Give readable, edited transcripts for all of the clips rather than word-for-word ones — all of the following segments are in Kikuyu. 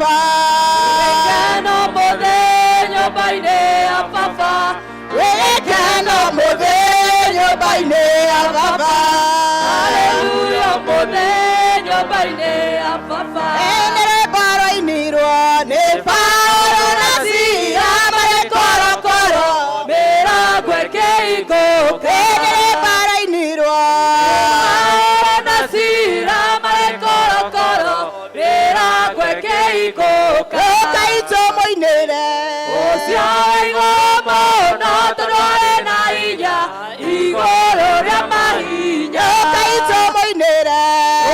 baba. Gĩkeno mũthĩ nyũmba-inĩ ya baba. Gĩkeno mũthĩ nyũmba-inĩ ya baba. Haleluya mũthĩ nyũmba-inĩ ya baba. Nĩ rwĩmbo rwainirwo nĩ Paũlũ na Sila marĩ korokoro. Mĩrango ĩkĩhingũka. Nĩ rwĩmbo rwainirwo. Paũlũ na Sila marĩ korokoro. Mĩrango ĩkĩhingũka. Ũkai tũmũinĩre. Ũcio wĩ igũrũ mũno tondũ arĩ na hinya igũrũ rĩa mahinya. Ũkai tũmũinĩre.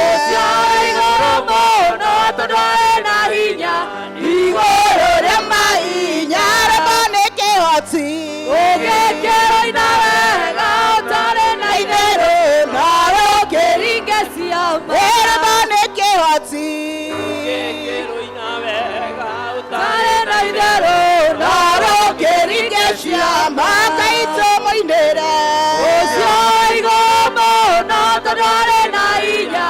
Ũcio wĩ igũrũ mũno tondũ arĩ na hinya igũrũ rĩa mahinya. Rwĩmbo nĩ kĩhoti. Ũngĩkĩrwo ina wega ũtarĩ na itherũ Nawe ũkĩringe ciama. Rwĩmbo nĩ kĩhoti. Ũtarĩ na itherũ nawe ũkĩringe ciama. Ũkai tũmũinĩre. Ũcio wĩ igũrũ mũno tondũ arĩ na hinya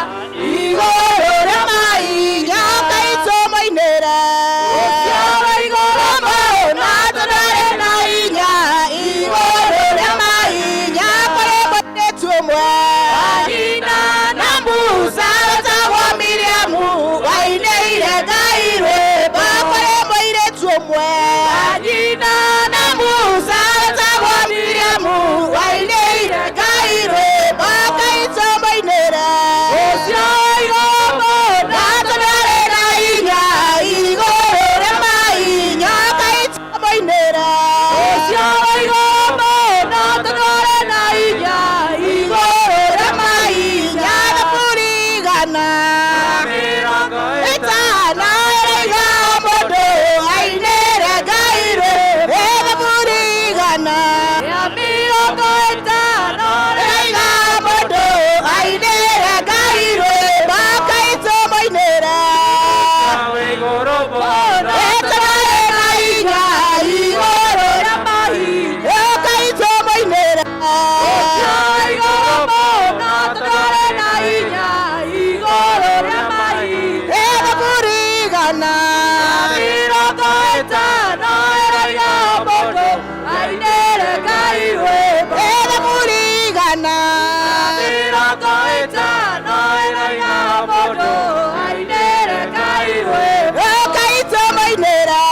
Igũrũ rĩa mahinya. Ũkai tũmũinĩre. Ũcio wĩ igũrũ mũno tondũ arĩ na hinya Igũrũ rĩa mahinya. Kũrĩ mũirĩtu ũmwe. Nyina Na Musa wetagwo Miriamu wainĩire Ngai rwĩmbo. Kũrĩ mũirĩtu ũmwe. Nyina Na Musa wetagwo Miriamu wainĩire Ngai rwĩmbo. Ngai tũmũinĩre. Ũcio wĩ igũrũ mũno Na tondũ arĩ na hinya igũrũ rĩa mahinya. Ngai tũmũinĩre. Ũcio wĩ igũrũ mũno tondũ arĩ na hinya Igũrũ rĩa mahinya. Thaburi igana ĩtano ĩraiga mũndũ ainĩre Ngai rwĩmbo. Thaburi igana ya 50 ĩraiga mũndũ ainĩre Ngai rwĩmbo. Ngai tũmũinĩre. Ĩtũrarĩ na hinya igũrũ rĩa mahinya. Ngai tũmũinĩre. Ũcio wĩ igũrũ mũno tondũ arĩ na hinya igũrũ rĩa mahinya. Thaburi igana 50 ĩraiga mũndũ ainĩre Ngai rwĩmbo. Thaburi igana 50 ĩraiga mũndũ ainĩre Ngai rwĩmbo. Ngai tũmũinĩre.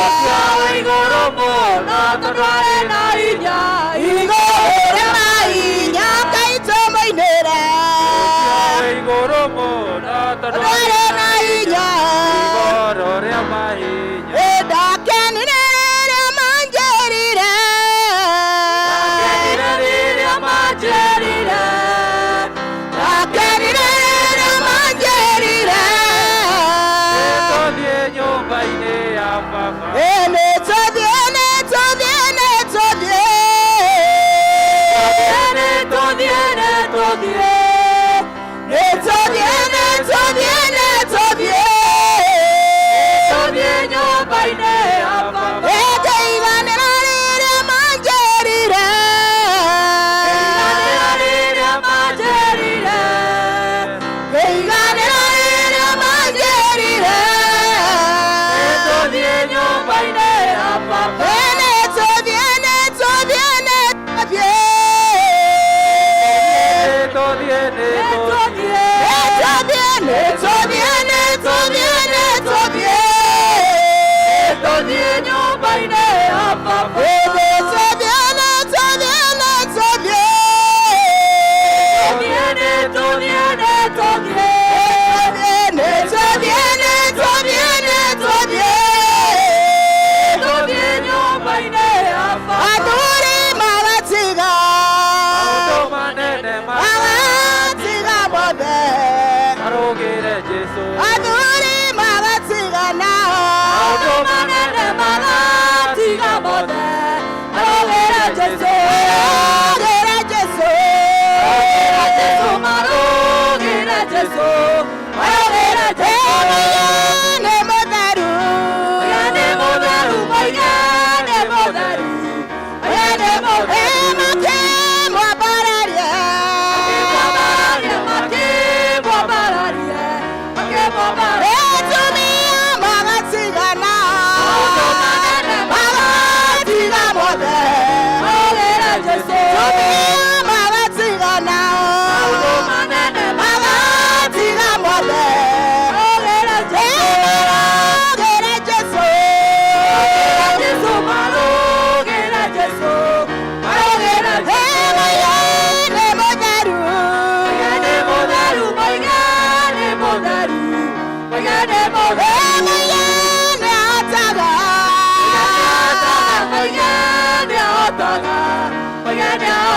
Ũcio wĩ igũrũ mũno tondũ arĩ na hinya Igũrũ rĩa mahinya. Ngai tũmũinĩre. Tondũ arĩ na hinya. Ndakenire rĩrĩa manjĩrire. Ndakenire rĩrĩa manjĩrire. Ndakenire rĩrĩa manjĩrire. Nĩ tũthiĩ, nĩ tũthiĩ, nĩ tũthiĩ. Nĩ tũthiĩ, nĩ tũthiĩ. Nĩ tũthiĩ, nĩ tũthiĩ, nĩ tũthiĩ. Tũthiĩ.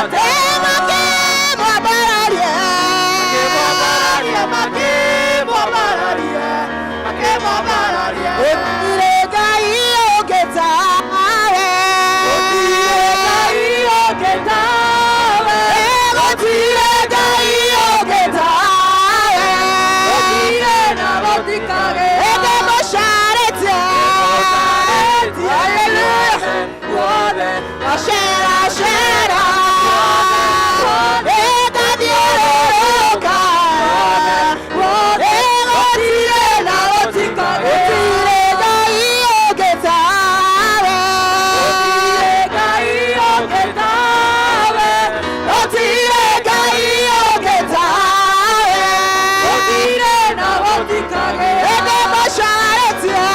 Makĩmwambararia, makĩmwambararia, makĩmwambararia. Gũtirĩ Ngai ũngĩ tawe. Gũtirĩ Ngai ũngĩ tawe. Gũtirĩ Ngai ũngĩ tawe. Gũtirĩ na gũtikagĩa. Ĩndĩ mũcarĩtie. Hallelujah. Guothe. Acera, acera. Ĩgathiũrũrũka. Gũtirĩ na gũtikagĩa. Gũtirĩ Ngai ũngĩ tawe. Gũtirĩ Ngai ũngĩ tawe. Gũtirĩ Ngai ũngĩ tawe. Gũtirĩ na gũtikagĩa. Ĩndĩ mũcarĩtie.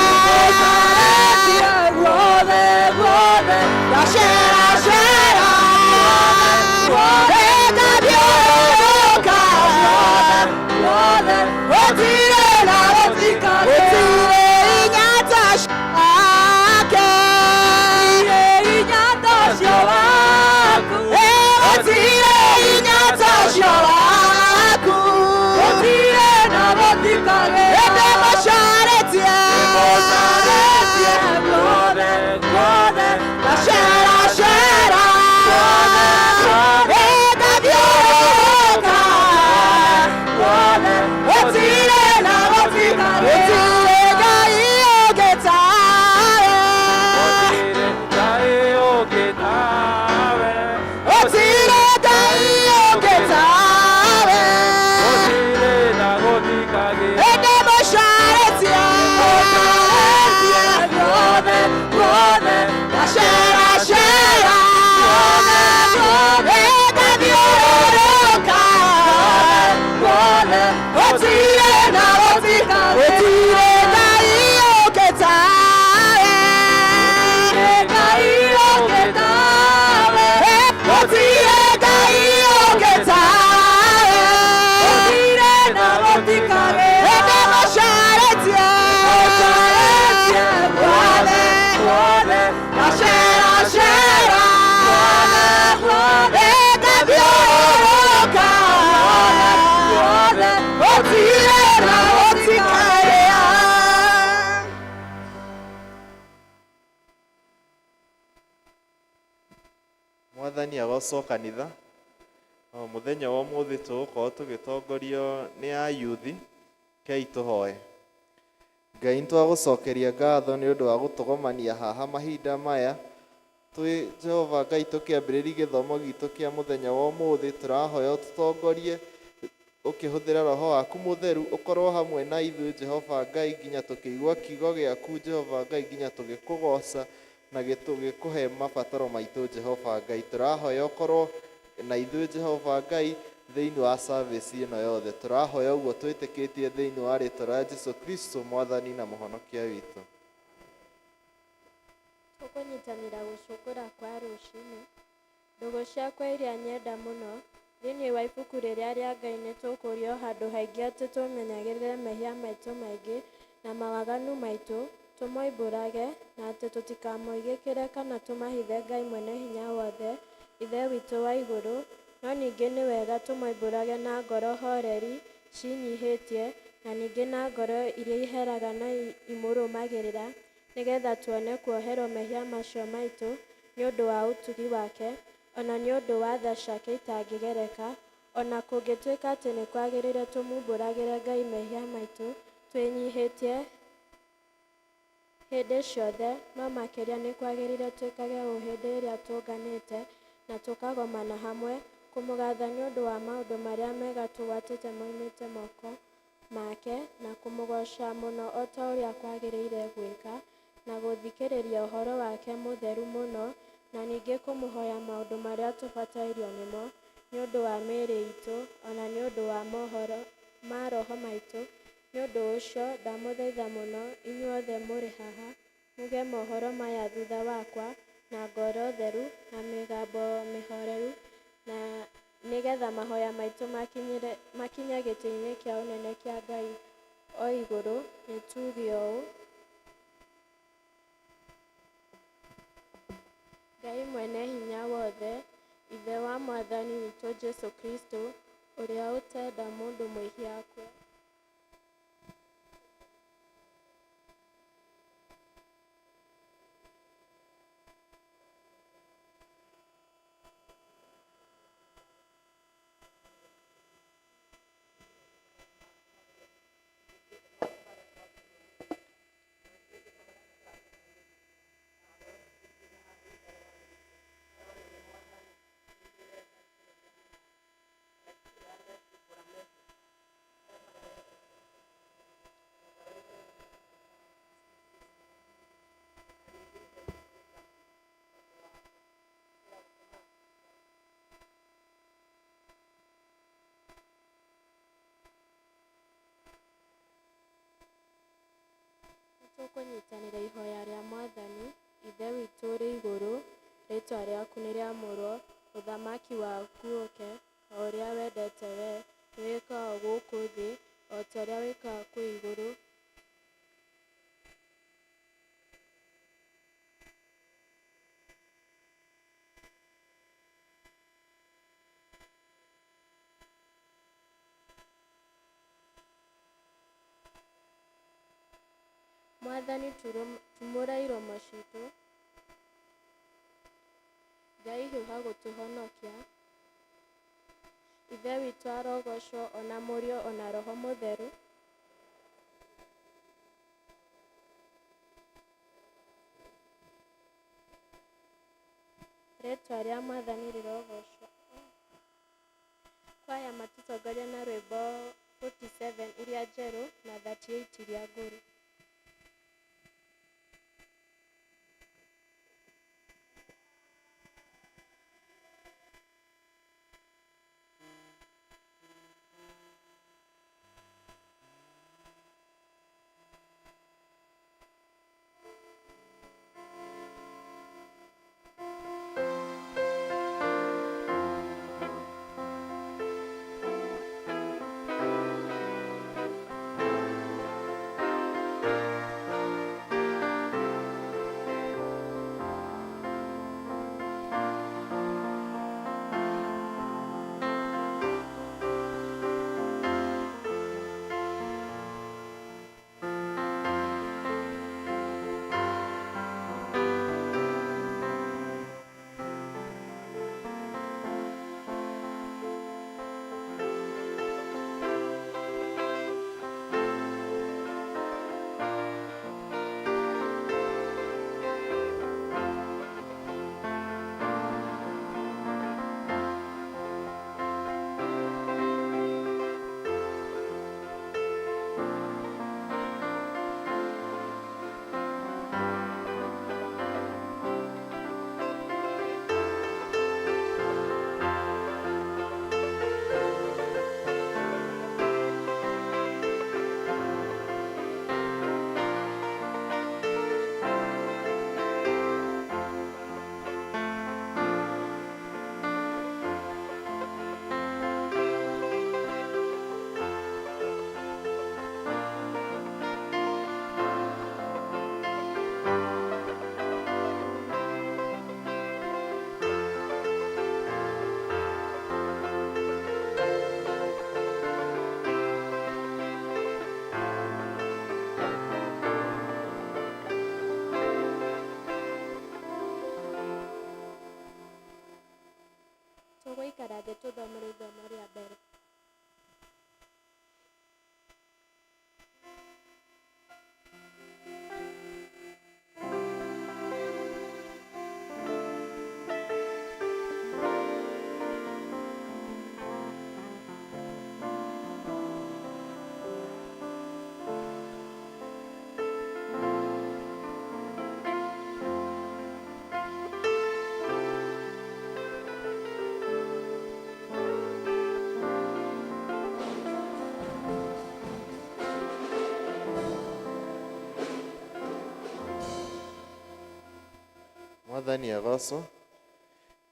Guothe, guothe. Acera, acera. Ĩgathiũrũrũka. Guothe. Gũtirĩ na gũtikagĩa. Gũtirĩ inya ta ciake. Gũtirĩ inya ta ũcio waku. Gũtirĩ inya ta ũcio waku. Gũtirĩ na gũtikagĩa. Ĩndĩ mũcarĩtie. Guothe, guothe. Acera, acera. Ĩgathiũrũrũka. Guothe. Gũtirĩ na gũtikagĩa. Gũtirĩ Ngai ũngĩ tawe. Gũtirĩ Ngai ũngĩ tawe. Ĩndĩ mũcarĩtie. Guothe, guothe. Acera, acera. Ĩgathiũrũrũka. Guothe. Gũtirĩ na gũtirĩ Ngai ũngĩ tawe. Ngai ũngĩ tawe. Gũtirĩ Ngai ũngĩ tawe. Gũtirĩ na gũtikagĩa. Ĩndĩ mũcarĩtie. Guothe, guothe. Acera, acera. Ĩgathiũrũrũka. Guothe. Gũtirĩ na gũtikagĩa. Mwathani agocwo kanitha. O muthenya wa ũmũthĩ tũgũkorwo tũgĩtongorio nĩ ayuthi. Kei tũhoe. Ngai, nĩtwagũcokeria ngatho nĩ ũndũ wa gũtũgomania haha mahinda maya twĩ Jehova Ngai, tũkĩambĩrĩria gĩthomo gitũ kĩa mũthenya wa ũmũthĩ. Tũrahoya ũtũtongorie ũkĩhũthĩra Roho waku Mũtheru, ũkorwo hamwe na ithuĩ, Jehova Ngai, nginya tũkĩigua kiugo gĩaku, Jehova Ngai, nginya tũgĩkũgoca na tũgĩkũhe mabataro maitũ. Jehova Ngai, tũrahoya ũkorwo na ithuĩ, Jehova Ngai, thĩinĩ wa service ĩno yothe. Tũrahoya ũguo twĩtĩkĩtie thĩinĩ wa rĩtwa rĩa Jesu Kristo, Mwathani na Mũhonokia witũ. Tũkũnyitanĩra gũcũngũra kwa rũcinĩ. Ndũgũ ciakwa iria nyenda mũno, thĩinĩ wa ibuku rĩrĩa rĩa Ngai nĩ tũkũrio handũ haingĩ atĩ tũmenyagĩrĩre mehia maitũ maingĩ na mawaganu maitũ, tũmoimbũrage, na atĩ tũtikamoigĩkĩre kana tũmahithe Ngai mwene hinya wothe, Ithe witũ wa igũrũ. No ningĩ nĩ wega tũmoimbũrage na ngoro horeri ciĩnyihĩtie, na ningĩ na ngoro iria iheraga na imũrũmagĩrĩra, nĩgetha tuone kuoherwo mehia macio maitũ nĩ ũndũ wa ũtugi wake, ona nĩ ũndũ wa tha ciake itangĩgereka. Ona kũngĩtuĩka atĩ nĩ kwagĩrĩire tũmumbũragĩre Ngai mehia maitũ twĩnyihĩtie hĩndĩ ciothe, no makĩria nĩ kwagĩrĩire twĩkage ũũ hĩndĩ ĩrĩa tũnganĩte na tũkagomana hamwe kũmũgatha nĩ ũndũ wa maũndũ marĩa mega tũgwatĩte moimĩte moko make, na kũmũgooca mũno o ta ũrĩa kwagĩrĩire gwĩka, na gũthikĩrĩria ũhoro wake mũtheru mũno, na ningĩ kũmũhoya maũndũ marĩa tũbatairio nĩmo nĩ ũndũ wa mĩĩrĩ itũ, ona nĩ ũndũ wa mohoro ma roho maitũ. Nĩ ũndũ ũcio ndamũthaitha mũno inyuothe mũrĩ haha muge mohoro maya thutha wakwa na ngoro theru na mĩgambo mĩhoreru, na nĩgetha mahoya maitũ makinye gĩtĩ-inĩ kĩa ũnene kĩa Ngai o igũrũ. Nĩ tuge ũũ: Ngai mwene hinya wothe, Ithe wa Mwathani Jesu Kristo, ũrĩa ũtenda mũndũ mwĩhia akue. Nĩtũkũnyitanĩra ihoya rĩa Mwathani. Ithe witũ ũrĩ igũrũ, rĩtwa rĩaku nĩrĩamũrwo, ũthamaki waku ũke, o ũrĩa wendete wee, nĩwĩkagwo gũkũ thĩ, o ta ũrĩa wĩkagwo kũu igũrũ. Mwathani tumũra iromo citũ, Ngai hiũha gũtũhonokia. Ithe witũ arogocwo, ona Mũriũ ona Roho Mũtheru. Rĩtwa rĩa Mwathani rĩrogocwo. Kwaya matũtongoria na rwĩmbo 47 iria njerũ na 38 iria ngũrũ. Tũgũikara thĩ tũthomerwo ithomo rĩa mbere. Mwathani agocwo.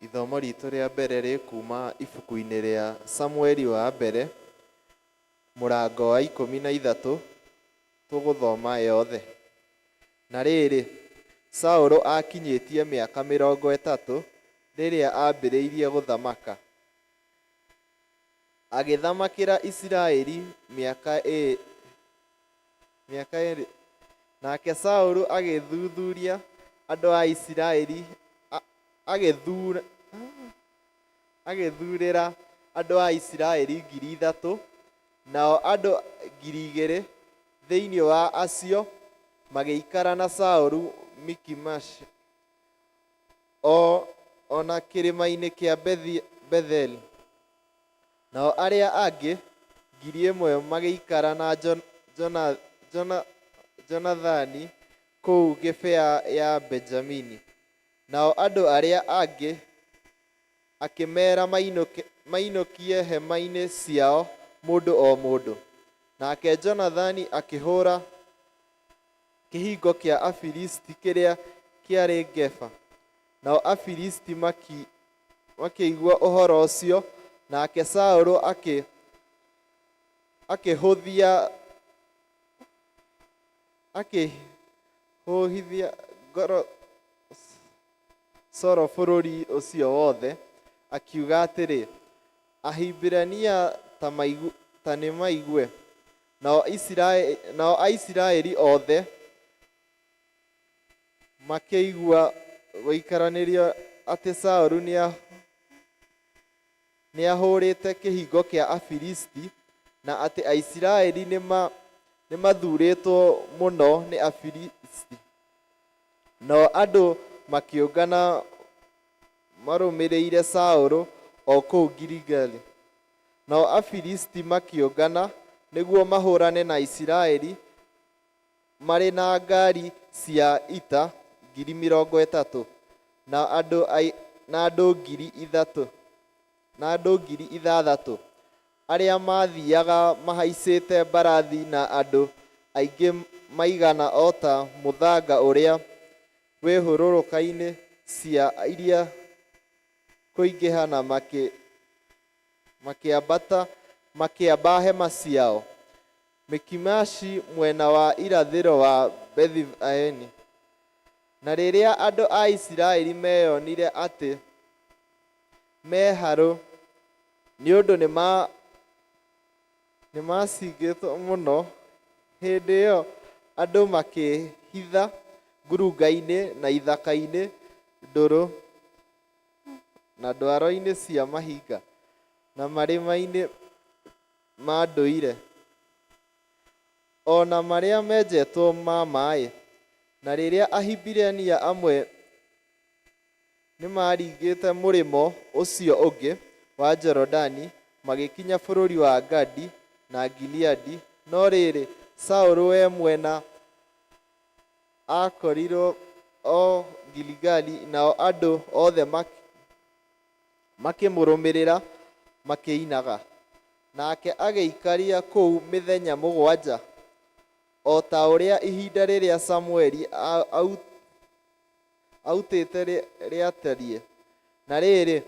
Ithomo ritũ rĩa mbere rĩ kuma ibuku-inĩ rĩa Samueli wa mbere mũrango wa 13, tũgũthoma yothe. Na rĩrĩ, Saũlũ aakinyĩtie mĩaka 30 rĩrĩa aambĩrĩirie gũthamaka. Agĩthamakĩra Isiraeli mĩaka ĩĩrĩ. Nake Saũlũ agĩthuthuria andũ a Isiraeli, agĩthuurĩra andũ a Isiraeli 3,000, nao andũ 2,000 thĩinĩ wa acio magĩikara na Saũlũ Mikimashi, o na kĩrĩma-inĩ kĩa Betheli. Nao arĩa angĩ 1,000 magĩikara na Jonathani kũu Gibea ya Benjamini. Nao andũ arĩa angĩ akĩmeera mainũkie hema-inĩ ciao mũndũ o mũndũ. Nake Jonathani akĩhũũra kĩhingo kĩa Afilisti kĩrĩa kĩarĩ Geba. Nao Afilisti makĩigua ũhoro ũcio, nake Saũlũ akĩhũthia ngoro coro bũrũri ũcio wothe, akiuga atĩrĩ, Ahibirania ta nĩmaigue. Nao Aisiraeli othe makĩigua gũikaranĩrio atĩ Saũlũ nĩahũrĩte kĩhingo kĩa Afilisti, na atĩ Aisiraeli nĩmathũũrĩtwo mũno nĩ Afilisti. Nao andũ makĩũngana marũmĩrĩire Saũlũ o kũu Giligali. Nao Afilisti makĩũngana nĩguo mahũũrane na Isiraeli marĩ na ngaari cia ita 30,000, na andũ 6,000 arĩa maathiiaga mahaicĩte mbarathi na andũ aingĩ maigana o ta mũthanga ũrĩa wĩ hũgũrũrũ-inĩ cia iria kũingĩha na makĩambata makĩamba hema ciao Mikimashi mwena wa irathĩro wa Bethi-Aveni. Na rĩrĩa andũ a Isiraeli meonire atĩ me harũ nĩ ũndũ nĩmacingĩtwo mũno, hĩndĩ ĩyo andũ makĩĩhitha ngurunga-inĩ na ithaka-inĩ ndũrũ na ndwaro-inĩ cia mahiga, na marima-inĩ ma ndũire, o na marĩa menjetwo ma maaĩ. Na rĩrĩa Ahibirania amwe nĩmaringĩte mũrĩmo ũcio ũngĩ wa Jorodani magĩkinya bũrũri wa Gadi na Gileadi, no rĩrĩ, Saũlũ we mwene aakorirwo o Giligali, nao andũ othe makĩmũrũmĩrĩra makĩinaga. Nake agĩikaria kũu mĩthenya 7, o ta ũrĩa ihinda rĩrĩa Samũeli autĩte rĩatariĩ. Na rĩrĩ,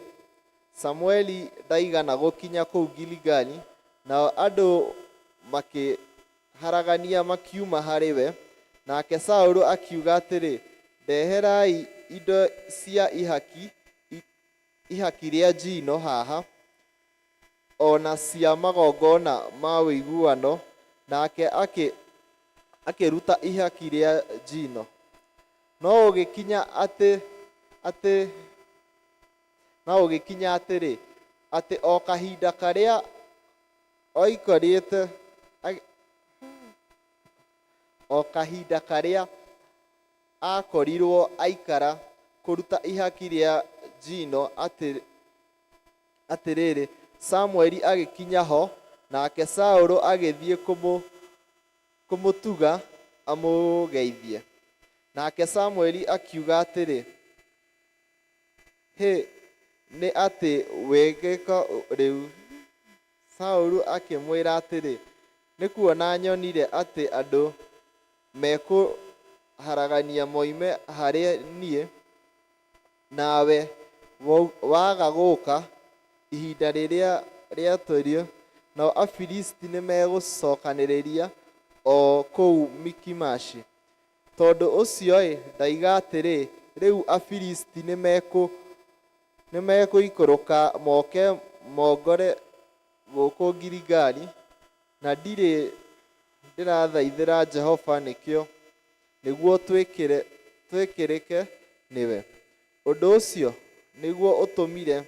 Samũeli ndaigana gũkinya kũu Giligali, nao andũ makĩharagania makiuma harĩ we. Nake Saũlũ akiuga atĩrĩ, Ndeherai indo cia ihaki rĩa njino haha, o na cia magongona ma ũiguano. Nake akĩruta ihaki rĩa njino. No gũgĩkinya atĩrĩ, atĩ o kahinda karĩa oikarĩte o kahinda karĩa aakorirwo aikara kũruta ihaki rĩa njino, atĩrĩrĩ, Samũeli agĩkinya ho, nake Saũlũ agĩthiĩ kũmũtũnga amũgeithie. Nake Samũeli akiuga atĩrĩ, Hĩ, nĩ atĩ wĩgĩka rĩu? Saũlũ akĩmwĩra atĩrĩ, Nĩ kuona nyonire atĩ andũ mekũharagania moime harĩ niĩ, nawe waga gũũka ihinda rĩrĩa rĩatuĩtwo, nao Afilisti nĩmegũcokanĩrĩria o kũu Mikimashi. Tondũ ũcio-ĩ, ndoiga atĩrĩ, Rĩu Afilisti nĩmekũikũrũka moke Gũkũ Giligali, na ndirĩ ndĩrathaithĩra Jehova nĩkĩo, nĩguo twĩtĩkĩrĩke nĩwe. Ũndũ ũcio nĩguo ũtũmire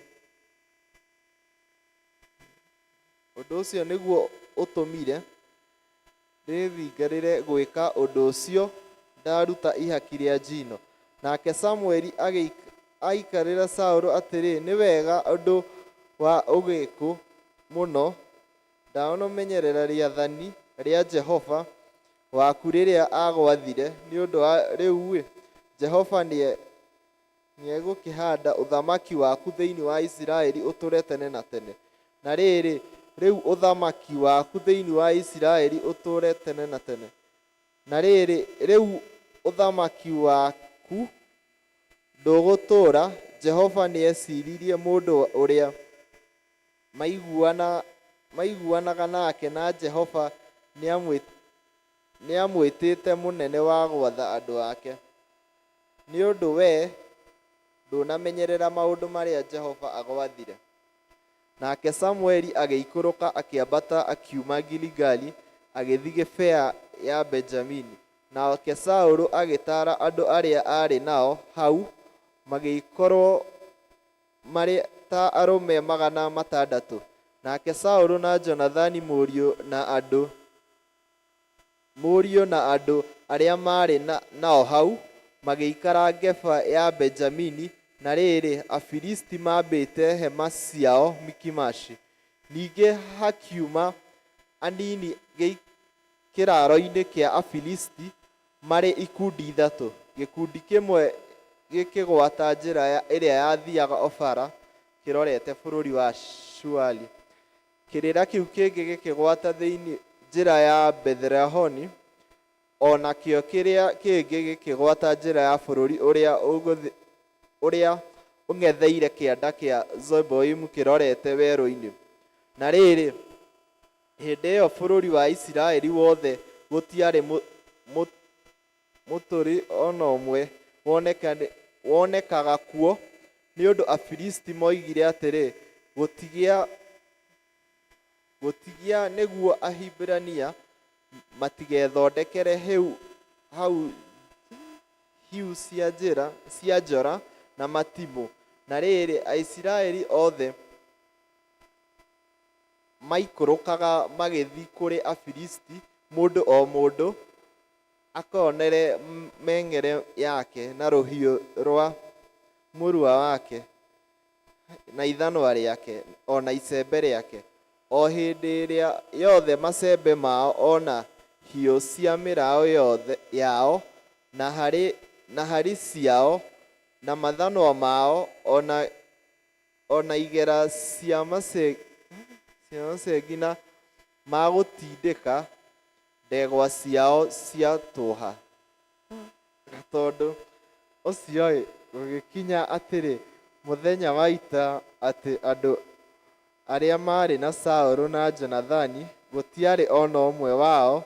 Ũndũ ũcio nĩguo ũtũmire ndĩĩthingarĩre gwĩka ũndũ ũcio ndaruta ihaki rĩa njino. Nake Samueli agĩkĩĩra Saũlũ atĩrĩ, Nĩ wega, ũndũ wa ũũgĩ mũno, ndũnamenyerera rĩathani rĩa Jehova waku rĩrĩa aagwathire, nĩ ũndũ rĩu-rĩ, Jehova nĩegũkĩhaanda ũthamaki waku thĩinĩ wa Isiraeli ũtũũre tene na tene. Na rĩrĩ, rĩu ũthamaki waku thĩinĩ wa Isiraeli ũtũũre tene na tene. Na rĩrĩ, rĩu ũthamaki waku ndũgũtũũra, Jehova nĩeciiririe mũndũ ũrĩa maiguanaga nake, na Jehova nĩamwĩtĩte mũnene wa gwatha andũ ake, nĩ ũndũ wee ndũnamenyerera maũndũ marĩa Jehova agwathire. Nake Samueli agĩikũrũka akĩambata akiuma Giligali agĩthiĩ Gibea ya Benjamini. Nake Saũlũ agĩtara andũ arĩa aarĩ nao hau, magĩkorũo marĩ ta arũme 600. Nake Saũlũ na Jonathani mũriũ na andũ mũriũ na andũ arĩa maarĩ nao hau magĩikara Geba ya Benjamini, na rĩrĩ, Afilisti maambĩte hema ciao Mikimashi. Ningĩ hakiuma anini kĩraaro-inĩ kĩa Afilisti marĩ ikundi ithatũ, gĩkundi kĩmwe gĩkĩgwata njĩra ĩrĩa yathiiaga Ofara kĩrorete bũrũri wa Shuali, kĩrĩra kĩu kĩngĩ gĩkĩgwata njĩra ya Beth-Horoni, o nakĩo kĩrĩa kĩngĩ gĩkĩgwata njĩra ya bũrũri ũrĩa ũng'etheire kĩanda kĩa Zeboimu kĩrorete werũ-inĩ. Na rĩrĩ, hĩndĩ ĩyo bũrũri wa Isiraeli wothe gũtiarĩ mũtũũri o na ũmwe wonekaga kuo, nĩ ũndũ Afilisti moigire atĩrĩ, Gũtigĩa nĩguo Ahibirania matigethondekere hiũ cia njora na matimũ. Na rĩrĩ, Aisiraeli othe maikũrũkaga magĩthiĩ kũrĩ Afilisti, mũndũ o mũndũ akoonere mĩeng'ere yake na rũhiũ rwa mũrũa wake, na ithanwa rĩake, o na icembe rĩake, o hĩndĩ ĩrĩa yothe macembe mao o na hiũ cia mĩraũ yao, na hari ciao, na mathanwa mao, o na igera cia macengi na ma gũtindĩka ndegwa ciao ciatũũha. Tondũ ũcio-rĩ, gũgĩkinya atĩrĩ, mũthenya wa ita, atĩ andũ arĩa maarĩ na Saulu na Jonathani, gũtiarĩ o na ũmwe wao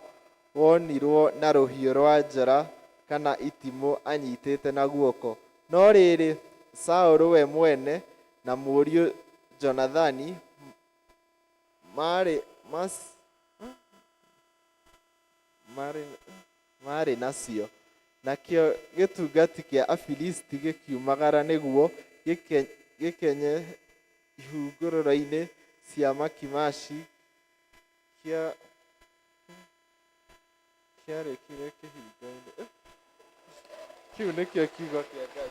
wonirũo na rũhiũ rũa njora kana itimũ anyitĩte na guoko, no rĩrĩ, Saulu we mwene na mũriũ Jonathani maarĩ nacio. Nakĩo gĩtungati kĩa Afilisti gĩkiumagara nĩguo gĩkenye ihungũrũro-inĩ cia Makimashi, kĩarĩkire kĩhingo-inĩ. Kĩu nĩkĩo kiugo kĩa Ngai.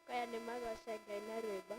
Kwaya nĩ magoce Ngai na rwĩmbo.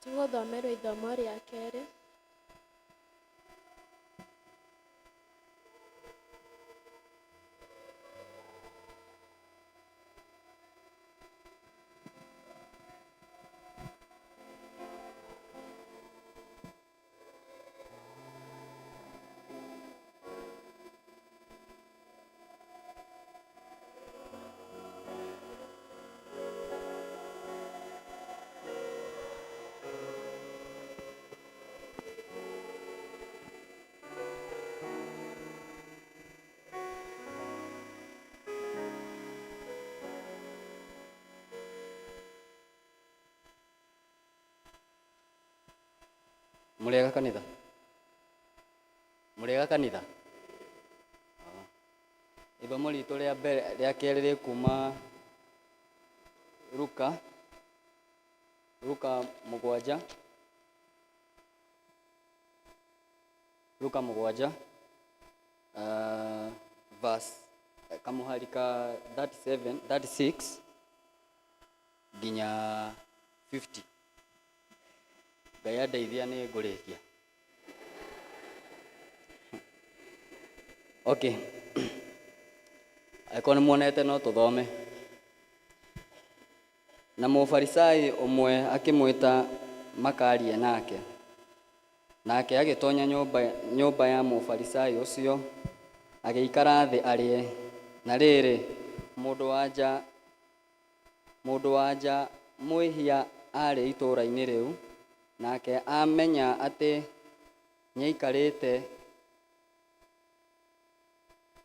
Tũgũthomerwo ithomo rĩa kerĩ. Mũrĩega kanitha? Mũrĩega kanitha? Ithomo ritũ rĩa mbere rĩa kerĩ rĩ kuma Luka, Luka mũgwanja, Luka mũgwanja, verse kamũhari ka 37, 36 nginya 50. Ngai andeithia nĩ ngũrĩkia. Okay. Angĩkorwo nĩ muonete no tũthome. Na Mũfarisai ũmwe akĩmwĩta makarie nake. Nake agĩtonya nyũmba, nyũmba ya Mũfarisai ũcio, agĩikara thĩ arĩe. Na rĩrĩ, mũndũ wa nja mwĩhia aarĩ itũũra-inĩ rĩu, nake amenya atĩ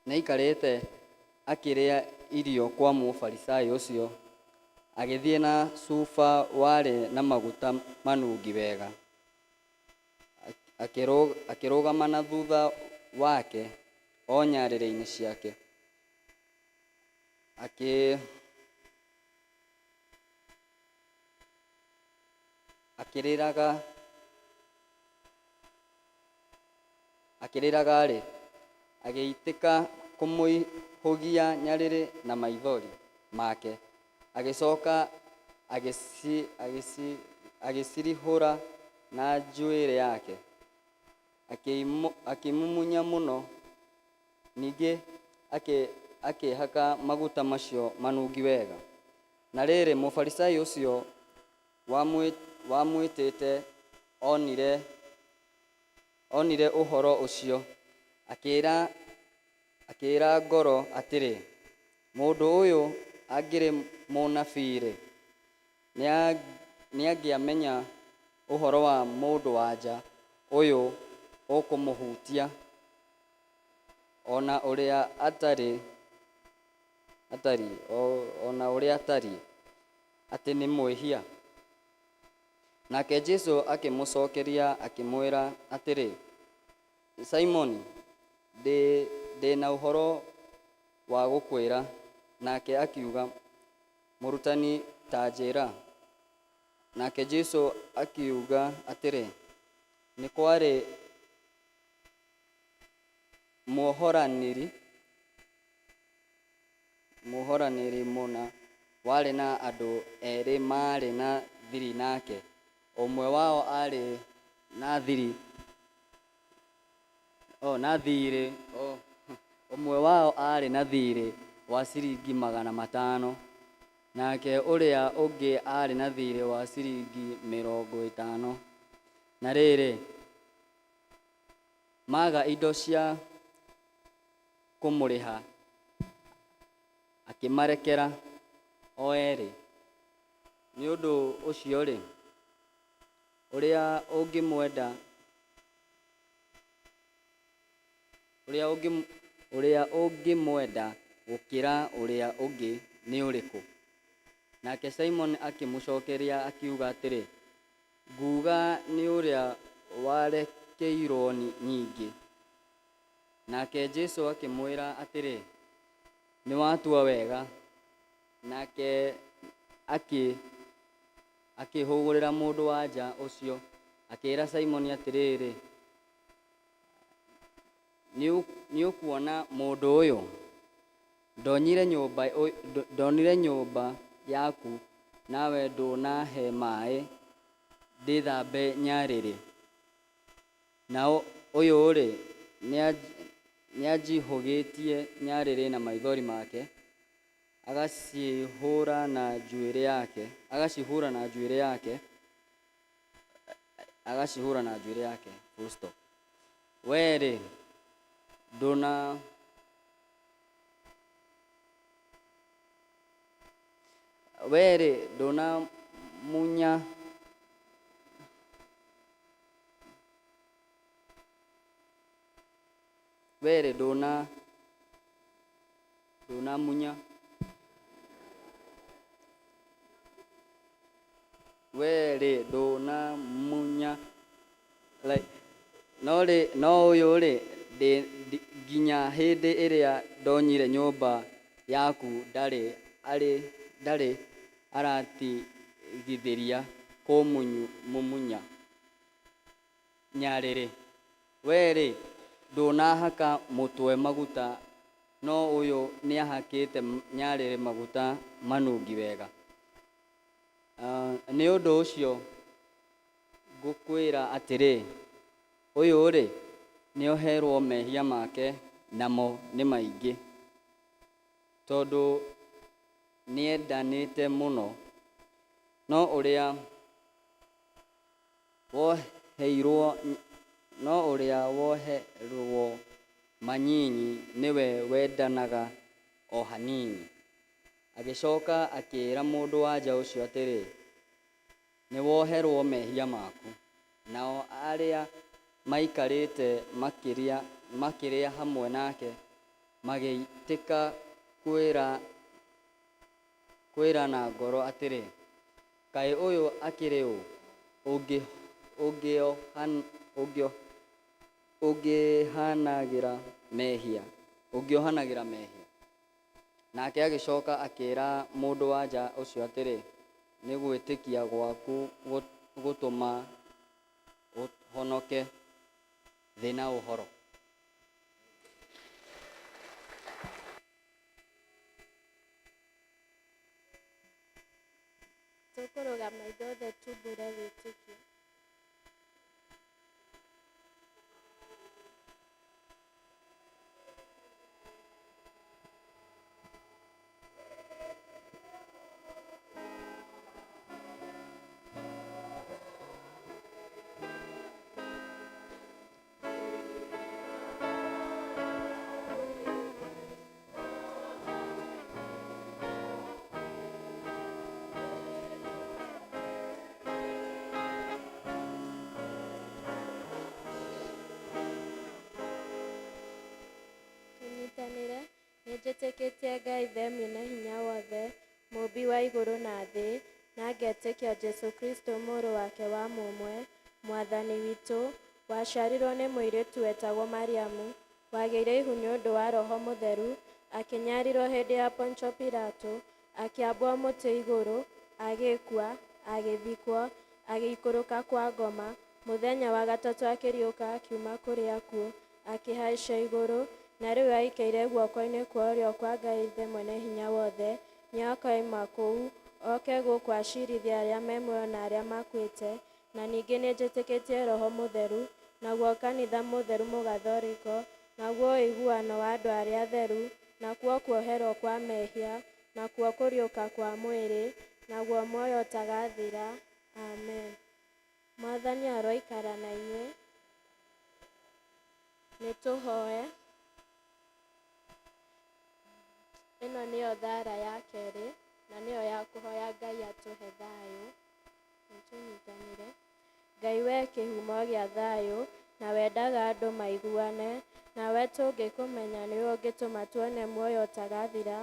nĩaikarĩte akĩrĩa irio kwa Mũfarisai ũcio, agĩthiĩ na cuba warĩ na maguta manungi wega, akĩrũgama na thutha wake o nyarĩrĩ-inĩ ciake, akĩrĩraga-rĩ, agĩitĩka kũmũihũgia nyarĩrĩ na maithori make, agĩcoka agĩcirihũra na njuĩrĩ yake, akĩmumunya mũno, ningĩ akĩhaka maguta macio manungi wega. Na rĩrĩ, Mũfarisai ũcio wamwĩtĩte onire ũhoro ũcio, akĩĩra ngoro atĩrĩ, mũndũ ũyũ angĩrĩ mũnabii-rĩ, nĩangĩamenya ũhoro wa mũndũ-wa-nja ũyũ ũkũmũhutia, ona ũrĩa atariĩ, atĩ nĩ mwĩhia. Nake Jesũ akĩmũcookeria akĩmwĩra atĩrĩ, Simoni, ndĩ na ũhoro wa gũkwĩra. Nake akiuga, Mũrutani, ta njĩĩra. Nake Jesũ akiuga atĩrĩ, nĩ kwarĩ muohoranĩri mũna warĩ na andũ erĩ maarĩ na thirĩ nake. Ũmwe wao aarĩ na thirĩ oh, na thirĩ oh. Ũmwe wao aarĩ na thirĩ wa ciringi 500, nake ũrĩa ũngĩ aarĩ na thirĩ wa ciringi 50. Na rĩrĩ, maga indo cia kũmũrĩha, akĩmarekera o erĩ. Nĩ ũndũ ũcio-rĩ, ũrĩa ũngĩmwenda ũrĩa ũngĩmwenda gũkĩra ũrĩa ũngĩ nĩ ũrĩkũ? Nake Simon akĩmũcokeria akiuga atĩrĩ, nguga nĩ ũrĩa warekeirwo nyingĩ. Nake Jesũ akĩmwĩra atĩrĩ, nĩ watua wega. Nake akĩhũgũrĩra mũndũ-wa-nja ũcio, akĩĩra Simoni atĩrĩrĩ, nĩũkuona mũndũ ũyũ? Ndonyire nyũmba yaku, nawe ndũnahe maaĩ ndĩthambe nyarĩrĩ, na ũyũ-rĩ, nĩanjihũgĩtie nyarĩrĩ na maithori make, agacihũra na njuĩrĩ yake, agacihũra na njuĩrĩ yake, agacihũra na njuĩrĩ yake. Full stop. Wee-rĩ, ndũna wee-rĩ, ndũnamunya wee-rĩ, ndũna ndũnamunya wee-rĩ, ndũnamunya like, no rĩ no ũyũ-rĩ, nginya hĩndĩ ĩrĩa ndonyire nyũmba yaku ndarĩ arĩ ndarĩ aratigithĩria kũmumunya nyarĩrĩ. Wee-rĩ, ndũnahaka mũtwe maguta, no ũyũ nĩahakĩte nyarĩrĩ maguta manungi wega. Nĩ ũndũ ũcio ngũkwĩra atĩrĩ, ũyũ-rĩ, nĩoherwo mehia make, namo nĩ maingĩ, tondũ nĩendanĩte mũno. No ũrĩa woheirwo no ũrĩa woherwo manyinyi nĩwe wendanaga o hanini. Agĩcoka akĩĩra mũndũ-wa-nja ũcio atĩrĩ, Nĩwoherwo mehia maku. Nao arĩa maikarĩte makĩrĩa, makĩrĩa hamwe nake magĩitĩka kwĩra kwĩra na ngoro atĩrĩ, Kaĩ ũyũ akĩrĩ ũ, ũngĩohanagĩra mehia, ũngĩohanagĩra mehia? Nake agĩcoka akĩĩra mũndũ-wa-nja ũcio atĩrĩ, Nĩ gwĩtĩkia gwaku gũtũma ũhonoke, thĩ na ũhoro. Tũkũrũgama ithuothe tumbũre wĩtĩkio. Tũnyitanĩre. Nĩnjĩtĩkĩtie Ngai Ithe Mwene-Hinya-Wothe, Mũũmbi wa igũrũ na thĩ, na ngetĩkia Jesũ Kristũ Mũrũ wake wa mũmwe, Mwathani witũ, waciarirwo nĩ mũirĩtu wetagwo Mariamu, wagĩire ihu nĩ ũndũ wa Roho Mũtheru, akĩnyarirwo hĩndĩ ya Pontio Pilato, akĩambwo mũtĩ igũrũ, agĩkua, agĩthikwo, agĩikũrũka kwa ngoma, mũthenya wa gatatũ akĩriũka akiuma kũrĩ akuũ, akĩhaica igũrũ, na rĩu aikaire guoko-inĩ kwa ũrĩo kwa Ngai Ithe Mwene-Hinya-Wothe, nĩakoima kũu, oke gũkũ acirithie arĩa me muoyo na arĩa makuĩte. Na ningĩ nĩnjĩtĩkĩtie Roho Mũtheru, naguo kanitha mũtheru mũgathoriko, naguo ũiguano wa andũ arĩa atheru, nakuo kuoherwo kwa mehia, nakuo kũriũka kwa mwĩrĩ, naguo muoyo ũtagathira. Amen. Mwathani aroikara na inyuĩ. Nĩtũhoe. Ĩno nĩyo thara ya kerĩ, na nĩyo ya kũhoya Ngai atũhe thayũ. Nĩtũnyitanĩre. Ngai we kĩhumo gĩa thayũ, na wendaga andũ maiguane, nawe tũngĩkũmenya nĩwe ũngĩtũma tuone muoyo ũtagathira,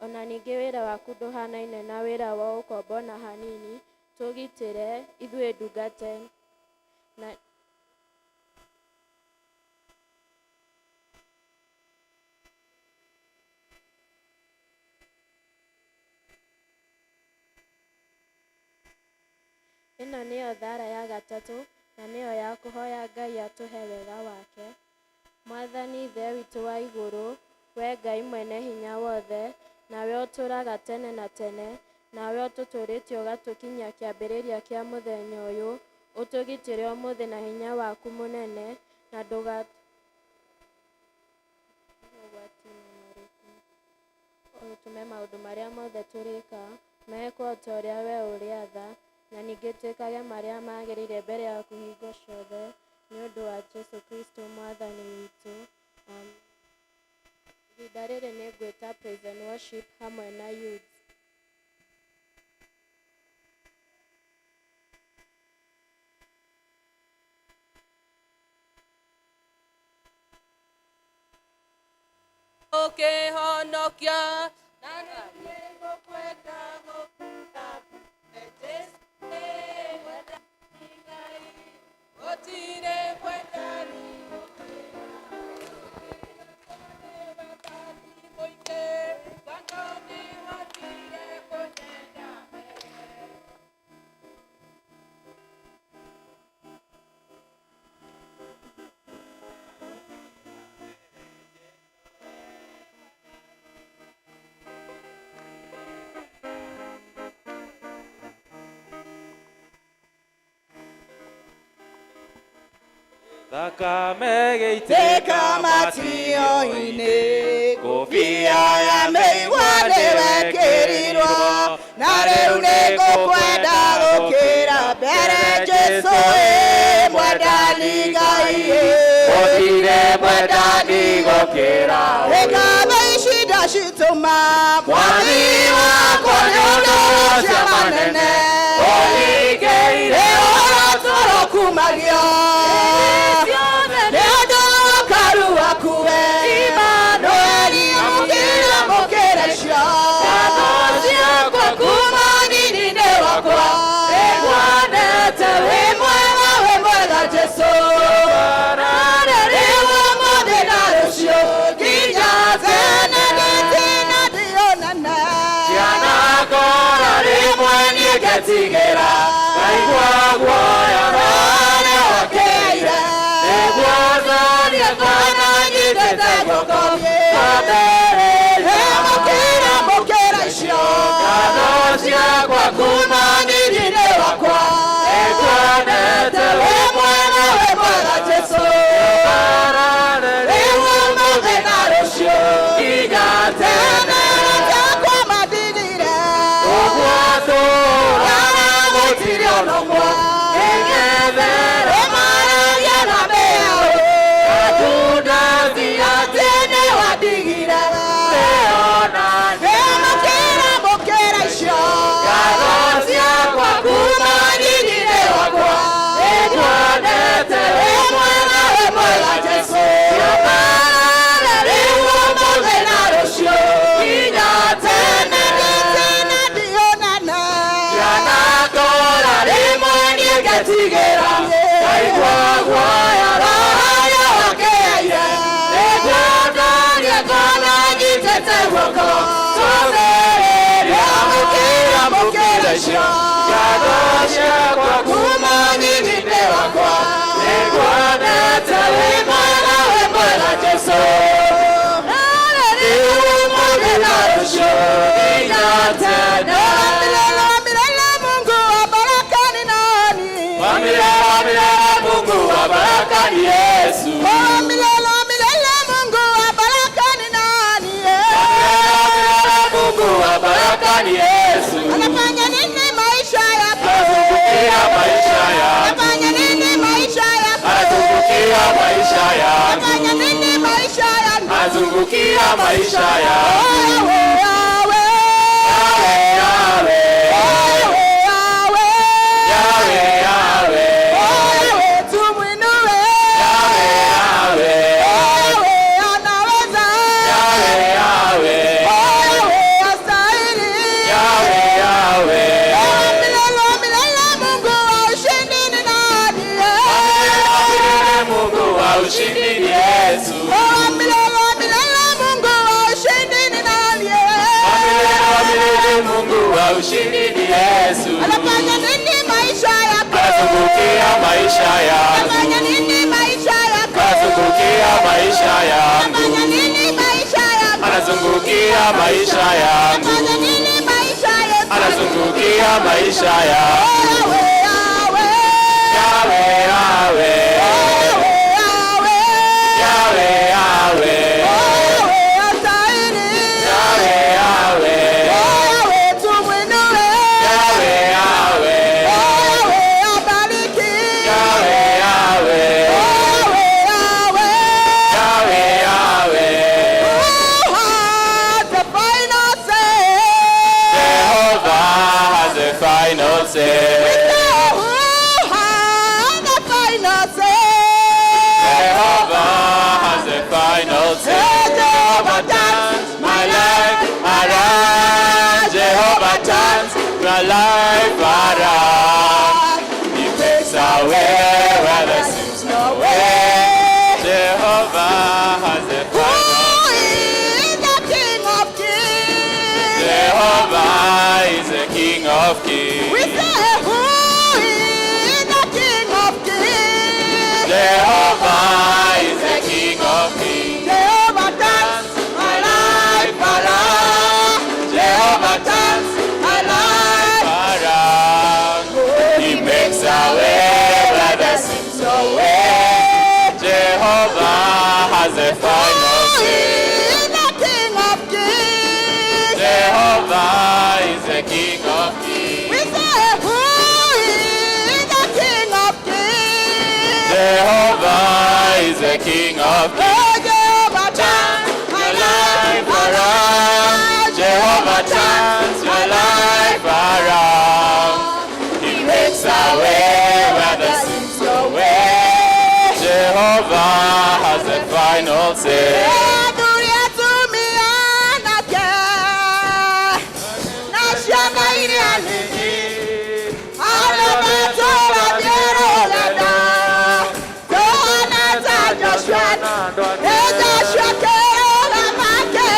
ona ningĩ wĩra waku ndũhanaine na wĩra wa ũkombo na hanini, tũgitĩre ithuĩ ndungata na Ĩno nĩyo thara ya gatatũ, na nĩyo ya kũhoya Ngai atũhe wega wake. Mwathani Ithe witũ wa igũrũ, wee Ngai mwene hinya wothe, nawe ũtũũraga tene na tene, nawe ũtũtũũrĩtie ũgatũkinyia kĩambĩrĩria kĩa mũthenya ũyũ, Ũtũgitĩre ũmũthĩ na hinya waku mũnene, na ndũgatũgwatie ũgwati-inĩ ũrĩkũ. Ũtũme maũndũ marĩa mothe tũrĩka mekwo o ta ũrĩa we ũrĩatha, na ningĩ twĩkage marĩa magĩrĩire mbere yaku hingo ciothe, nĩ ũndũ wa Jesu Kristo mwathani witũ. Amen. Ihinda rĩrĩ nĩ ngwĩta praise and worship hamwe na youth. Ũkĩhonokia na niĩ ngũkwenda gũkĩra Jesũ nĩ mwendani Ngai gũtirĩ mwendani mũingĩ tondũ nĩwambire kũnyenda mbere. Thakame gĩitĩka Tĩka matio-inĩ ngũbia ya mĩigua nĩwekĩrirwo na rĩu nĩngũkwenda gũkĩra mbere Jesũ ĩ mwendani Ngai ĩ Gũtirĩ mwendani gũkĩra Ĩkatha ici ndacitũma mwathi wakwa nĩ ũndũ wa manene Ũhingĩire ũhoro tũrokumagio nĩ ũndũ wa ũkaru waku we Immanueli mũkĩra mũkĩra icio ciakwa kuma nini-inĩ wakwa nĩngwendete wĩ mwega wĩ mwega Jesũ rĩu ũmũthĩ na rũciũ nginya tene ndĩtina ndionana Cianakora rĩmwe niĩ ngetigĩra ngaigua guoya Rore wakeire nĩguo thoria kana nyitĩte guoko Mũkĩra mũkĩra icio ngatho ciakwa kuma nini-inĩ wakwa nĩngwendete wĩ mwega wĩ mwega Jesũ rĩu ũmũthĩ na rũciũ nginya tene tene takwa mathirire ũguo tũra gũtirĩ ona ũmwe ĩng'ethera ĩmaragia na mĩao matunda atĩ nĩwandigire ciona mũkĩra mũkĩra icio ngatho ciakwa kuma nini-inĩ wakwa nĩngwendete wĩ mwega wĩ mwega Jesũ rĩu ũmũthĩ na rũciũ nginya tene tene ndĩtina ndionana cianakora rĩmwe niĩ ngetigĩra ngaigua guoya Roho wakeire nĩguo ndoria kana nyitĩte guoko tũthĩrĩria mũkĩra mũkĩra icio ngatho ciakwa kuma nini-inĩ wakwa nĩngwendete wĩ mwega wĩ mwega Jesũ rĩu ũmũthĩ na rũciũ nginya tene Wa milele wa milele Mungu wa baraka ni nani? Wa milele wa milele Mungu wa baraka ni Yesu Wa milele wa milele Mungu wa baraka ni nani? Wa milele Mungu wa baraka ni Yesu Anafanya nini maisha yako? Anazungukia maisha yangu Anafanya nini maisha yako? Anazungukia maisha yangu Anafanya nini maisha yangu? Anazungukia maisha yangu Wewe, wewe, Yawe wewe, wewe, Yawe Yawe wewe, tumuinue. Yawe Yawe Wewe anaweza. Yawe Yawe Wewe astahili. Yawe Yawe Wa milele wa milele Mungu wa ushindi ni nani? Milele Mungu wa ushindi ni Yesu Wa milele wa milele Mungu wa ushindi ni nani? Wa milele wa milele Mungu wa ushindi ni Yesu Anafanya nini maisha yako? Anazungukia maisha yangu Anafanya nini maisha yako? Anazungukia maisha yangu Anafanya nini maisha yako? Anazungukia maisha yangu Anafanya nini maisha yetu? Anazungukia maisha yangu Wewe, wewe, Yawe final say. Who has the final say? Jehovah has the final say. Jehovah turns my life around. Jehovah turns my life around. He makes a way where there seems no way. Jehovah has the Who final. is the King of Kings? Jehovah is the King of Kings. We say, who is the King of Kings? Jehovah is the King of Kings. Jehovah turns my life around. Jehovah turns my life around. He makes a way where there seems no way. Jehovah has the final Who say. is the King of Kings? Jehovah is the King of Kings. We say, who is the King of Kings? Jehovah is the King of Kings. Oh, Jehovah turns my life around. Jehovah turns your life around. He makes a way where there seems no way. Jehovah has the final say. Athuri atumia anake na ciana iria nini arĩa matũũragia rũrenda tũhana ta Joshua nĩ Joshua kĩrũgamake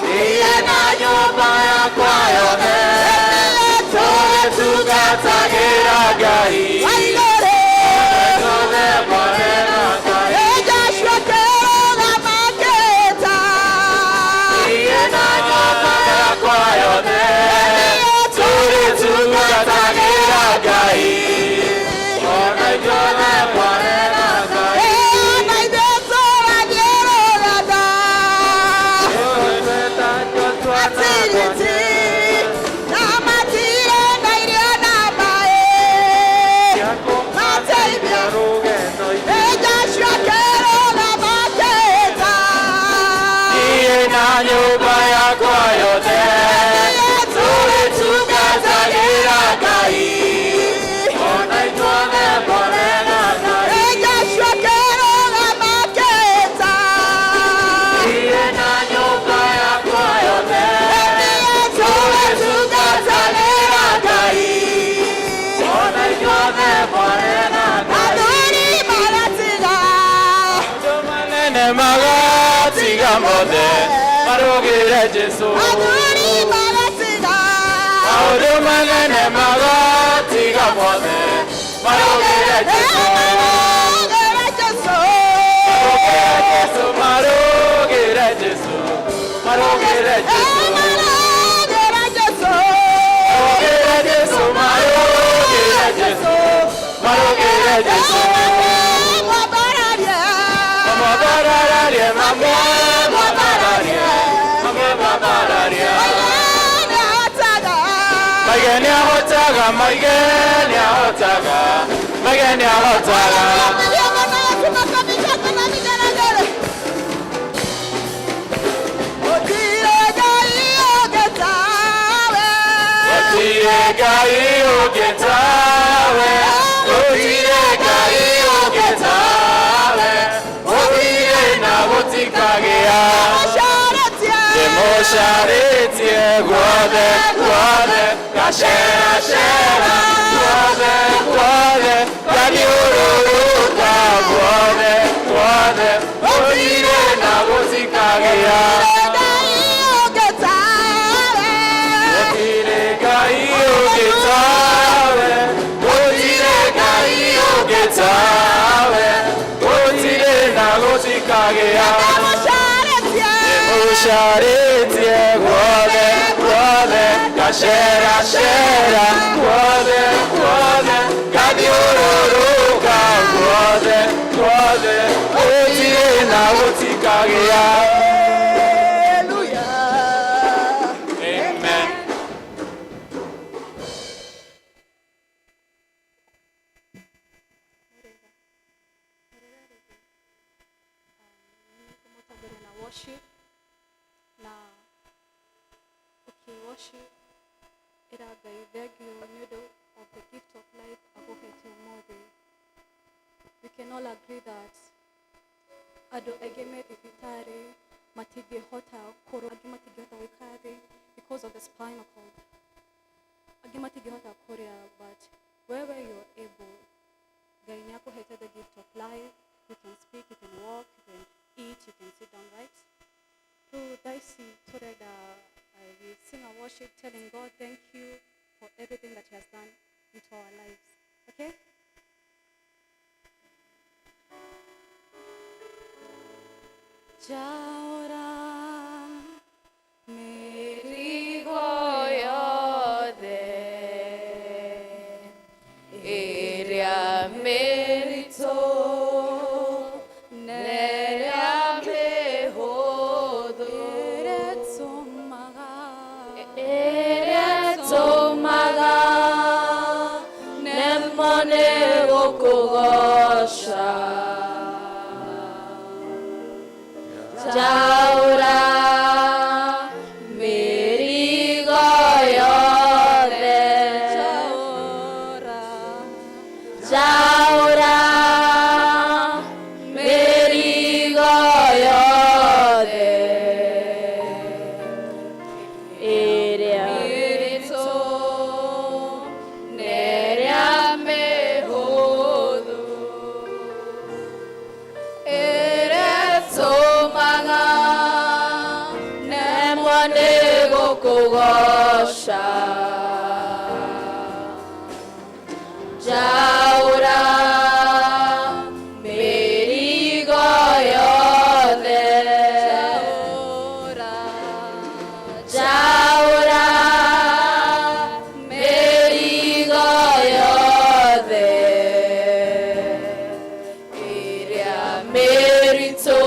niĩ na nyũmba yakwa yothe Tũrĩtungatagĩra Ngai. Waigũrĩ nĩ Joshua kĩrũgamakĩta Niĩ na nyũmba yakwa yothe tũrĩtungatagĩra Ngai. Ona ithuothe mwarĩ na Ngai. Niĩ na nyũmba yakwa yothe tũrĩtungatagĩra Ngai. Ona ithuothe mwarĩ na Ngai. Niĩ na nyũmba yakwa yothe tũrĩtungatagĩra Ngai. Ona ithuothe mwarĩ na Ngai. Maũndũ manene magatiga mothe marũgĩre Jesũ. Maũndũ manene magatiga mothe marũgĩre Jesũ. Marũgĩre Jesũ, marũgĩre Jesũ, marũgĩre Jesũ. Marũgĩre Jesũ, marũgĩre Jesũ, marũgĩre Jesũ. Mamwambararie, mamwambararie, mamwambararie. Maige nĩahotaga, maige nĩahotaga, maige nĩahotaga. Gũtirĩ Ngai ũngĩ tawe, gũtirĩ Ngai ũngĩ tawe, gũtirĩ na gũtikagĩa. Ndĩmũcarĩtie guothe guothe, ngaceracera guothe guothe, ngathiũrũrũka guothe guothe, gũtirĩ na gũtikagĩa. Gũtirĩ Ngai ũngĩ tawe, gũtirĩ Ngai ũngĩ tawe, gũtirĩ na gũtikagĩa. Ndĩmũcarĩtie guothe guothe, ngaceracera guothe guothe, ngathiũrũrũka guothe guothe, gũtirĩ na gũtikagĩa. Amen. Kũmũtongoria na worship na ũkĩ worship ĩra Ngai all agree that andũ aingĩ me thibitarĩ matingĩhota kũrũa, angĩ matingĩhota gũikara thĩ because of the spinal cord, angĩ matingĩhota kũrĩa, but wewe you're able. Ngai nĩ akũhete the gift of life. You can speak, you can walk, you can eat, you can sit down, right? Rĩu thaa ici tũrenda we sing a worship telling God thank you for everything that he has done into our lives, okay? Njaũra mĩrigo yothe ĩrĩa mĩritũ na ĩrĩa mĩhũthũ, ĩrĩa ĩtũmaga nemwo nĩ gũkũgoca. Njaũra mĩrigo yothe, njaũra mĩrigo yothe ĩrĩa mĩritũ na ĩrĩa mĩhũthũ, ĩrĩa ĩtũmaga nemwo nĩ gũkũgoca. Njaũra mĩrigo yothe, njaũra mĩrigo yothe ĩrĩa mĩritũ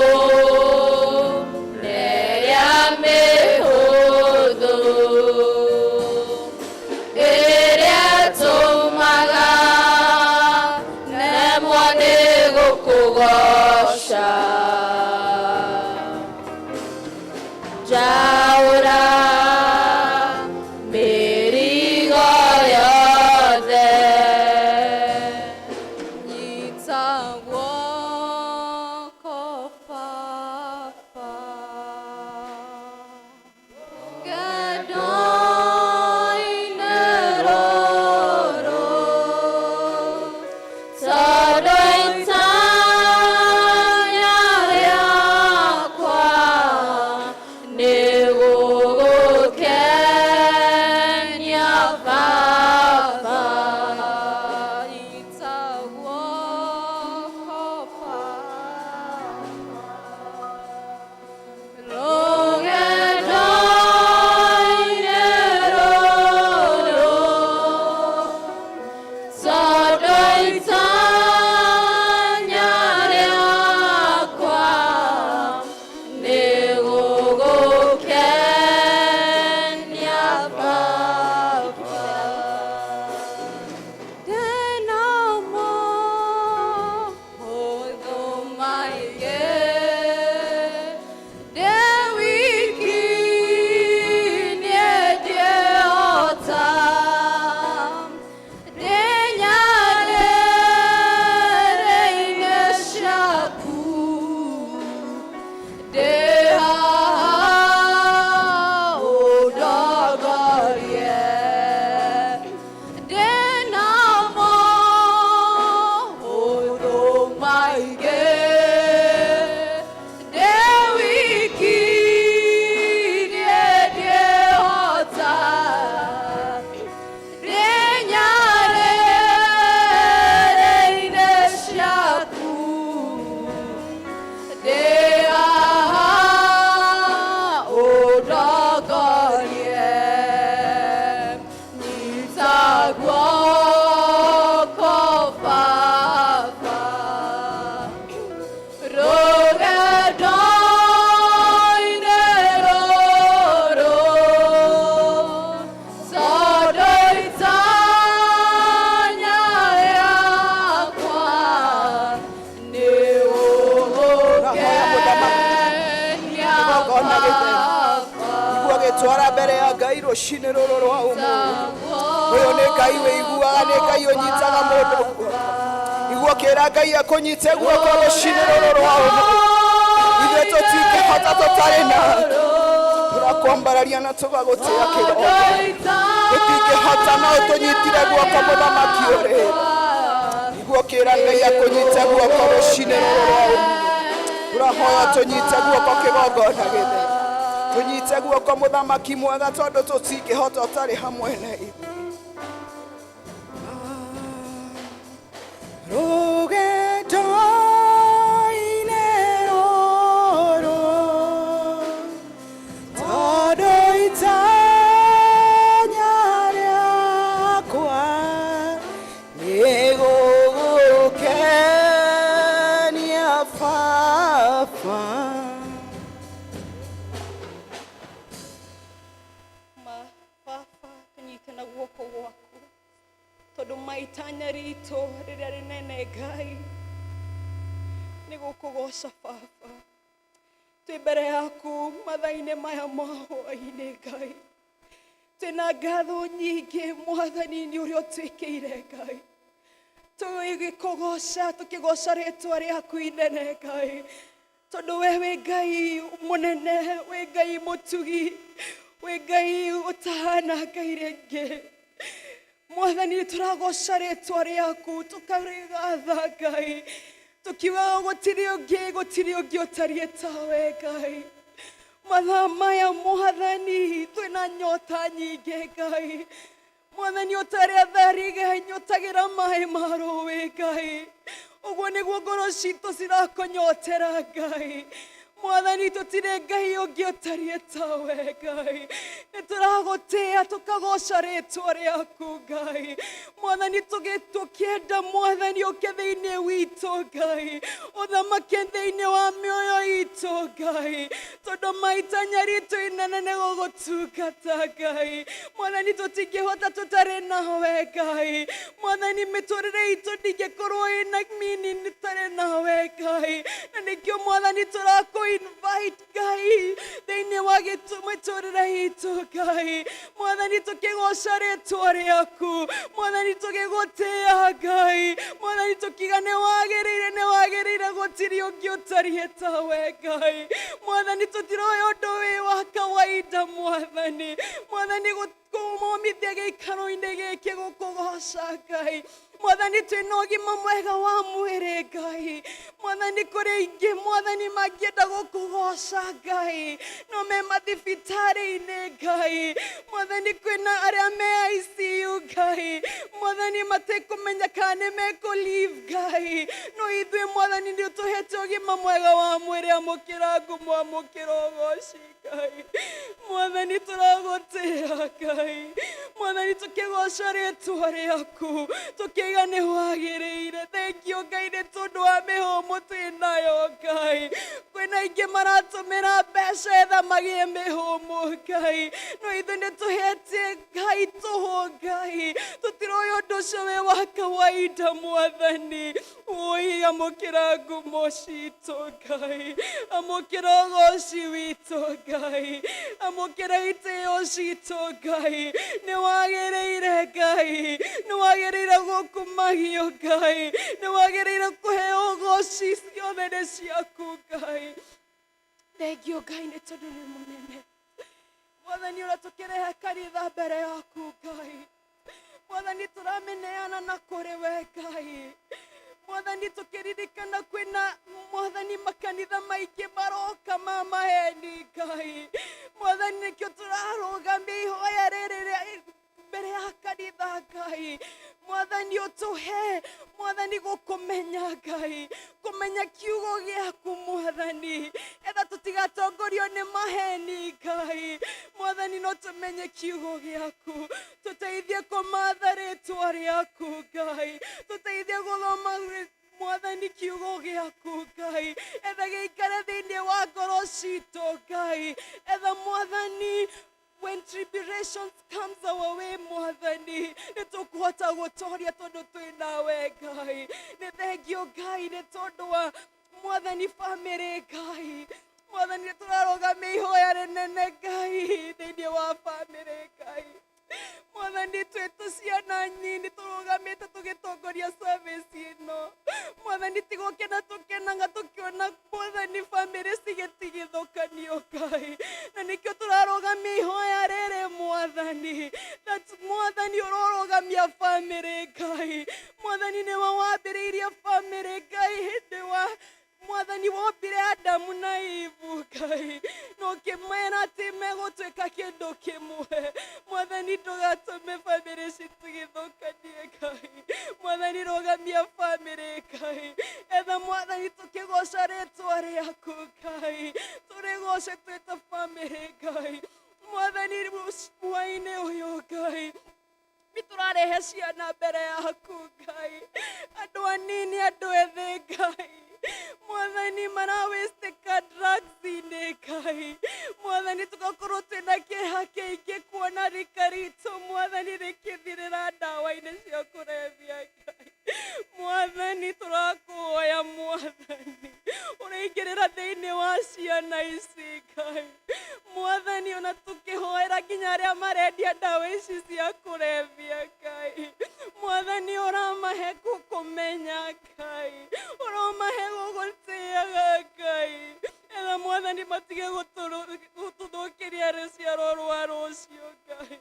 na ĩrĩa mĩhũthũ, ĩrĩa ĩtũmaga nemwo nĩ gũkũgoca. Njaũra mĩrigo yothe. Nyita guoko Baba, ngendo-inĩ rũrũ, tondũ itanya rĩakwa nĩ gũgũkenia Baba. Nyita guoko Baba, rũgendo-inĩ rũrũ, tondũ itanya rĩakwa nĩ gũgũkenia Baba. Ndĩna maũndũ maingĩ, ndĩ wiki niĩ ndĩhota, ndĩ nyarĩrĩ-inĩ ciaku, ndĩ haha ũndongorie. Ndĩna maũndũ maingĩ, ndĩ wiki niĩ ndĩhota, ndĩ nyarĩrĩ-inĩ ciaku, ndĩ haha ũndongorie. Nyita guoko Baba, rũgendo-inĩ rũrũ, tondũ itanya rĩakwa nĩ Ũrahoya mũthamaki. gũgũkenia Igongona gĩtheru. Baba. Niguo gĩtwara mbere ya Ngai rũcinĩ rũrũ rwa ũmũthĩ. Ũyũ nĩ Ngai wĩiguaga, nĩ Ngai ũnyitaga mũndũ guoko. Igua kĩra Ngai akũnyite guoko rũcinĩ rũrũ rwa ũmũthĩ. Ithuĩ tũtingĩhota tũtarĩ nawe. Tũrakwambararia na tũgagũtĩa kĩgongona. Tũtingĩhota no ũtũnyitire guoko mũthamaki ũrĩ. Igua kĩra Ngai akũnyite guoko rũcinĩ rũrũ rwa ũmũthĩ. Tũrahoya tũnyite guoko kĩgongona gĩtheru. Tũnyite guoko mũthamaki mwega tondũ tũtingĩhota ũtarĩ hamwe na ithuĩ. Rũgendo-inĩ rũrũ, tondũ itanya rĩakwa nĩ gũgũkenia Baba. Ma baba tũnyite na guoko gwaku tondũ maitanya ritũ rĩrĩa rĩnene Ngai nĩ gũkũgoca baba. Twĩ mbere yaku mathaa-inĩ maya ma hwaĩ-inĩ Ngai, twĩna ngatho nyingĩ mwathani nĩ ũrĩa ũtwĩkĩire Ngai. Tũgĩkũgoca tũkĩgoca rĩtwa rĩaku inene Ngai, tondũ we wĩ Ngai mũnene, wĩ Ngai mũtugi, wĩ Ngai ũtahana Ngai rĩngĩ. Mwathani tũragoca rĩtwa rĩaku tũkarĩgatha Ngai, tũkiugaga gũtirĩ ũngĩ, gũtirĩ ũngĩ ũtariĩ tawe Ngai. Mathaa maya mwathani twĩna nyota nyingĩ Ngai. Mwathani ũtarĩ thariga nyotagĩra maĩ ma rũĩ Ngai, ũguo nĩguo ngoro citũ cirakũnyotera Ngai. Mwathani tũtirĩ Ngai ũngĩ ũtariĩ tawe Ngai. Nĩ tũragũtĩa tũkagoca rĩtwa rĩaku Ngai. Mwathani tũkĩenda mwathani ũke thĩinĩ witũ Ngai, ũthamake thĩinĩ wa mĩoyo itũ Ngai, tondũ maitanya ritũ inene nĩ gũgũtungata Ngai. Mwathani tũtingĩhota tũtarĩ nawe Ngai. Mwathani mĩtũrĩre itũ ndingĩkorwo ĩna meaning ĩtarĩ nawe Ngai, na nĩkĩo mwathani tũrakũ invite Ngai thĩinĩ wa mĩtũrĩre itũ Ngai. Mwathani tũkĩgoca rĩtwa rĩaku, mwathani tũgĩgũtĩa Ngai, mwathani tũkiuga nĩ wagĩrĩire, nĩ wagĩrĩire, gũtirĩ ũngĩ ũtariĩ tawe Ngai. Mwathani tũtiroĩ ũndũ wĩ wa kawaida mwathani. Mwathani kũmomithia gĩikaro-inĩ gĩkĩ gũkũgoca Ngai. Mwathani twĩna ũgima mwega wa mwĩrĩ Ngai. Mwathani kũrĩ aingĩ mwathani mangĩenda gũkũgoca Ngai no me mathibitarĩ-inĩ Ngai. Mwathani kwĩna arĩa me ICU Ngai. Mwathani matekũmenya kana nĩ mekũ leave Ngai, no ithuĩ mwathani nĩ ũtũhete ũgima mwega wa mwĩrĩ. Amũkĩra ngumo, amũkĩra ũgoci Ngai. Mwathani tũragũtĩa Ngai. Mwathani tũkĩgoca rĩtwa rĩaku tũkĩiga nĩ wagĩrĩire. Thank you Ngai nĩ tondũ wa mĩhũmũ twĩnayo Ngai. Kwĩna aingĩ maratũmĩra mbeca etha magĩe mĩhũmũ Ngai, no ithuĩ nĩ tũhete Ngai tũhũ Ngai. Tũtiroĩ ũndũ ũcio wĩ wa kawaida mwathani. Woi amũkĩra ngumo citũ Ngai, amũkĩra ũgoci witũ Ngai, amũkĩra itĩo citũ Ngai. Nĩ wagĩrĩire Ngai, nĩ wagĩrĩire gũkumagio Ngai, nĩ wagĩrĩire kũheo ũgoci, ciothe nĩ ciaku Ngai. Thank you Ngai nĩ tondũ nĩ mũnene. Mwathani ũrĩa tũkĩrehe kanitha mbere yaku Ngai, mwathani tũramĩneana na kũrĩ we Ngai. Mwathani tũkĩririkana kwĩna mwathani makanitha maingĩ maroka ma maheni Ngai. Mwathani nĩkĩo tũrarũgamia ihoya rĩrĩ rĩa mbere ya kanitha Ngai. Mwathani ũtũhe mwathani gũkũmenya Ngai, kũmenya kiugo gĩaku mwathani, etha tũtigatongorio nĩ maheni Ngai. Mwathani no tũmenye kiugo gĩaku, tũteithie kũmatha rĩtwa rĩaku Ngai, tũteithie gũthoma mwathani kiugo gĩaku Ngai, etha gĩikare thĩinĩ wa ngoro citũ Ngai, etha mwathani when tribulations comes our way mwathani nĩ tũkũhota gũtoria tondũ twĩ nawe Ngai. Nĩ thengio Ngai nĩ tondũ wa mwathani famĩlĩ Ngai. Mwathani nĩ tũrarũgamia ihoya rĩnene Ngai thĩinĩ wa famĩlĩ Ngai. Mwathani twĩ tũciana nini tũrũgamĩte tũgĩtongoria service ĩno. Mwathani ti gũkena tũkenaga tũkĩona Mwathani bamĩrĩ cigĩtigithũkanio Ngai. Na nĩkĩo tũrarũgamia ihoya rĩrĩ Mwathani. That Mwathani ũrorũgamia bamĩrĩ Ngai. Mwathani nĩwe wambĩrĩirie bamĩrĩ Ngai hĩndĩ wa Mwathani wombire Adamu na Ivu Ngai na ũkĩmera atĩ megũtuĩka kĩndũ kĩmwe. Mwathani ndũgatũme bamĩrĩ citigithũkanie Ngai. Mwathani rũgamia bamĩrĩ Ngai. Etha Mwathani tũkĩgoca rĩtwa rĩaku Ngai. Tũrĩgoce twĩ ta bamĩrĩ Ngai. Mwathani hwainĩ ũyũ Ngai nĩ tũrarehe ciana mbere yaku Ngai, andũ anini andũ ethĩ Ngai, Mwathani marawĩstĩka drugs-inĩ Ngai, Mwathani tũgakorwo twĩna kĩeha kĩingĩ kuona rika ritũ Mwathani rĩkĩthirĩra ndawa-inĩ cia kũrebia Ngai. Mwathani tũrakũhoya Mwathani ũraingĩrĩra thĩinĩ wa ciana ici Ngai. Mwathani ona tũkĩhoera nginya arĩa marendia ndawa ici cia kũrebia Ngai. Mwathani ũramahe gũkũmenya Ngai, ũromahe gũgũtĩaga Ngai. Etha Mwathani matige gũtũthũkĩria rũciaro rwa rũciũ Ngai.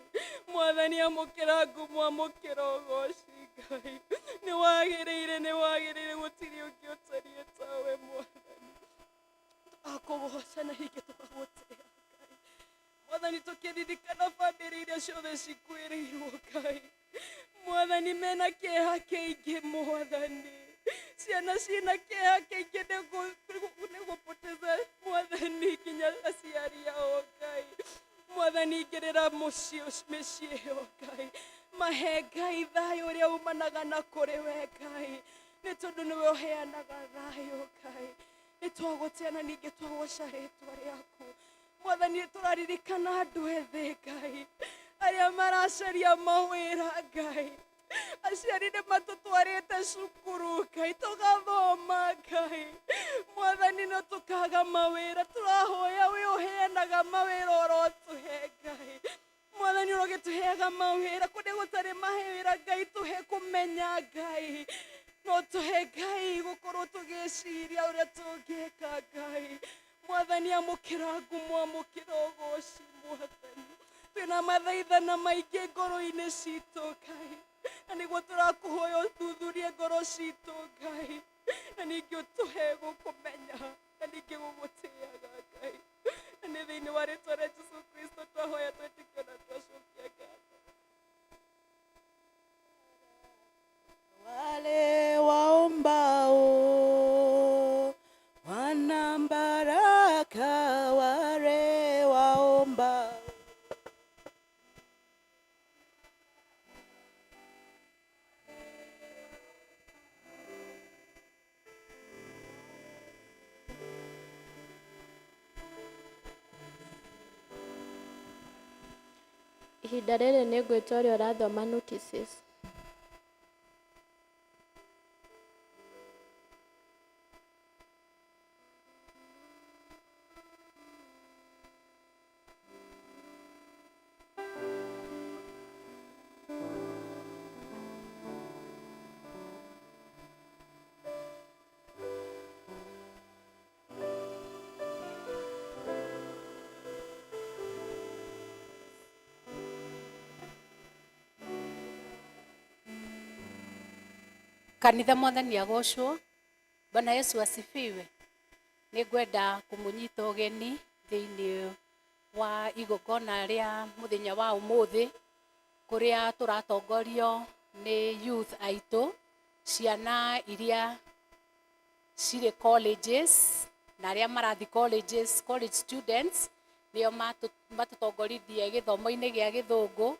Mwathani amũkĩra ngumo, amũkĩra ũgoci Ngai. Nĩ wagĩrĩire, nĩ wagĩrĩire, gũtirĩ ũngĩ ũtariĩ tawe Mwathani. Tũgakũgoca na hingĩ tũgagũtĩa Ngai. Mwathani tũkĩririkana bamĩrĩ iria ciothe cikuĩrĩirwo Ngai. Mwathani mena kĩeha kĩingĩ Mwathani. Ciana ciĩna kĩeha kĩingĩ nĩ gũpoteza Mwathani nginya aciari ao Ngai. Mwathani ingĩrĩra mũciĩ mĩciĩ ĩyo Ngai. Mahe Ngai thayũ ũrĩa umanaga na kũrĩ we Ngai. Nĩ tondũ nĩwe ũheanaga thayũ Ngai. Nĩ twagũtĩa na ningĩ twagoca rĩtwa rĩaku. Mwathani nĩ tũraririkana andũ ethĩ Ngai arĩa maracaria mawĩra Ngai. Aciari nĩ matũtwarĩte cukuru Ngai tũgathoma Ngai. Mwathani no tũkaga mawĩra tũrahoya we ũheanaga mawĩra ũrotũhe Ngai. Mwathani ũrogĩtũheaga mawĩra kũrĩa gũtarĩ mawĩra Ngai tũhe kũmenya Ngai. No tũhe Ngai gũkorwo tũgĩciria ũrĩa tũngĩka Ngai. Mwathani amũkĩra ngumo, amũkĩra ũgoci Mwathani. Twĩna mathaithana maingĩ ngoro-inĩ citũ Ngai, na nĩguo tũrakũhoya ũthuthurie ngoro citũ Ngai, na ningĩ ũtũhe gũkũmenya na ningĩ gũgũtĩaga Ngai. Na nĩ thĩinĩ wa rĩtwa rĩa Jesu Kristo twahoya twetĩkia na twacokia ngatho. Wale waombao wana baraka, wale waombao. Ihinda rĩrĩ nĩ ngwĩta ũrĩa ũrathoma notices. Kanitha mwathani agocwo. Bwana Yesu asifiwe. Nĩ ngwenda kũmũnyita ũgeni thĩinĩ wa igongona rĩa mũthenya wa ũmũthĩ kũrĩa tũratongorio nĩ youth aitũ, ciana iria cirĩ colleges na arĩa marathiĩ colleges, college students nĩo matũtongorithie gĩthomo-inĩ gĩa gĩthũngũ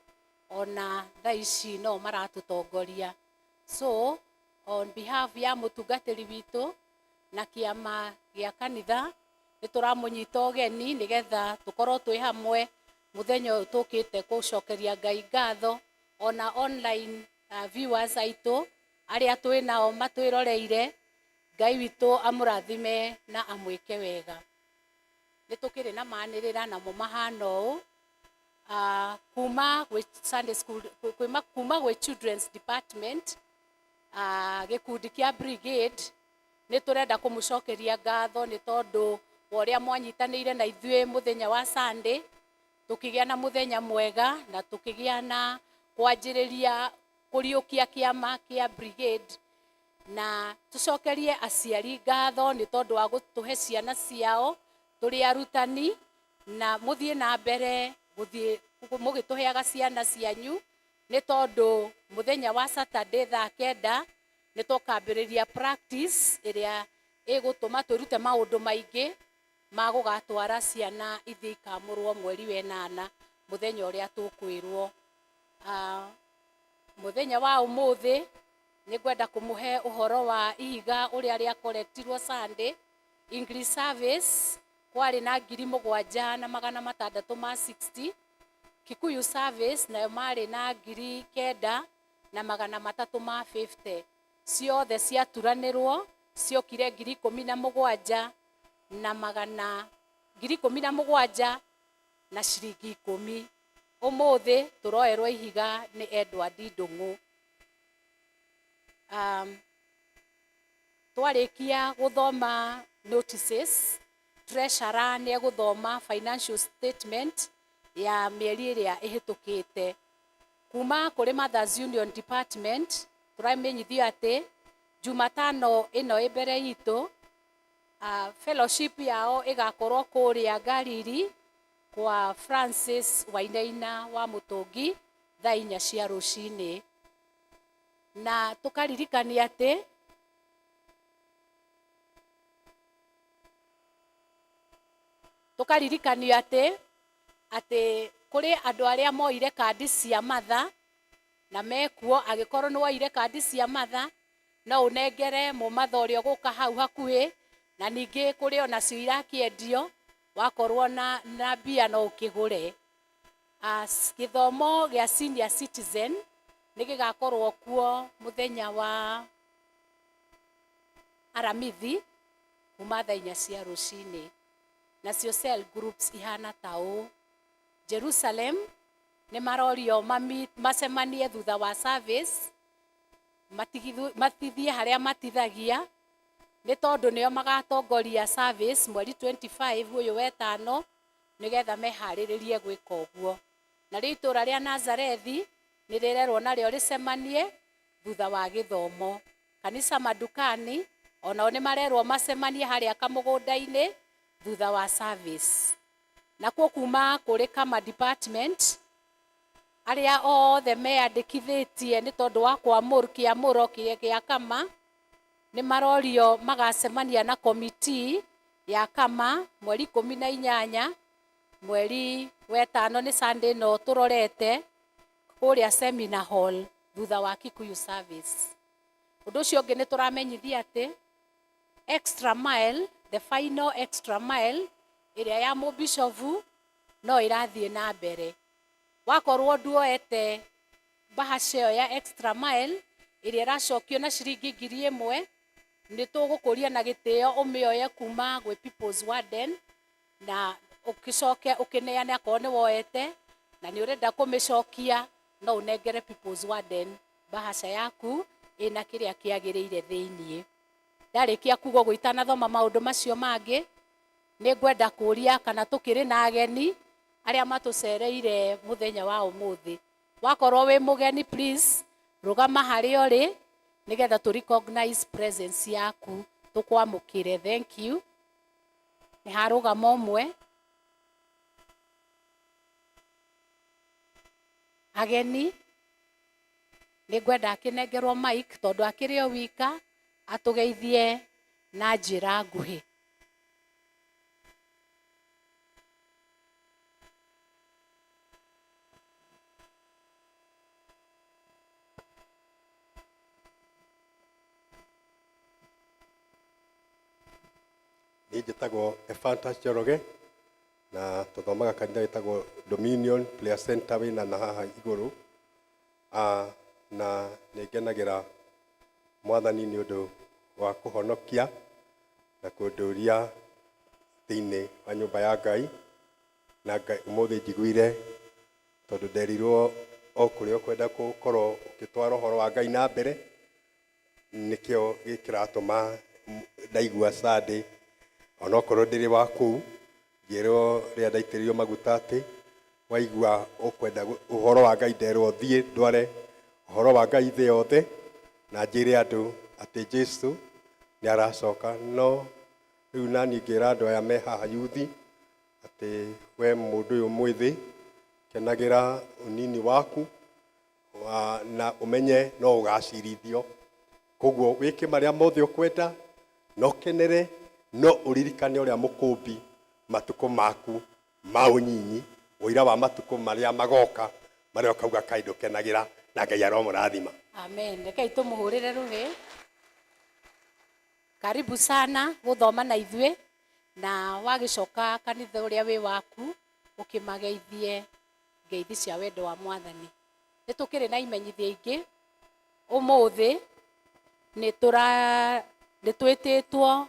ona thaa ici no maratũtongoria. So on behalf ya mũtungatĩri witũ na kĩama gĩa kanitha nĩ tũramũnyita ũgeni nĩgetha tũkorwo twĩ hamwe mũthenya ũyũ tũkĩte gũcokeria Ngai ngatho, ona online viewers aitũ arĩa twĩ nao matwĩroreire, Ngai witũ amũrathime na amwĩke wega. Nĩ tũkĩrĩ na manĩrĩra namo mahana ũũ. Kuma gwĩ Sunday school, kuma gwĩ children's department, gĩkundi kĩa brigade, nĩ tũrenda kũmũcokeria ngatho nĩ tondũ wa ũrĩa mwanyitanĩire na ithuĩ mũthenya wa Sunday, tũkĩgĩa na mũthenya mwega na tũkĩgĩa na kwanjĩrĩria kũriũkia kĩama kĩa brigade. Na tũcokerie aciari ngatho nĩ tondũ wa gũtũhe ciana ciao tũrĩ arutani, na mũthiĩ na mbere gũthiĩ mũgĩtũheaga ciana cianyu, nĩ tondũ mũthenya wa Saturday thaa 9 nĩ tũkambĩrĩria practice ĩrĩa ĩgũtũma twĩrute maũndũ maingĩ ma gũgatwara ciana ithiĩ ikamũrwo mweri wa 8, mũthenya ũrĩa tũkwĩrwo. Mũthenya wa ũmũthĩ nĩ ngwenda kũmũhe ũhoro wa ihiga ũrĩa rĩakorektirwo Sunday. English service kwarĩ na 7,660. Kikuyu service nayo marĩ na 9,350. Ciothe ciaturanĩrwo ciokire 17,000 na magana 17,000 na ciringi 10. Ũmũthĩ tũroerwo ihiga nĩ Edward Ndung'u. Twarĩkia gũthoma notices, treasurer nĩ egũthoma financial statement ya mĩeri ĩrĩa ĩhĩtũkĩte. Kuma kũrĩ Mothers Union Department tũramenyithio atĩ Jumatano ĩno ĩ mbere itũ, fellowship yao ĩgakorwo kũrĩa Galili kwa Francis Wainaina wa Mũtũngi thaa 4 cia rũcinĩ. Na tũkaririkania atĩ atĩ kũrĩ andũ arĩa moire kandi cia matha na mekuo. Angĩkorwo nĩ woire kandi cia matha, no ũnengere mũmatha ũrĩa ũgũka hau hakuhĩ, na ningĩ kũrĩ onacio irakĩendio, wakorwo na mbia no ũkĩgũre. Gĩthomo gĩa senior citizen nĩ gĩgakorwo kuo mũthenya wa Aramithi kuma thaa 4 cia rũcinĩ. Nacio cell groups ihana ta ũũ: Jerusalem nĩ marorio macemanie thutha wa service, matithie harĩa matithagia, nĩ tondũ nĩo magatongoria service mweri 25 ũyũ wetano, nĩgetha meharĩrĩrie gwĩka ũguo. Narĩo itũra rĩa Nazarethi nĩ rĩrerwo narĩo rĩcemanie thutha wa gĩthomo. Kanisa madukani onao nĩ marerwo macemanie harĩa kamũgũnda-inĩ thutha wa service. Nakuo kuma kũrĩ Kama department, arĩa othe meyandĩkithĩtie nĩ tondũ wa kĩamũro gĩa Kama nĩ marorio magacemania na komiti ya Kama mweri 18 mweri wetano, nĩ Sunday ĩno tũrorete, kũrĩa seminar hall thutha wa Kikuyu service. Ũndũ ũcio ũngĩ nĩ tũramenyithia atĩ extra mile, the final extra mile ĩrĩa ya mũbishovu no ĩrathiĩ na mbere. Wakorwo nduoete bahasha ĩyo ya extra mile ĩrĩa ĩracokio na ciringi 1,000, nĩ tũgũkũria na gĩtĩo ũmĩoye kuma gwĩ People's Warden, na ũkĩcoke ũkĩneane akorwo nĩ woete na nĩ ũrenda kũmĩcokia, no ũnengere People's Warden bahasha yaku ĩna kĩrĩa kĩagĩrĩire thĩiniĩ. Ndarĩkia kuga ũguo, itanathoma maũndũ macio mangĩ, nĩ ngwenda kũria kana tũkĩrĩ na ageni arĩa matũcereire mũthenya wa ũmũthĩ. Wakorwo wĩ mũgeni, please rũgama harĩa ũrĩ nĩgetha tũ recognize presence yaku, tũkwamũkĩre. Thank you. Nĩ harũgama ũmwe. Ageni nĩ ngwenda akĩnengerwo mic tondũ akĩrĩ o wika, atũgeithie na njĩra nguhĩ. Niĩ njĩtagwo Ephantus Njoroge na tũthomaga kanitha wĩtagwo Dominion Prayer Center wĩna na haha igũrũ. Na nĩ ngenagĩra Mwathani nĩ ũndũ wa kũhonokia na kũndũria thĩinĩ wa nyũmba ya Ngai, na Ngai ũmũthĩ njiguire Tondũ nderirwo o kũrĩa ũkwenda gũkorwo ũgĩtwara ũhoro wa Ngai na mbere, nĩkĩo gĩkĩratũma ndaigua Sunday onokorwo ndĩrĩ wa kũu, ngĩrwo rĩrĩa ndaitĩrĩirio maguta atĩ waigua ũkwenda ũhoro wa Ngai, nderwo thiĩ ndware ũhoro wa Ngai thĩ yothe na njĩre andũ atĩ Jesu nĩ aracoka. No rĩu naniĩ ngĩra andũ aya me haha yuthi atĩ we mũndũ ũyũ mwĩthĩ, kenagĩra ũnini waku na ũmenye no ũgacirithio. Koguo wĩke marĩa mothe ũkwenda na ũkenere, no ũririkane ũrĩa mũkũmbi matukũ maku ma ũnyinyi, ũira wa matukũ marĩa magoka, marĩa ũkauga kaĩ ndũkenagĩra, na Ngai aromũrathima. Amen. Rekei tũmũhũrĩre rũhĩ. Karibu sana gũthoma na ithuĩ, na wagĩcoka kanitha ũrĩa wĩ waku ũkĩmageithie ngeithi cia wendo wa Mwathani. Nĩ tũkĩrĩ na imenyithia ingĩ ũmũthĩ. Nĩ twĩtĩtwo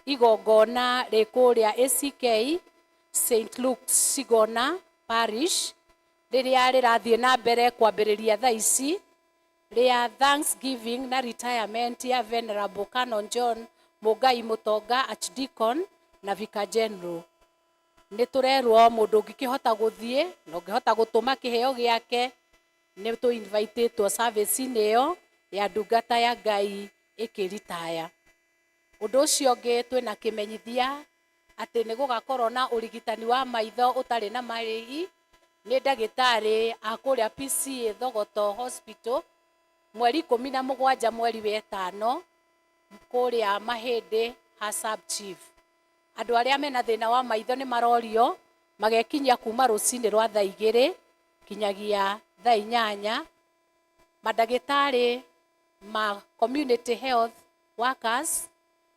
igongona rĩ kũrĩa ACK St Luke's Sigona Parish, rĩrĩa rĩrathiĩ na mbere kwambĩrĩria thaa ici, rĩa Thanksgiving na retirement ya Venerable Canon John Mũngai Mũtonga, Archdeacon na Vicar General. Nĩ tũrerwo mũndũ ũngĩkĩhota gũthiĩ na ũngĩhota gũtũma kĩheo gĩake, nĩ tũ invitĩtwo service-inĩ ĩyo ya ndungata ya Ngai ĩkĩritaya. Ũndũ ũcio ũngĩ, twĩna kĩmenyithia atĩ nĩ gũgakorwo na ũrigitani wa maitho ũtarĩ na marĩhi nĩ ndagĩtarĩ a kũrĩa PCA Thogoto Hospital mweri 17 mweri wa ĩtano kũrĩa Mahĩndĩ ha Sub Chief. Andũ arĩa mena thĩna wa maitho nĩ marorio magekinyia kuma rũcinĩ rwa thaa 2 kinyagia thaa 8. Mandagĩtarĩ ma community health workers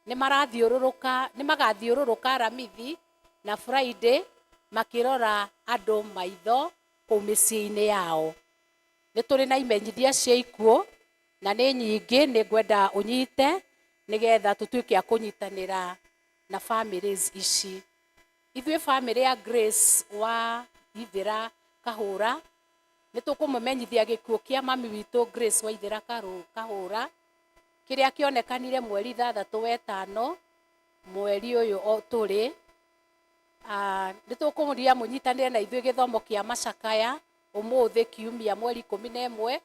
nĩ marathiũrũrũka, nĩ magathiũrũrũka Aramithi na Friday makĩrora andũ maitho kũu mĩciĩ-inĩ yao. Nĩ tũrĩ na imenyithia cia ikuũ na nĩ nyingĩ, nĩ ngwenda ũnyite nĩgetha tũtuĩke a kũnyitanĩra na families ici. Ithuĩ famĩlĩ ya Grace wa Ithĩra Kahũra nĩ tũkũmũmenyithia gĩkuũ kĩa mami witũ Grace wa Ithĩra Kahũra, kĩrĩa kĩonekanire mweri 6 wa ĩtano mweri ũyũ o tũrĩ. Nĩ tũkũmũria mũnyitanĩre na ithuĩ gĩthomo kĩa macakaya ũmũthĩ kiumia mweri 11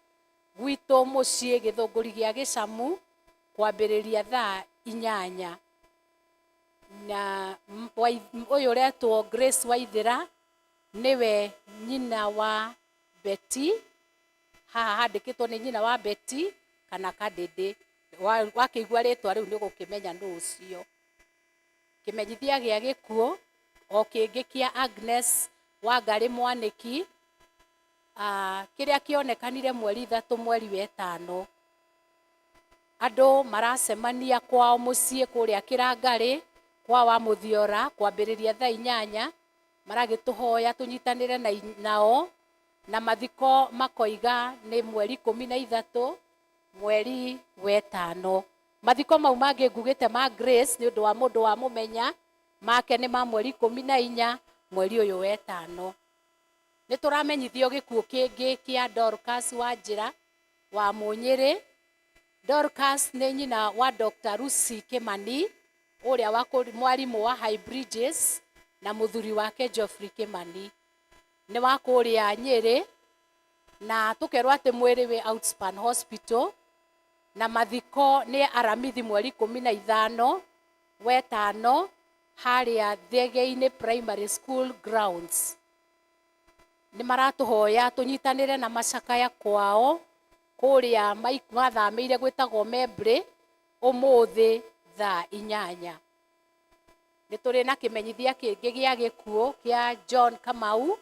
gwitũ mũciĩ Gĩthũngũri gĩa Gĩcamu kwambĩrĩria thaa 8. Na ũyũ ũretwo Grace Waithĩra nĩwe nyina wa Betty. Haha handĩkĩtwo nĩ nyina wa Betty kana Kadĩndĩ. Wakĩigua rĩtwa rĩu nĩ ũgũkĩmenya nũ ũcio. Kĩmenyithia gĩa gĩkuũ o kĩngĩ kĩa Agnes Wangarĩ Mwanĩki, kĩrĩa kĩonekanire mweri 3 mweri wa ĩtano. Andũ maracemania kwao mũciĩ kũrĩa Kĩrangarĩ kwa wa Mũthiora kwambĩrĩria thaa 8, maragĩtũhoya tũnyitanĩre nao, na mathiko makoiga nĩ mweri 13 mweri wa ĩtano. Mathiko mau mangĩ ngugĩte ma Grace nĩ ũndũ wa mũndũ wa mũmenya make nĩ ma mweri 14 mweri ũyũ wa ĩtano. Nĩ tũramenyithio gĩkuũ kĩngĩ kĩa Dorcas Wanjĩra wa Mũnyĩrĩ. Dorcas nĩ nyina wa Dr. Lucy Kimani ũrĩa wa mwarimũ wa High Bridges na mũthuri wake Geoffrey Kimani. Nĩ wa kũrĩa Nyĩrĩ, na tũkerwo atĩ mwĩrĩ wĩ Outspan Hospital, na mathiko nĩ Aramithi mweri 15 wetano harĩa Thegei-inĩ Primary School grounds. Nĩ maratũhoya tũnyitanĩre na macakaya kwao kũrĩa mathamĩire gwĩtagwo Membley ũmũthĩ thaa 8. Nĩ tũrĩ na kĩmenyithia kĩngĩ gĩa gĩkuũ kĩa John Kamau,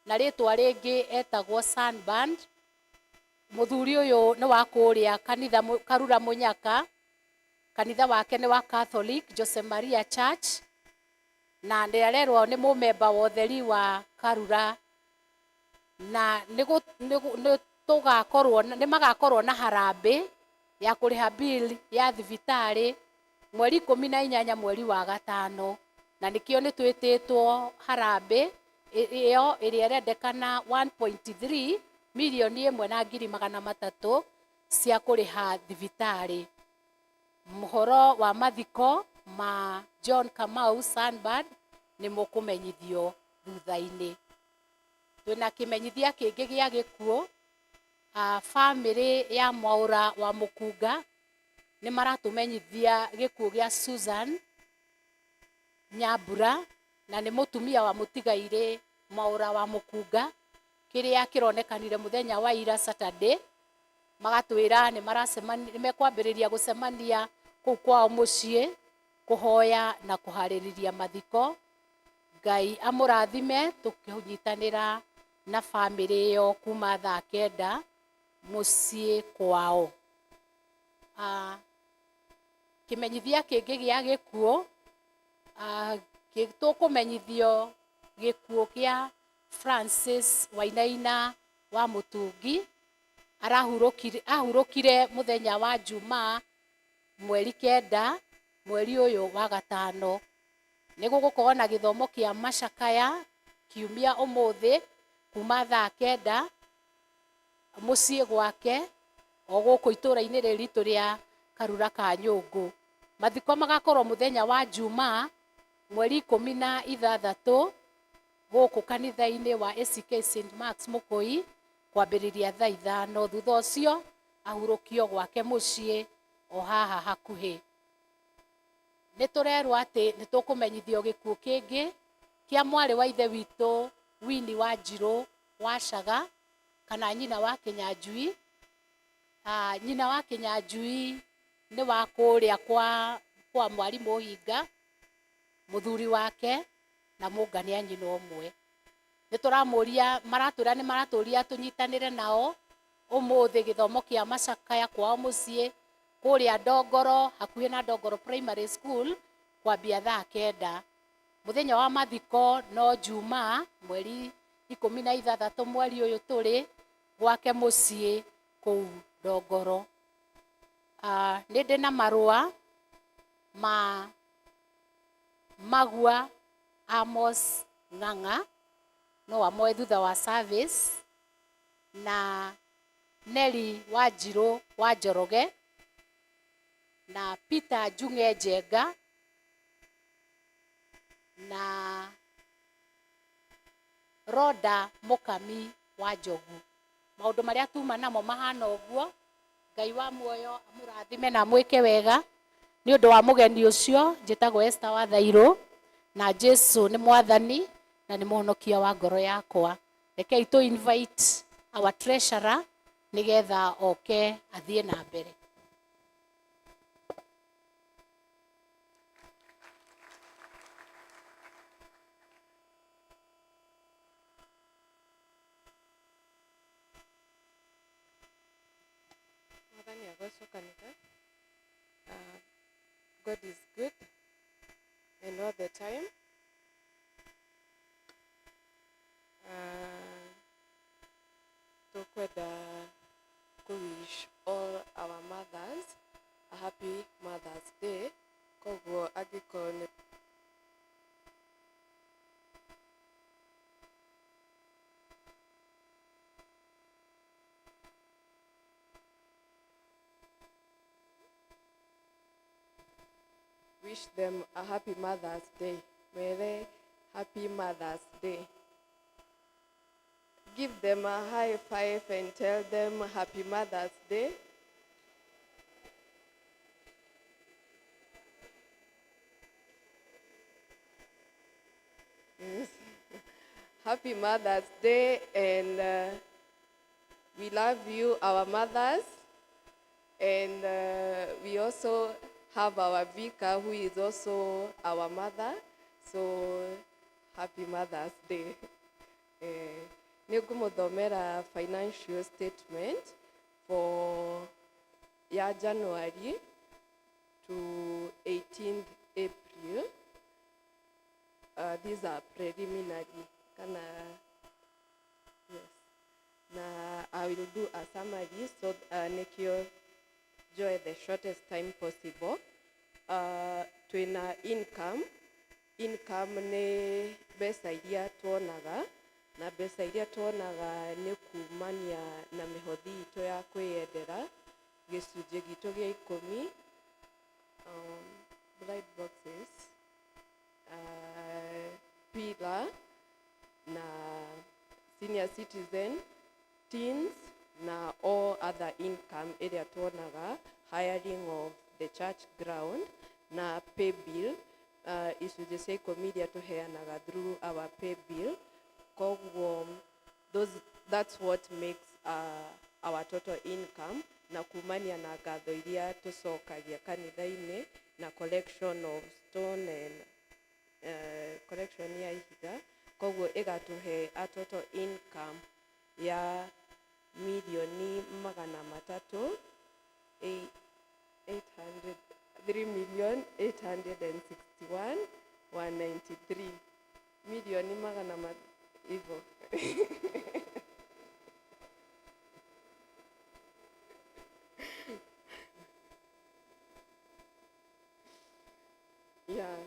na rĩtwa rĩngĩ etagwo Sunband. Mũthuri ũyũ nĩ wa kũrĩa kanitha Karura Mũnyaka. Kanitha wake nĩ wa Catholic Jose Maria Church, na nĩ arerwo nĩ mũmemba wa ũtheri wa Karura, na nĩ magakorwo na harambĩ ya kũrĩha bill ya thibitarĩ mweri 18 mweri wa gatano, na nĩkĩo nĩ twĩtĩtwo harambĩ Ĩyo ĩrĩa ĩrendekana 1.3 mirioni ĩmwe na ngiri magana matatũ cia kũrĩha thibitarĩ. Mũhoro wa mathiko ma John Kamau Sunbird nĩ mũkũmenyithio thutha-inĩ. Twĩna kĩmenyithia kĩngĩ gĩa gĩkuũ, bamĩrĩ ya Mwaũra wa Mũkunga nĩ maratũmenyithia gĩkuũ gĩa Susan Nyambura, na nĩ mũtumia wa mũtigairĩ Mwaũra wa Mũkunga, kĩrĩa kĩronekanire mũthenya wa ira Saturday. Magatwĩra nĩ maracemania, nĩ mekwambĩrĩria gũcemania kũu kwao mũciĩ kũhoya na kũharĩrĩria mathiko. Ngai amũrathime. Tũkĩnyitanĩra na bamĩrĩ ĩyo kuma thaa 9 mũciĩ kwao. Kĩmenyithia kĩngĩ gĩa gĩkuũ, tũkũmenyithio gĩkuũ kĩa Francis Wainaina wa Mũtungi. Arahurũkire, ahurũkire mũthenya wa Jumaa mweri 9 mweri ũyũ wa gatano. Nĩ gũgũkorwo na gĩthomo kĩa macakaya kiumia ũmũthĩ kuma thaa 9 mũciĩ gwake o gũkũ itũũra-inĩ rĩrĩ ritũ rĩa Karura ka Nyũngũ. Mathiko magakorwo mũthenya wa Jumaa mweri 16 gũkũ kanitha-inĩ wa ACK St Marks Mũkũi kwambĩrĩria thaa 5. Thutha ũcio ahurũkio gwake mũciĩ o haha hakuhĩ. Nĩ tũrerwo atĩ nĩ tũkũmenyithio gĩkuũ kĩngĩ kĩa mwarĩ wa ithe witũ Winnie Wanjirũ wa Caga, kana nyina wa Kĩnyanjui. Nyina wa Kĩnyanjui nĩ wa kũrĩa kwa mwarimũ Hinga, mũthuri wake na mũngania nyina ũmwe. Nĩ tũramũria, maratwĩra nĩ maratũria tũnyitanĩre nao ũmũthĩ gĩthomo kĩa macakaya kwao mũciĩ kũrĩa Ndongoro, hakuhĩ na Ndongoro Primary School, kwambia thaa 9. Mũthenya wa mathiko no Jumaa mweri 16 mweri ũyũ tũrĩ, gwake mũciĩ kũu Ndongoro. Nĩ ndĩ na marũa ma Magua Amos Ng'ang'a, no amoe thutha wa service, na Nelly Wanjirũ wa Njoroge, na Peter Njung'e Njenga, na Roda Mũkami wa Njogu. Maũndũ marĩa tuma namo mahana ũguo. Ngai wa muoyo amũrathime na amwĩke wega. Nĩ ũndũ wa mũgeni ũcio, njĩtagwo Esther wa Thairũ, na Jesu nĩ mwathani na nĩ mũhonokia wa ngoro yakwa. Rekei tũ invite our treasurer nĩgetha oke athiĩ na mbere. Mwathani agocwo kanitha. God is good and all the time. Tukwenda ku wish all our mothers a happy Mother's Day. Koguo angĩkorwo nĩ wish them a happy Mother's Day. Mere happy Mother's Day. Give them a high five and tell them happy Mother's Day. Yes. Happy Mother's Day, and we love you, our mothers. And we also have our vicar, who is also our mother. So happy Mother's Day. Nĩ ngũmũthomera financial statement for ya January to 18th April. These are preliminary. Kana, yes. Na I will do a summary so nĩkĩo njoe the shortest time possible. Twĩna income. Income nĩ mbeca iria tuonaga, na mbeca iria tuonaga nĩ kumania na mĩhothi itũ ya kwĩyendera, gĩcunjĩ gitũ gĩa ikũmi, blind boxes, pillar na senior citizen, teens na all other income ĩrĩa tuonaga, hiring of the church ground na pay bill, icunjĩ cia ikũmi iria tũheanaga through our pay bill. Koguo that's what makes our total income, na kumania na ngatho iria tũcokagia kanitha-inĩ na collection of stone and collection ya ihiga. Koguo ĩgatũhe a total income ya mirioni magana matatũ 800, 3,861,193, milioni magana hivyo. Yeah,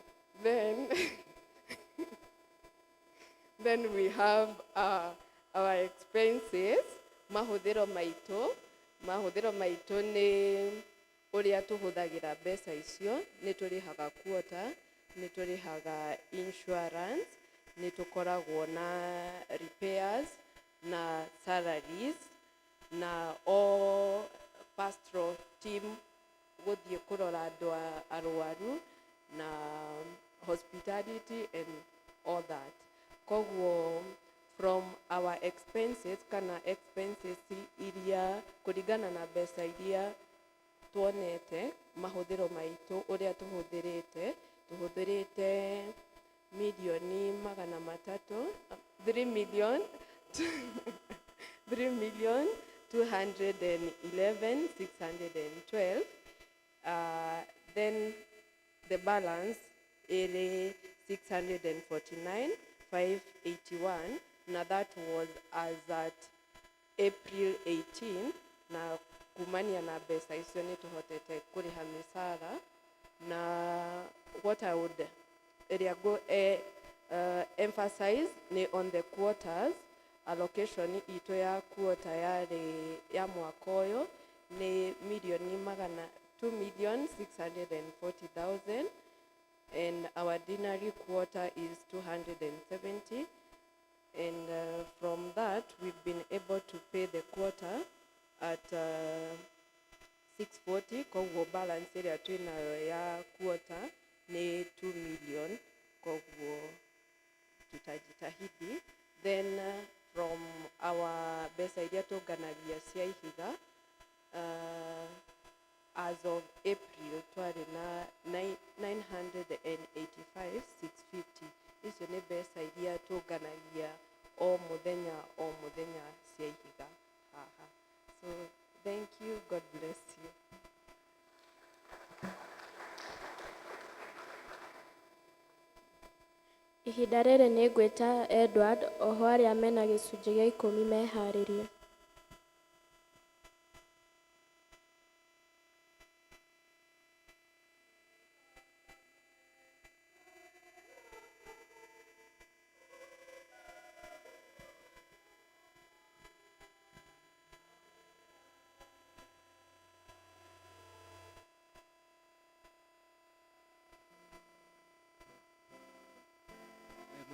then we have our expenses, mahũthĩro maitũ. Mahũthĩro maitũ nĩ ũrĩa tũhũthagĩra mbeca icio. Nĩ tũrĩhaga quota, nĩ tũrĩhaga insurance, nĩ tũkoragwo na repairs na salaries na all pastoral team gũthiĩ kũrora andũ arwaru na hospitality and all that. Koguo from our expenses, kana expenses iria kũringana na mbeca iria tuonete, mahũthĩro maitũ ũrĩa tũhũthĩrĩte, tũhũthĩrĩte mirioni magana matatũ, 3 million 3 million 211 612. Then the balance ĩrĩ 649 581, na that was as at April 18. Na kumania na mbeca icio nĩ tũhotete kũrĩha mĩcara. Na what I would ĩrĩa ngũ emphasize nĩ on the quarters allocation itũ ya quarter yarĩ ya mwaka ũyũ nĩ mirioni magana 2 million 640,000, and our ordinary quarter is 270, and from that we've been able to pay the quarter at 640. Koguo balance ĩrĩa twĩnayo ya quarter nĩ 2 million. Koguo tutajitahidi. Then from our mbeca iria tũnganagia cia ihiga, as of April twarĩ na 985,650. Icio nĩ mbeca iria tũnganagia o mũthenya o mũthenya cia ihiga haha. So thank you, God bless you. Ihinda rĩrĩ nĩ ngwĩta Edward oho arĩa mena gĩcunjĩ gĩa ikũmi meharĩrie.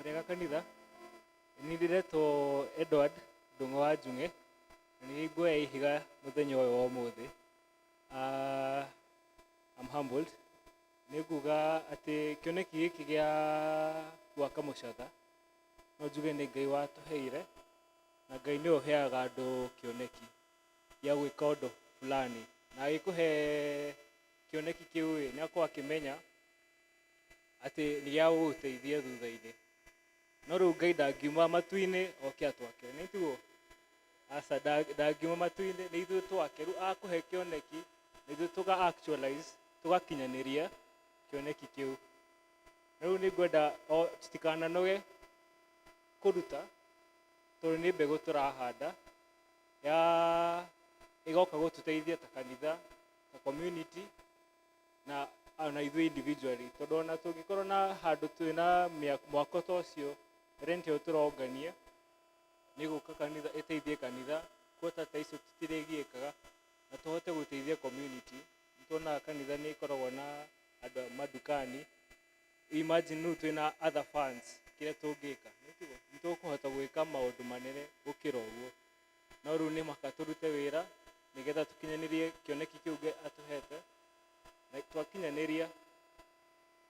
Mũrĩega kanitha. Nĩ ndĩretwo Edward Ndung'u wa Njung'e, na nĩ nguoya ihiga mũthenya ũyũ wa ũmũthĩ. I'm humbled. Nĩ nguga atĩ kĩoneki gĩkĩ gĩa gwaka mũcatha no njuge nĩ Ngai watũheire, na Ngai nĩwe ũheaga andũ kĩoneki gĩa gwĩka ũndũ fulani, na agĩkũhe kĩoneki kĩu ĩ, nĩ akorwo akĩmenya atĩ nĩ gĩa gũgũteithia thutha-inĩ. No rĩu Ngai ndangiuma matu-inĩ oke atwakĩre, nĩ tiguo? Aca, ndangiuma matu-inĩ, nĩ ithuĩ twake. Rĩu akũhe kĩoneki, nĩ ithuĩ tũga actualize, tũgakinyanĩria kĩoneki kĩu. Rĩu nĩ ngwenda o tũtikananoge kũruta, tondũ nĩ mbegũ tũrahanda ya ĩgoka gũtũteithia ta kanitha, ta community na Ona ithuĩ individually, tondũ ona tũngĩkorwo na handũ twĩna mwako ta ũcio, rent ĩyo tũrongania nĩ gũka kanitha ĩteithie kanitha kuota ta icio tũtirĩgiĩkaga na tũhote gũteithia community. Nĩ tuonaga kanitha nĩ ĩkoragwo na andũ a mandukani. Imagine rĩu twĩna other funds, kĩrĩa tũngĩka nĩ tũkũhota gwĩka maũndũ manene gũkĩra ũguo. No rĩu nĩ maka tũrute wĩra nĩgetha tũkinyanĩrie kĩoneki kĩu Ngai atũhete, na twakinyanĩria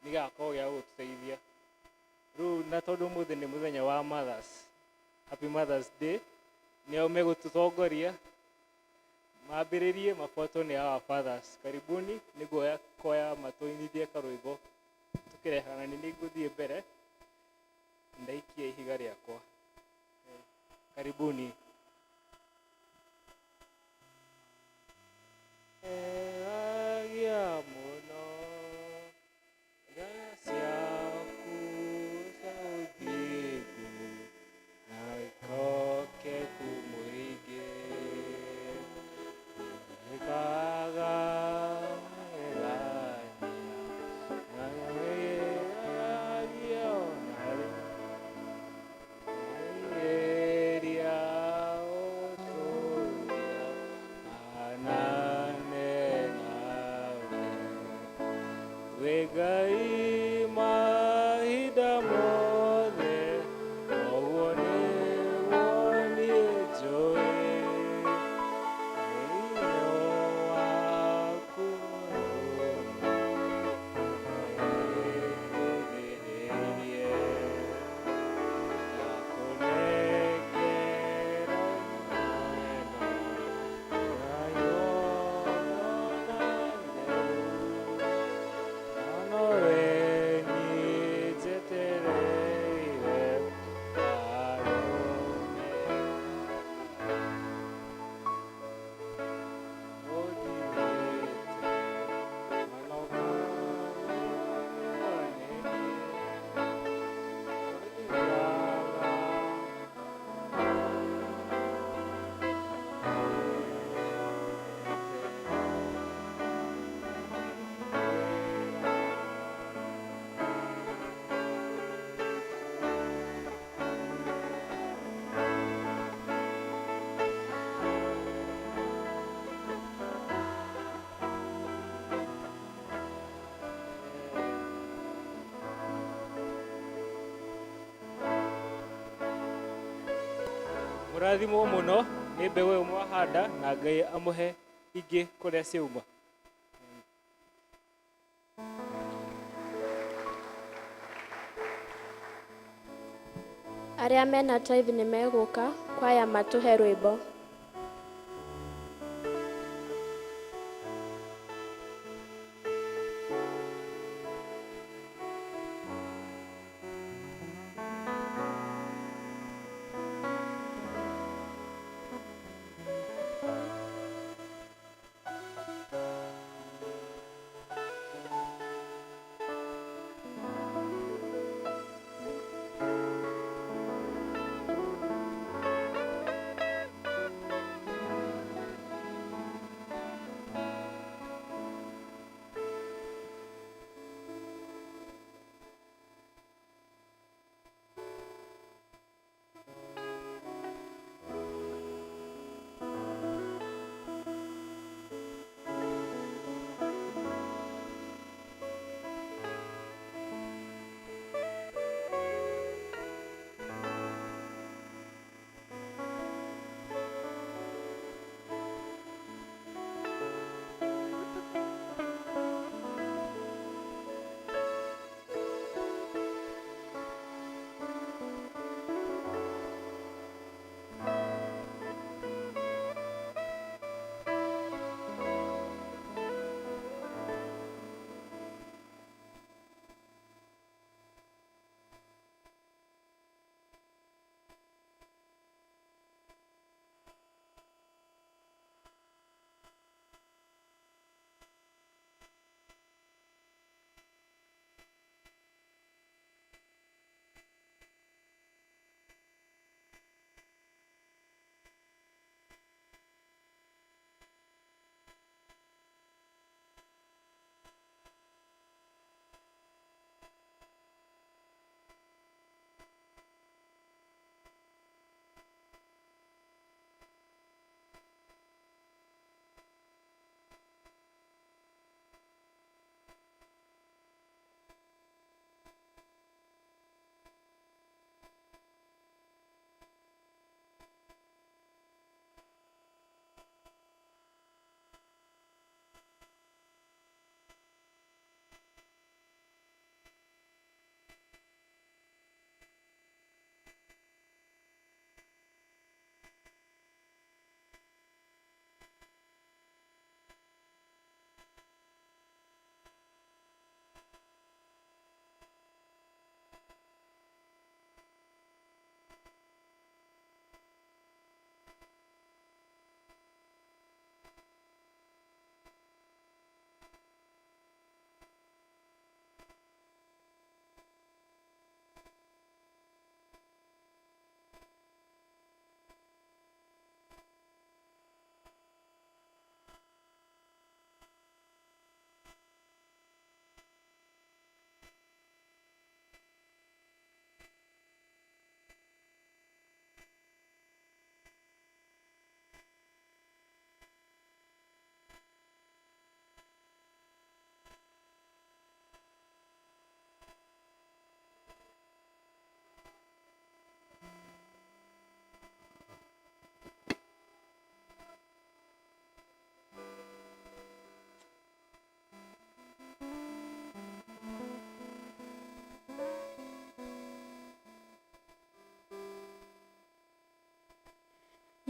nĩgĩgakorwo gĩa gũtũteithia rĩu. Na tondũ ũmũthĩ nĩ mũthenya wa Mothers, Happy Mothers Day, nĩo megũtũtongoria mambĩrĩrie, mabuatwo nĩ our fathers. Karibuni. Nĩguoya koya matũinithie karwĩmbo tũkĩrehana. Nĩ ngũthiĩ mbere ndaikia ihiga rĩakwa. Karibuni. Eragia mũno ngana ciaku cia ũthingu na wĩhokeku mũingĩ, wĩkaga magegania na wĩragia ona rĩrĩa ũtũũria anane nawe. Wĩ Ngai mahinda mothe, ũguo nĩguo niĩ njũĩ. Wĩinĩ waku nĩngũthĩrĩirie, ndakũnengera ĩno na igongona itheru, na nowe niĩ njetereire arũme ũndirĩte manoka nĩ niĩ ũnjiraga. Mũrathimwo mũno nĩ mbegũ ĩyo mwahanda, na Ngai amũhe ingĩ kũrĩa ciauma. Arĩa mena tithe nĩ megũka kwaya matũhe rwĩmbo.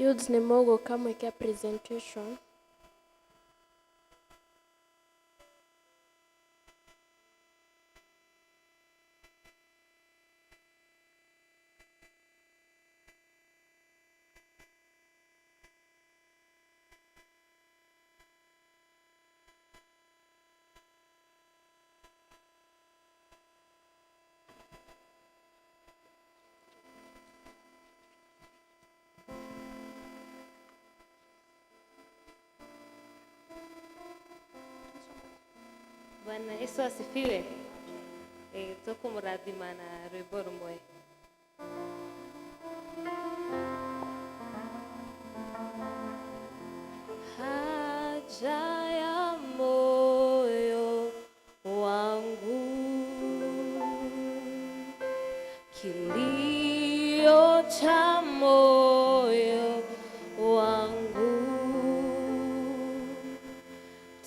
Youths nĩ mũgũka mwĩke presentation. Bwana Yesu asifiwe. E, tũkũmũrathima na rwĩmbo rũmwe. Haja ya moyo wangu, kilio cha moyo wangu,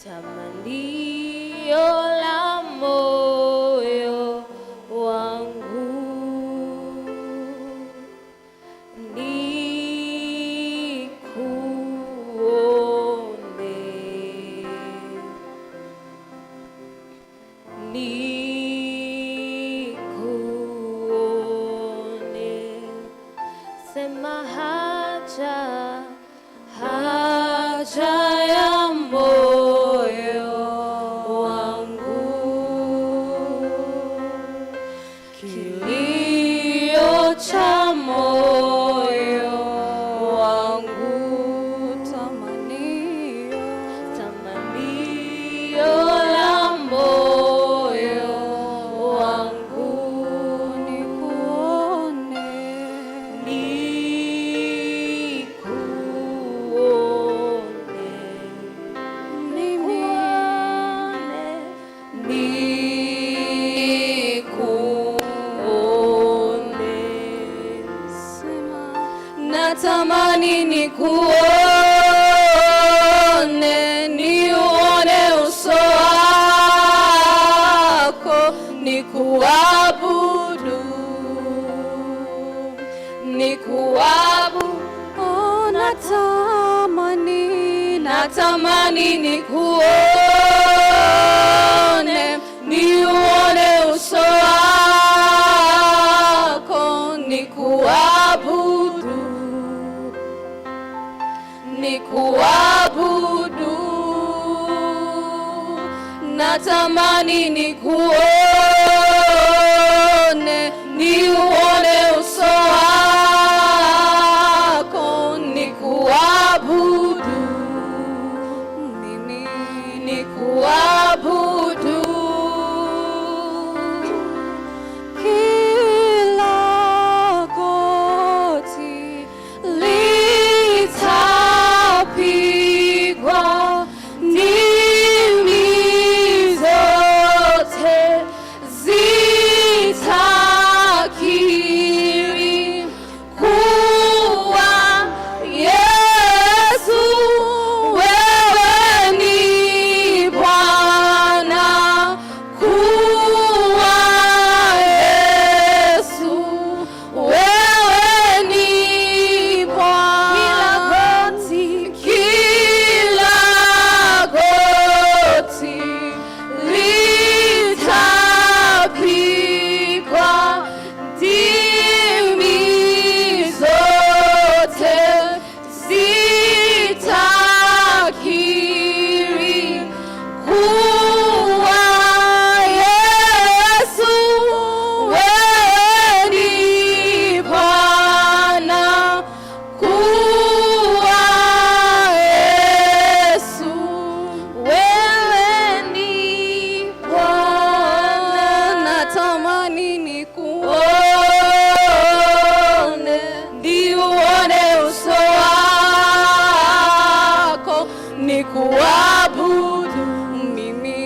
tamanio la moyo wangu nikuone, nikuone, sema haja, haja ya moyo wangu, kilio cha moyo wangu, tamanio, tamanio la moyo wangu, nikuone, nikuone, nikuone, nikuone, sema natamani nikuone, niuone uso wako, nikuabudu, nikuabudu. Oh, natamani, natamani nikuone, niuone uso wako, nikuabudu, nikuabudu. Natamani nikuone, niuone uso wako, nikuabudu, mimi nikuabudu. Kila goti litapigwa, ndimi zote zitakiri kuwa Yesu wewe ni Bwana, kuwa Yesu wewe ni Bwana. Kila goti litapigwa, ndimi zote zitakiri kuwa Yesu wewe ni Bwana, kuwa Yesu wewe ni Bwana. Natamani nikuone, niuone uso wako, nikuabudu mimi,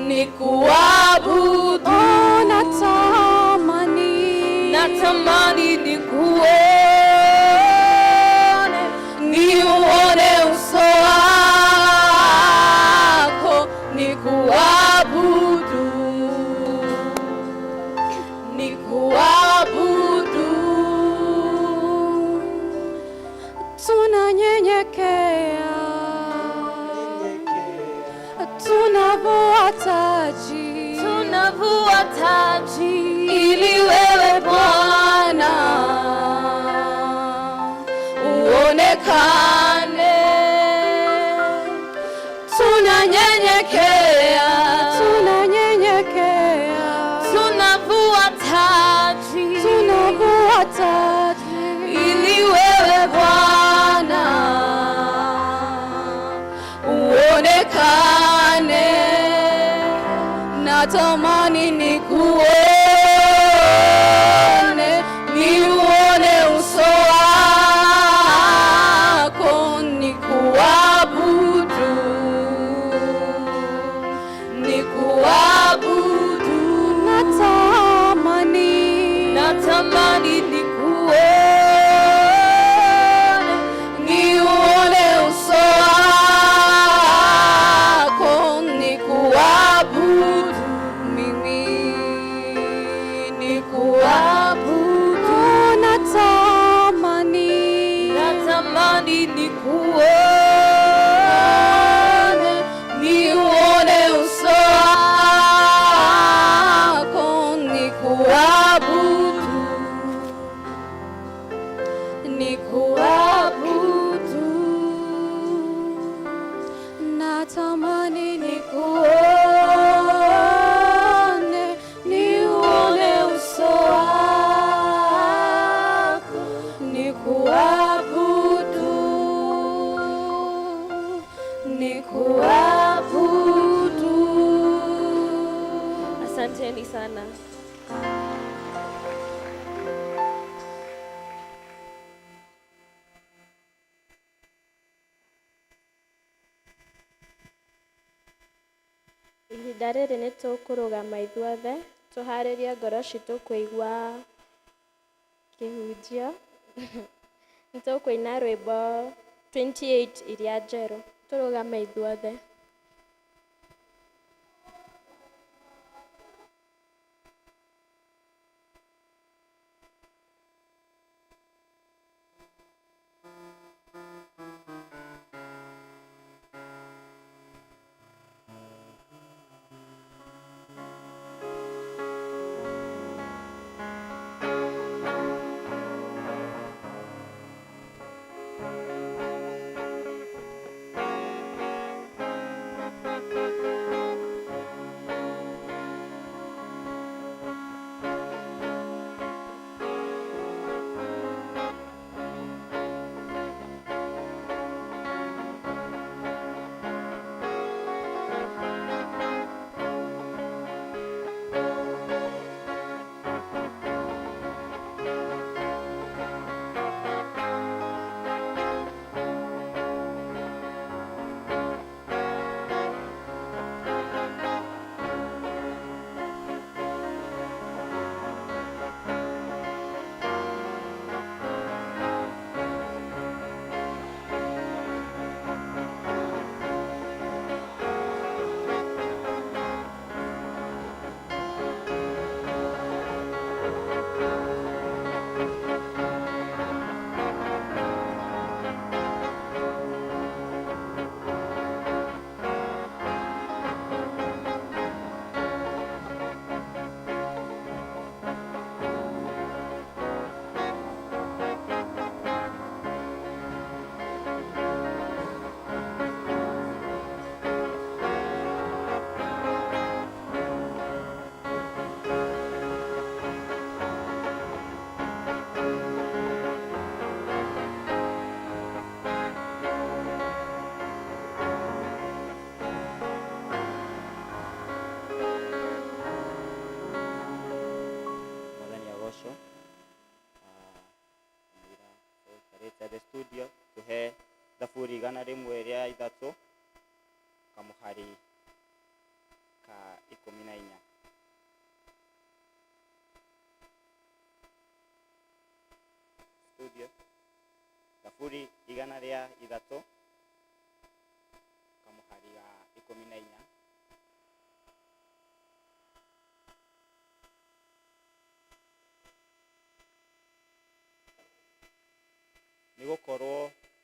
nikuabudu. Oh, natamani, natamani nikuone, niuone uso wako, nikuabudu, nikuabudu. taji, tunavua taji ili wewe Bwana uonekane. Tunanyenyekea, tunanyenyekea, tunavua taji, tunavua taji ili wewe Bwana uonekane. Natamani nikuone, niuone uso wako, nikuabudu, nikuabudu. Natamani, natamani nikuone, niuone uso wako, nikuabudu mimi, nikuabudu. Natamani, natamani nikuone, niuone uso wako, nikuabudu, nikuabudu. Natamani nikuone, niuone uso wako, nikuabudu, nikuabudu. Asanteni sana. Ihinda rĩrĩ nĩ tũkũrũgama ithuothe tũharĩrie ngoro citũ kũigua kĩhunjio. Nĩ tũkũina rwĩmbo 28 iria njerũ. Tũrũgame ithuothe. Mwathani agocwo. Kamũira tũikarĩte the studio tũhe thaburi 103 kamũhari ka 14. Studio thaburi 103 kamũhari ga 14. Nĩ gũkorwo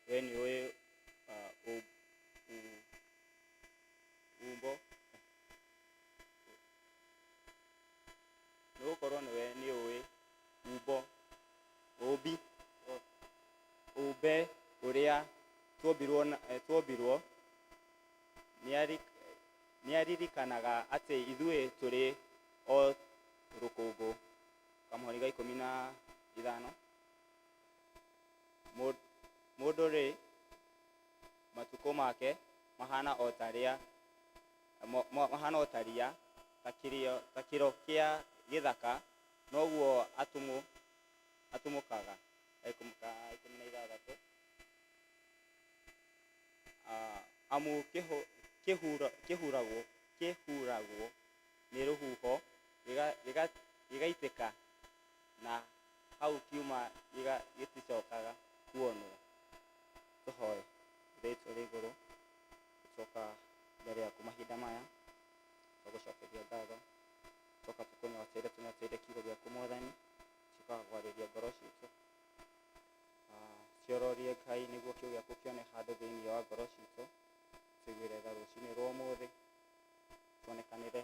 we nĩ ũĩ Tuombirwo tuombirwo nĩaririkanaga atĩ ithuĩ tũrĩ o rũkũngũ. Kamũhari ga 15. Mũndũ-rĩ, matukũ make mahana o ta rĩa mahana o ta ria, ta kĩro kĩa gĩthaka, noguo atumũkaga. Ka 16. Amu kĩhuragwo nĩ rũhuho gĩgaitĩka, na hau kiuma gĩticokaga kuonwo. Tũhoe. Ithe witũ ũrĩ igũrũ, tũcoka mbere yaku mahinda maya, twagũcokeria ngatho, tũcoka tũkũnyoteire, tũnyoteire kiugo gĩaku Mwathani, tuĩka wa kwarĩria ngoro citũ. Ciororie Ngai nĩguo kiugo gĩaku kĩone handũ thĩinĩ wa ngoro citũ, tũiguĩre tha rũcinĩ rwa ũmũthĩ, tuonekanĩre,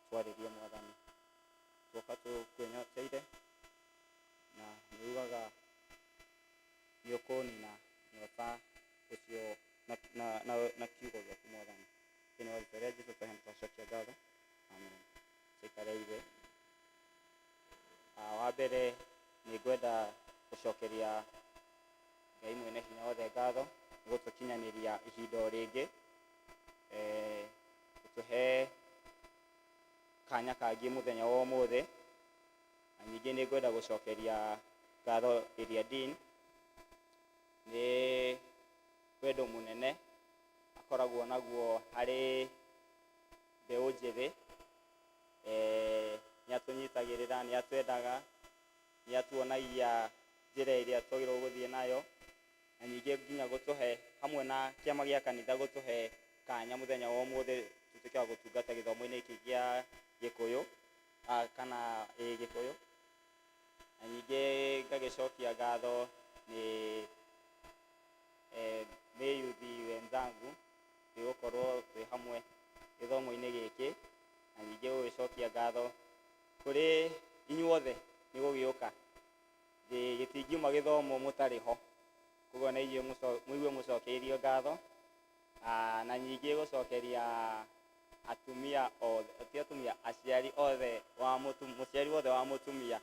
twarĩrie Mwathani. Tuoka tũkwĩnyoteire, na nĩ ugaga nĩ ũkũnina nyota ũcio na kiugo gĩaku Mwathani. Thĩinĩ wa rĩtwa rĩa Jesu twaheana twacokia ngatho. Amen. Tũikare ithe. Wa mbere nĩ ngwenda gũcokeria Ngai mwene hinya wothe ngatho nĩ gũtũkinyanĩria ihinda o rĩngĩ, gũtũhe kanya kangĩ mũthenya wa ũmũthĩ. Na ningĩ nĩ ngwenda gũcokeria ngatho area dean nĩ wendo mũnene akoragwo naguo harĩ mbeũ njĩthĩ. Nĩ atũnyitagĩrĩra, nĩ atwendaga, nĩ atuonagia njĩra ĩrĩa twagĩrĩirwo gũthiĩ nayo, na ningĩ nginya gũtũhe hamwe na kĩama gĩa kanitha gũtũhe kanya mũthenya wa ũmũthĩ tũtuĩke wa gũtungata gĩthomo-inĩ gĩkĩ gĩa Gĩkũyũ, kana ĩ Gĩkũyũ. Na ningĩ ngagĩcokia ngatho nĩ nĩ yuthi wenzangu nĩ gũkorwo twĩ hamwe gĩthomo-inĩ gĩkĩ, na ningĩ gũgĩcokia ngatho kũrĩ inyuothe nĩ gũgĩũka. Gĩtingiuma gĩthomo mũtarĩ ho, koguo na inyuĩ mũigue mũcokeirio ngatho. Na ningĩ gũcokeria atumia othe, ti atumia, aciari othe wa mũciari wothe wa mũtumia,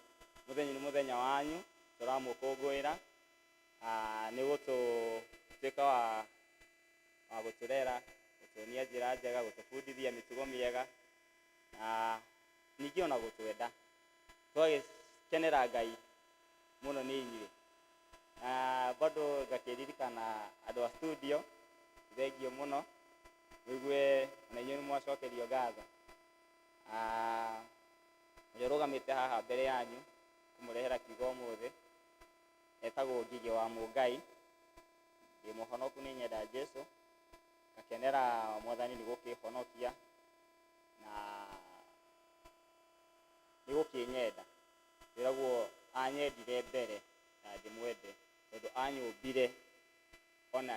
mũthenya nĩ mũthenya wanyu, tũramũkũngũĩra nĩ gũtũtuĩka wa gũtũrera, gũtuonia njĩra njega, gũtũbundithia mĩtugo mĩega, na ningĩ ona gũtwenda. Twagĩkenera Ngai mũno nĩ inyuĩ. Na bado ngakĩririkana andũ a studio, thengiũ mũno, mũigue ona inyuĩ nĩ mwacokerio ngatho. Ũrĩa ũrũgamĩte haha mbere yanyu kũmũrehera kiugo ũmũthĩ etagwo Ngigĩ wa Mũngai. Ndĩ mũhonoku nĩ nyenda Jesu, ngakenera Mwathani nĩ gũkĩhonokia na nĩ gũkĩnyenda. Kwĩragwo anyendire mbere na ndĩmwende tondũ anyũmbire ona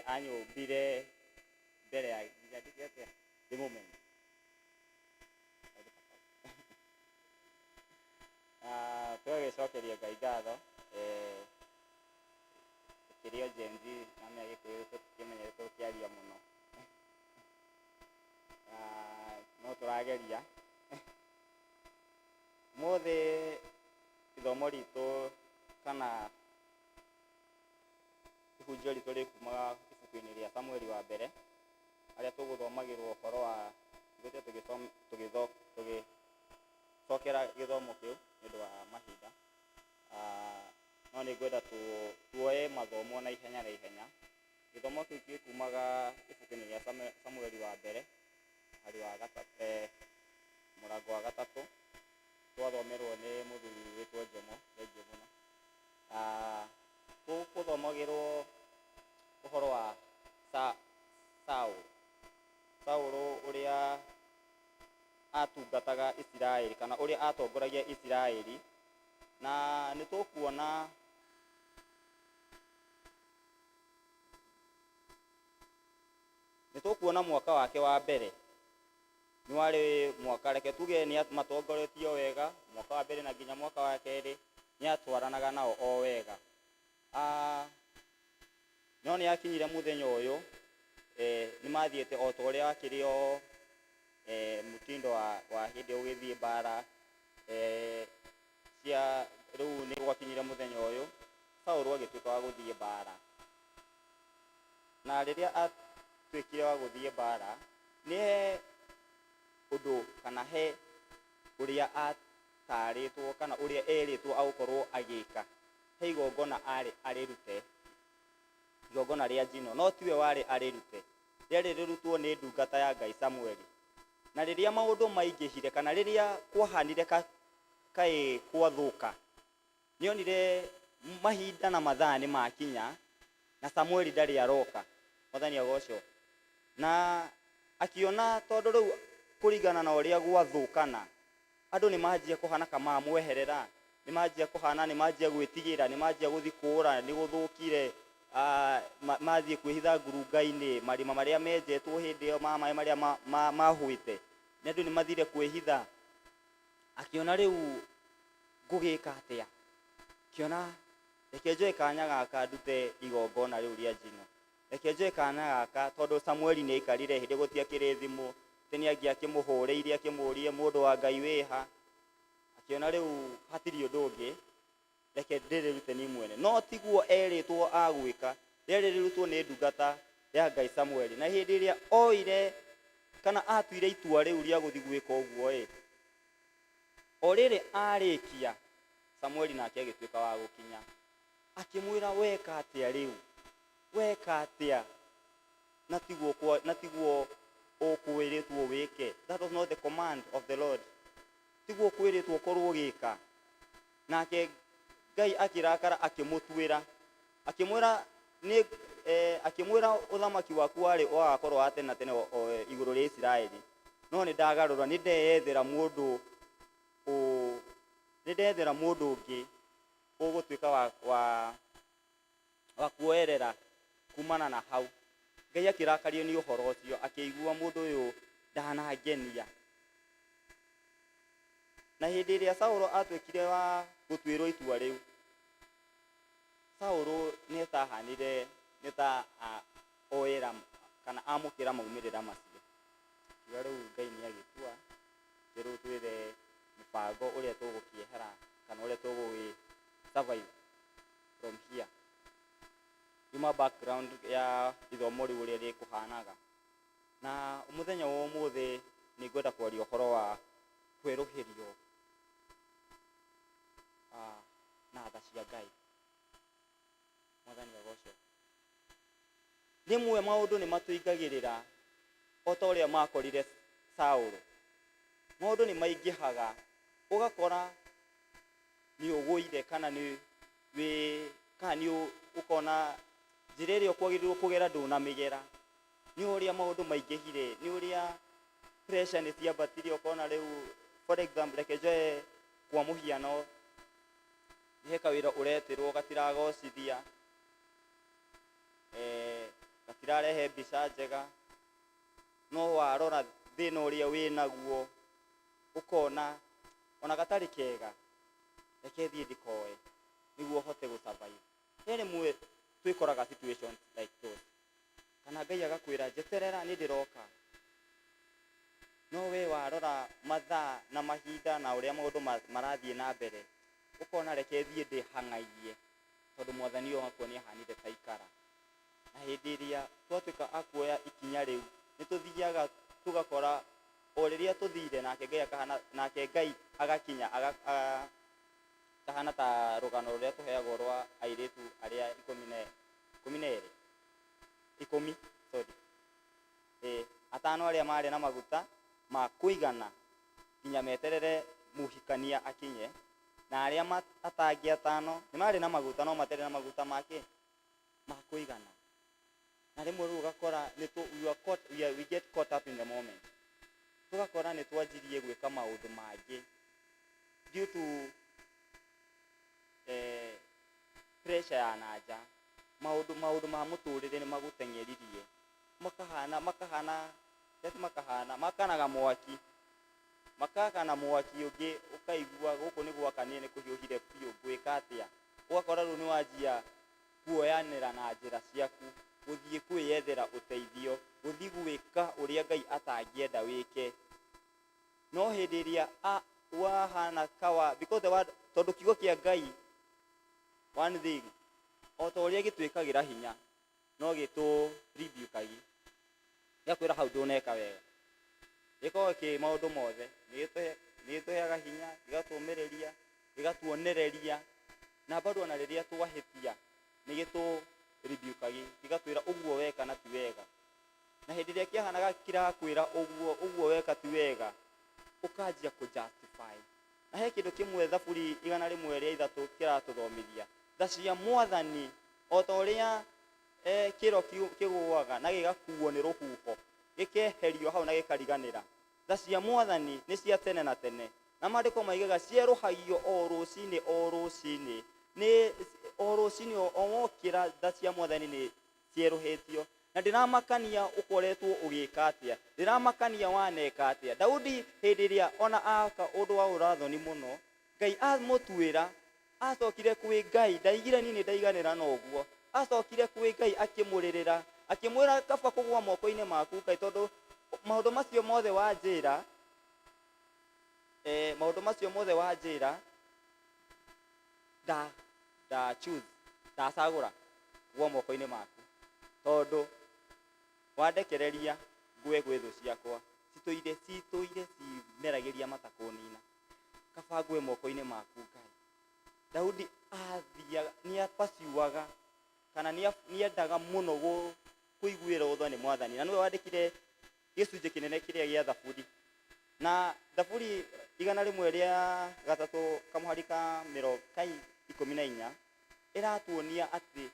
anyũmbire mbere ya nginya ndĩke atĩa ndĩmũmenye. Tũgagĩcokeria Ngai ngatho, tũkĩrĩ o Gen Z na nĩ Agĩkũyũ tũtikĩmenyerete gũkĩaria mũno. No tũrageria. Ũmũthĩ ithomo ritũ kana ihunjio ritũ rĩkumaga ibuku-inĩ rĩa Samueli wa mbere, harĩa tũgũthomagĩrwo ũhoro wa tũgĩcokera gĩthomo kĩu nĩ ũndũ wa mahinda. No nĩ ngwenda tuoe mathomo na ihenya na ihenya. Gĩthomo kĩu gĩkumaga ibuku-inĩ rĩa Samueli wa mbere, mũhari wa mũrango wa gatatũ, twathomerwo nĩ mũthuri wĩtwo Njomo, thengiũ mũno. Tũgũthomagĩrwo ũhoro wa Saũlũ. Saũlũ ũrĩa atungataga Isiraeli kana ũrĩa atongoragia Isiraeli, na nĩ tũkuona nĩ tũkuona mwaka wake wa mbere nĩ warĩ mwaka, reke tuge nĩ matongoretio wega mwaka wa mbere na nginya mwaka wa kerĩ nĩ atwaranaga nao o wega. No nĩ yakinyire mũthenya ũyũ, nĩ mathiĩte o ta ũrĩa wakĩrĩ o mũtindo wa hĩndĩ ũgĩthiĩ mbara cia rĩu. Nĩ gwakinyire mũthenya ũyũ Saũlũ agĩtuĩka wa gũthiĩ mbara, na rĩrĩa atuĩkire wa gũthiĩ mbara, nĩ he ũndũ kana he ũrĩa atarĩtwo kana ũrĩa erĩtwo agũkorwo agĩka. He igongona arĩ arĩrute, igongona rĩa njino, no tiwe warĩ arĩrute, rĩarĩ rĩrutwo nĩ ndungata ya Ngai Samueli. Na rĩrĩa maũndũ maingĩhire kana rĩrĩa kwahanire kaĩ gwathũka, nĩonire mahinda na mathaa nĩ makinya na Samueli ndarĩ aroka. Mwathani agocwo. Na akĩona tondũ rĩu kũringana na ũrĩa gwathũkana, andũ nĩ manjia kũhana ka mamweherera, nĩ manjia kũhana, nĩ manjia gwĩtigĩra, nĩ manjia gũthiĩ kũũra, nĩ gũthũkire, mathiĩ kwĩhitha ngurunga-inĩ, marima marĩa menjetwo hĩndĩ ĩyo ma maĩ marĩa mahwĩte, nĩ andũ nĩ mathire kwĩhitha. Akĩona rĩu ngũgĩka atĩa? Akĩona reke njoe kanya gaka ndute igongona rĩu rĩa njino. Reke njoe kanya gaka tondũ Samueli nĩ aikarire, hĩndĩ gũtiakĩrĩ thimũ, atĩ nĩ angĩakĩmũhũrĩire akĩmũrie, mũndũ wa Ngai wĩha? Akĩona rĩu hatirĩ ũndũ ũngĩ, reke ndĩrĩrute niĩ mwene. No tiguo erĩtwo agwĩka, rĩarĩ rĩrutwo nĩ ndungata ya Ngai Samueli. Na hĩndĩ ĩrĩa oire kana atuire itua rĩu rĩa gũthiĩ gwĩka ũguo ĩ, o rĩrĩ arĩkia, Samueli nake agĩtuĩka wa gũkinya. Akĩmwĩra, weka atĩa rĩu? Weka atĩa? Na tiguo ũkwĩrĩtwo wĩke. That was not the command of the Lord. Tiguo ũkwĩrĩtwo ũkorwo ũgĩka. Nake Ngai akĩrakara, akĩmũtuĩra. Akĩmwĩra nĩ akĩmwĩra ũthamaki waku warĩ ũgakorwo wa tene na tene igũrũ rĩa Isiraeli. No nĩ ndagarũra, nĩ ndeyethera mũndũ nĩ ndethera mũndũ ũngĩ ũgũtuĩka wa kuoerera kumana na hau. Ngai akĩrakario nĩ ũhoro ũcio, akĩigua mũndũ ũyũ ndanangenia. Na hĩndĩ ĩrĩa Saũlũ atuĩkire wa gũtuĩrwo itua rĩu, Saũlũ nĩ etahanire nĩ ta oera kana amũkĩra maumĩrĩra macio. Akiuga rĩu Ngai nĩ agĩtua, rĩu twethe mũbango ũrĩa tũgũkĩehera kana ũrĩa tũgũgĩ survive from here. Yuma background ya ithomo rĩu ũrĩa rĩkũhanaga. Na mũthenya wa ũmũthĩ nĩ ngwenda kwaria ũhoro wa kwerũhĩrio na tha cia Ngai. Mwathani agocwo. Rĩmwe maũndũ nĩ matũingagĩrĩra o ta ũrĩa makorire Saũlũ. Maũndũ nĩ maingĩhaga ũgakora nĩ ũgũire kana nĩ wĩ kana nĩ ũkona njĩra ĩrĩa ũkwagĩrĩirwo kũgera ndũnamĩgera. Nĩ ũrĩa maũndũ maingĩhire, nĩ ũrĩa pressure nĩ ciambatire, ũkona rĩu, for example, reke njoe kwa mũhiano, he kawĩra ũretĩrwo gatiragocithia, gatirarehe mbica njega, no warora thĩna ũrĩa wĩnaguo ũkona ona gatarĩ kega, reke thiĩ ndĩkoe nĩguo hote gũ survive. He rĩmwe twĩkoraga situations like those, kana Ngai agakwĩra njeterera nĩ ndĩroka, no we warora mathaa na mahinda na ũrĩa maũndũ marathiĩ na mbere, ũkona reke thiĩ ndĩhang'airie tondũ Mwathani ũyũ wakwa nĩ ahanire ta ikara. Na hĩndĩ ĩrĩa twatuĩka a kuoya ikinya rĩu, nĩ tũthiaga tũgakora o rĩrĩa tũthire nake Ngai akahana, nake Ngai agakinya akahana ta rũgano rũrĩa tũheagwo rwa airĩtu arĩa 12, 10, sorry, 5 arĩa marĩ na maguta ma kũigana nginya meterere mũhikania akinye, na arĩa atangĩ 5 nĩ marĩ na maguta no matarĩ na maguta make ma kũigana. Na rĩmwe rĩu ũgakora nĩ we are caught, we get caught up in the moment, tũgakora nĩ twanjirie gwĩka maũndũ mangĩ due to pressure ya nanja. Maũndũ ma mũtũrĩre nĩ magũteng'eririe, makahana makanaga mwaki, makakana mwaki ũngĩ, ũkaigua gũkũ nĩ gwakanire, nĩ kũhiũhire biũ, ngwĩka atĩa? Ũgakora rĩu nĩ wanjia kuoyanĩra na njĩra ciaku, gũthiĩ kwĩyethera ũteithio, gũthiĩ gwĩka ũrĩa Ngai atangĩenda wĩke. No hĩndĩ ĩrĩa wahana kawa, because the word, tondũ kiugo kĩa Ngai, one thing, o ta ũrĩa gĩtwĩkagĩra hinya, no gĩtũ rebuke-agi. Gĩgakwĩra hau ndũneka wega. Gĩkoragwo kĩ maũndũ mothe. Nĩ gĩtũheaga hinya, gĩgatũũmĩrĩria, gĩgatuonereria, na bado ona rĩrĩa twahĩtia, nĩ gĩtũ rebuke agi, gĩgatwĩra ũguo weka na ti wega. Na hĩndĩ ĩrĩa kĩahanaga kĩrakwĩra ũguo, ũguo weka ti wega, ũkanjia kũ justify. Na he kĩndũ kĩmwe Thaburi 103 kĩratũthomithia, tha cia Mwathani o ta ũrĩa kĩro kĩgũaga na gĩgakuo nĩ rũhuho, gĩkeherio hau na gĩkariganĩra. Tha cia Mwathani nĩ cia tene na tene. Na maandĩko maigaga cierũhagio o rũcinĩ o rũcinĩ. Nĩ o rũcinĩ o wokĩra tha cia Mwathani nĩ cierũhĩtio. Na ndĩramakania ũkoretwo ũgĩka atĩa, ndĩramakania waneka atĩa. Daudi hĩndĩ ĩrĩa ona aka ũndũ wa ũrathoni mũno, Ngai amũtuĩra, acokire kwĩ Ngai, ndaigire niĩ nĩ ndaiganĩra na ũguo. Acokire kwĩ Ngai akĩmũrĩrĩra, akĩmwĩra kaba kũgũa moko-inĩ maku Ngai tondũ maũndũ macio mothe wanjĩra, maũndũ macio mothe wanjĩra, nda, nda choose, ndacagũra kũgũa moko-inĩ maku tondũ wandekereria ngũe gwĩ thũ ciakwa, citũire, citũire cimeragĩria mata kũnina. Kaba ngũe moko-inĩ maku Ngai. Daudi athiaga, nĩ apasiuaga kana nĩ endaga mũno kũiguĩrwo tha nĩ Mwathani. Na nĩwe wandĩkire gĩcunjĩ kĩnene kĩrĩa gĩa Thaburi. Na Thaburi 103 kamũhari ka mĩrongo ka 14 ĩratuonia atĩ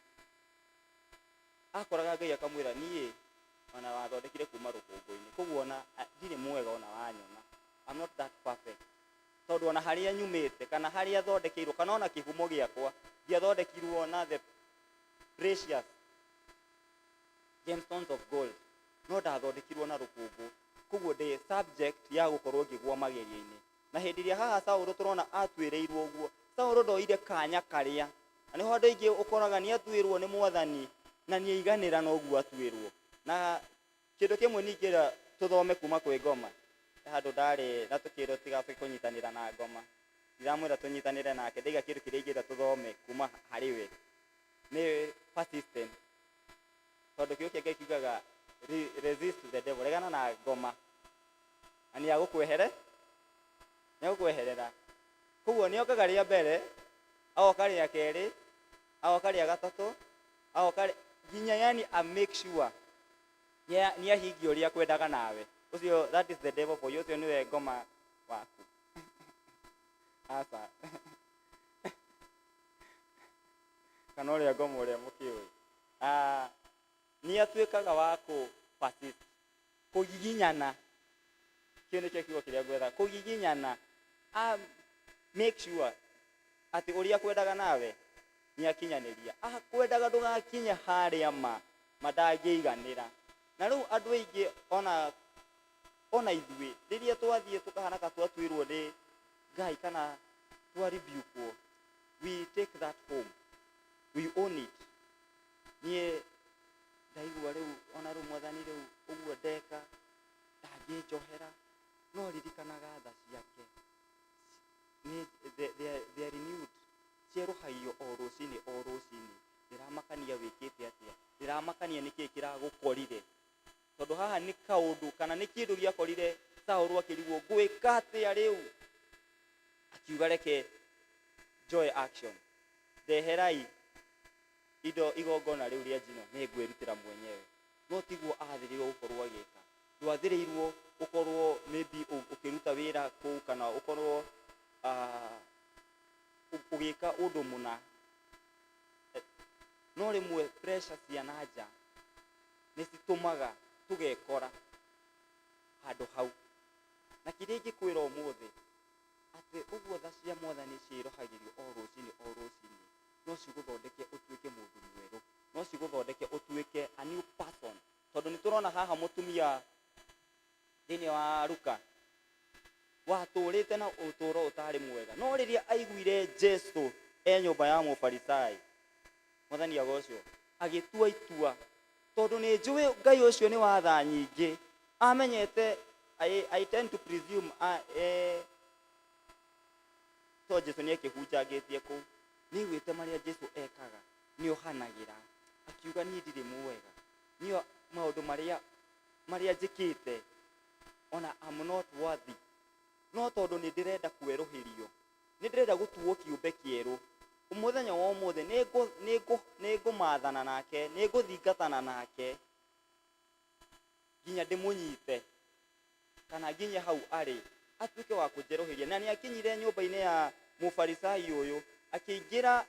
akoraga Ngai akamwĩra niĩ ona wathondekire kuma rũkũngũ-inĩ, koguo ona ndirĩ mwega ona wanyona. I'm not that perfect. Tondũ ona harĩa nyumĩte kana harĩa thondekeirwo kana ona kĩhumo gĩakwa ndiathondekirwo na the precious gemstones of gold, no ndathondekirwo na rũkũngũ, koguo ndĩ subject ya gũkorwo ngĩgwa magerio-inĩ. Na hĩndĩ ĩrĩa haha Saũlũ tũrona atuĩrĩirwo ũguo, Saũlũ ndoire kanya karĩa, na nĩho andũ aingĩ ũkoraga nĩ atuĩrwo nĩ Mwathani na nĩ aiganĩra na ũguo atuĩrwo. Na kĩndũ kĩmwe ningĩ tũthome kuma kwĩ ngoma, he handũ ndarĩ na tũkĩrwo tigacoke kũnyitanĩra na ngoma, ndiramwĩra tũnyitanĩre nake, ndaiga kĩndũ kĩrĩa ingĩenda tũthome kuma harĩ we nĩ persistent. Tondũ kiugo kĩa Ngai kiugaga resist the devil, regana na ngoma na nĩ agũkwehere, nĩ agũkweherera. Koguo nĩ okaga rĩa mbere, agoka rĩa kerĩ, agoka rĩa gatatũ, agoka nginya yani a make sure nĩ ahingia ũrĩa akwendaga nawe. Ũcio that is the devil for you, ũcio nĩwe ngoma waku. Aca. Kana ũrĩa ngoma ũrĩa mũkĩũĩ. Nĩ atuĩkaga wa kũ persist, kũgiginyana. Kĩu nĩkĩo kiugo kĩrĩa ngwetha, kũgiginyana. Make sure atĩ ũrĩa akwendaga nawe nĩ akinyanĩria. Akwendaga ndũgakinye harĩa ma ma ndangĩiganĩra. Na rĩu andũ aingĩ ona ithuĩ rĩrĩa twathiĩ tũkahana ta twatuĩrwo nĩ Ngai kana twa rebuke wo, we take that home, we own it. Niĩ ndaigua rĩu ona rĩu Mwathani rĩu ũguo ndeka ndangĩnjohera, no ririkanaga tha ciake nĩ they are renewed, cierũhagio o rũcinĩ o rũcinĩ. Ndĩramakania wĩkĩte atĩa, ndĩramakania nĩkĩĩ kĩragũkorire, tondũ haha nĩ kaũndũ kana nĩ kĩndũ gĩakorire Saũlũ akĩrigwo ngwĩka atĩa rĩu, akiuga reke njoe action, ndeherai indo igongona rĩu rĩa njino nĩ ngwĩrutĩra mwenyewe. No tiguo athĩrĩirwo gũkorwo agĩka. Ndwathĩrĩirwo ũkorwo maybe ũkĩruta wĩra kũu kana ũkorwo ũgĩka ũndũ mũna. No rĩmwe pressure cia na nja nĩ citũmaga tũgekora handũ hau. Na kĩrĩa ingĩkwĩra ũmũthĩ, atĩ ũguo tha cia Mwathani ciĩrohagĩrio o rũcinĩ o rũcinĩ, no cigũthondeke ũtuĩke mũndũ mwerũ, no cigũthondeke ũtuĩke a new person. Tondũ nĩ tũrona haha mũtumia thĩinĩ wa Luka, watũrĩte na ũtũro ũtarĩ mwega, no rĩrĩa aiguire Jesu e nyũmba ya Mũfarisai, Mwathani agocwo. Agĩtua itua tondũ nĩ njũĩ Ngai ũcio nĩ wa tha nyingĩ. Amenyete, I tend to presume, eh, to Jesu nĩ ekĩhunjangĩtie kũu. Nĩ aiguĩte marĩa Jesu ekaga, nĩ ohanagĩra. Akiuga niĩ ndirĩ mwega. Niĩ maũndũ marĩa marĩa njĩkĩte, ona I'm not worthy. No tondũ nĩ ndĩrenda kwerũhĩrio, nĩ ndĩrenda gũtuo kĩũmbe kĩerũ, mũthenya wa ũmũthĩ nĩ ngũmathana nake, nĩ ngũthingatana nake nginya ndĩmũnyite, kana nginye hau arĩ, atuĩke wa kũnjerũhĩria. Na nĩ akinyire nyũmba-inĩ ya mũfarisai ũyũ, akĩingĩra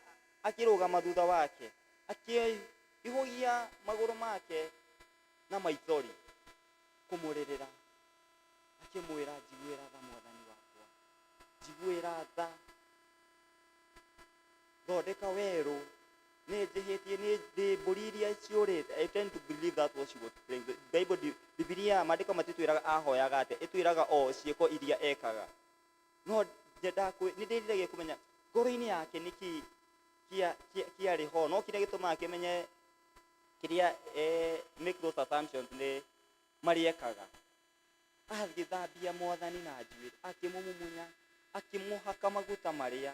akĩrũgama thutha wake, akĩihũgia magũrũ make na maithori kũmũrĩrĩra, akĩmwĩra, njiguĩra tha mwathani wakwa, njiguĩra tha, thondeka werũ, nĩ njĩhĩtie, nĩ ndĩ mbũri iria ciũrĩte. I tend to believe that what she was praying. The Bible, Bibilia, maandĩko matitwĩraga ahoyaga atĩa, ĩtwĩraga o ciĩko iria ekaga. No nyendaga nĩ ndĩriragĩria kũmenya ngoro-inĩ yake nĩkĩ kĩarĩ ho, no kĩrĩa gĩtũmaga kĩmenye kĩrĩa, make those assumptions nĩ marĩa ekaga. Agĩthambia mwathani na njuĩrĩ, akĩmũmumunya, akĩmũhaka maguta marĩa.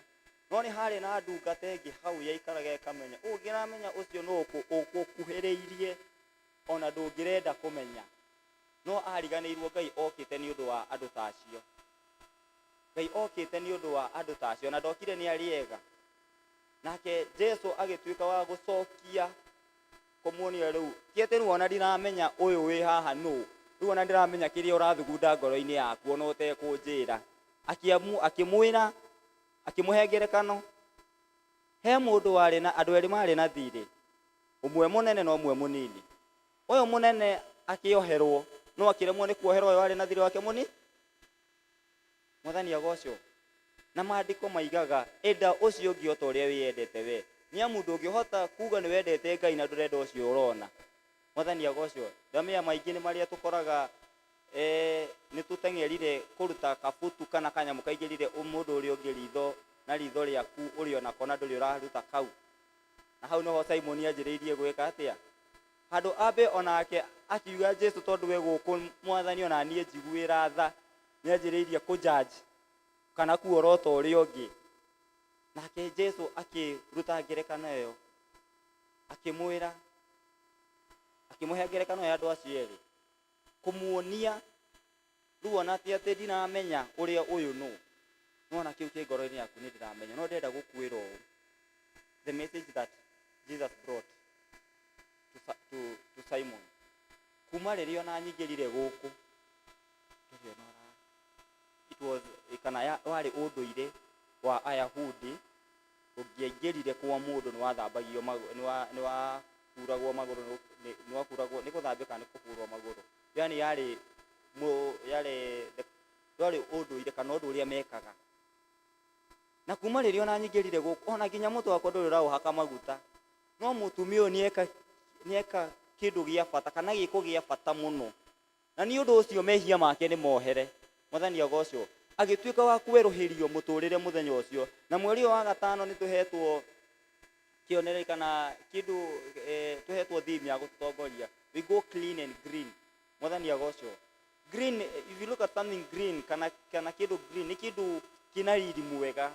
No nĩ harĩ na ndungata ĩngĩ hau yaikaraga ĩkamenya, ũngĩramenya ũcio nũ ũgũkuhĩrĩirie, ona ndũngĩrenda kũmenya. No ariganĩirwo Ngai okĩte nĩ ũndũ wa andũ ta acio. Ngai okĩte nĩ ũndũ wa andũ ta acio, na ndokire nĩ arĩa ega. Nake Jesu agĩtuĩka wa gũcokia kũmuonia rĩu, ti atĩ rĩu ona ndiramenya ũyũ wĩ haha nũ, rĩu ona ndiramenya kĩrĩa ũrathugunda ngoro-inĩ yaku ona ũtekũnjĩra. Akĩmwĩra, akĩmũhe ngerekano, he mũndũ warĩ na andũ erĩ marĩ na thirĩ, ũmwe mũnene na ũmwe mũnini. Ũyũ mũnene akĩoherwo, no akĩremwo nĩ kuoherwo ũyũ warĩ na thirĩ wake mũnini. Mwathani agocwo. Na maandĩko maigaga, enda ũcio ũngĩ o ta ũrĩa wĩyendete we. Nĩ amu ndũngĩhota kuga nĩ wendete Ngai na ndũrenda ũcio ũrona. Mwathani agocwo. Ndamĩa maingĩ nĩ marĩa tũkoraga, nĩ tũteng'erire kũruta kabutu kana kanyamũ kaingĩrire mũndũ ũrĩa ũngĩ ritho na ritho rĩaku ũrĩ onako na ndũrĩ ũraruta kau. Na hau nĩho Simoni anjĩrĩirie gwĩka atĩa? Handũ ambe onake akiuga Jesu tondũ we gũkũ mwathani ona niĩ njiguĩra tha, nĩ anjĩrĩirie kũ-judge kana kuorota ũrĩa ũngĩ. Nake Jesu akĩruta ngerekano ĩyo, akĩmwĩra, akĩmũhe ngerekano ya andũ acio erĩ, kũmuonia rĩu ona ti atĩ ndiramenya ũrĩa ũyũ nũ, no ona kĩu kĩ ngoro-inĩ yaku nĩ ndĩramenya, no ndĩrenda gũkwĩra ũũ. The message that Jesus brought to Simon, kuma rĩrĩa ona nyingĩrire gũkũ, ndũrĩ ona ũra, it was, kana ya, warĩ ũndũire wa Ayahudi, ũngĩaingĩrire kwa mũndũ nĩ wathambagio magũrũ, nĩ wahuragwo magũrũ, nĩ wahuragwo, nĩ gũthambio kana nĩ kũhurwo magũrũ. Yani yarĩ, yarĩ, ndwarĩ ũndũire kana ũndũ ũrĩa mekaga. Na kuma rĩrĩa ona nyingĩrire gũkũ, ona nginya mũtwe wakwa ndũrĩ ũraũhaka maguta. No mũtumia ũyũ nĩeka kĩndũ gĩa bata kana gĩko gĩa bata mũno. Na nĩ ũndũ ũcio mehia make nĩ mohere. Mwathani agocwo. Agĩtuĩka wa kwerũhĩrio mũtũrĩre mũthenya ũcio. Na mweri ũyũ wa gatano nĩ tũhetwo kĩonereria kana kĩndũ, tũhetwo theme ya gũtũtongoria. We go clean and green. Mwathani agocwo. Green, if you look at something green, kana kĩndũ green, nĩ kĩndũ kĩna riri mwega,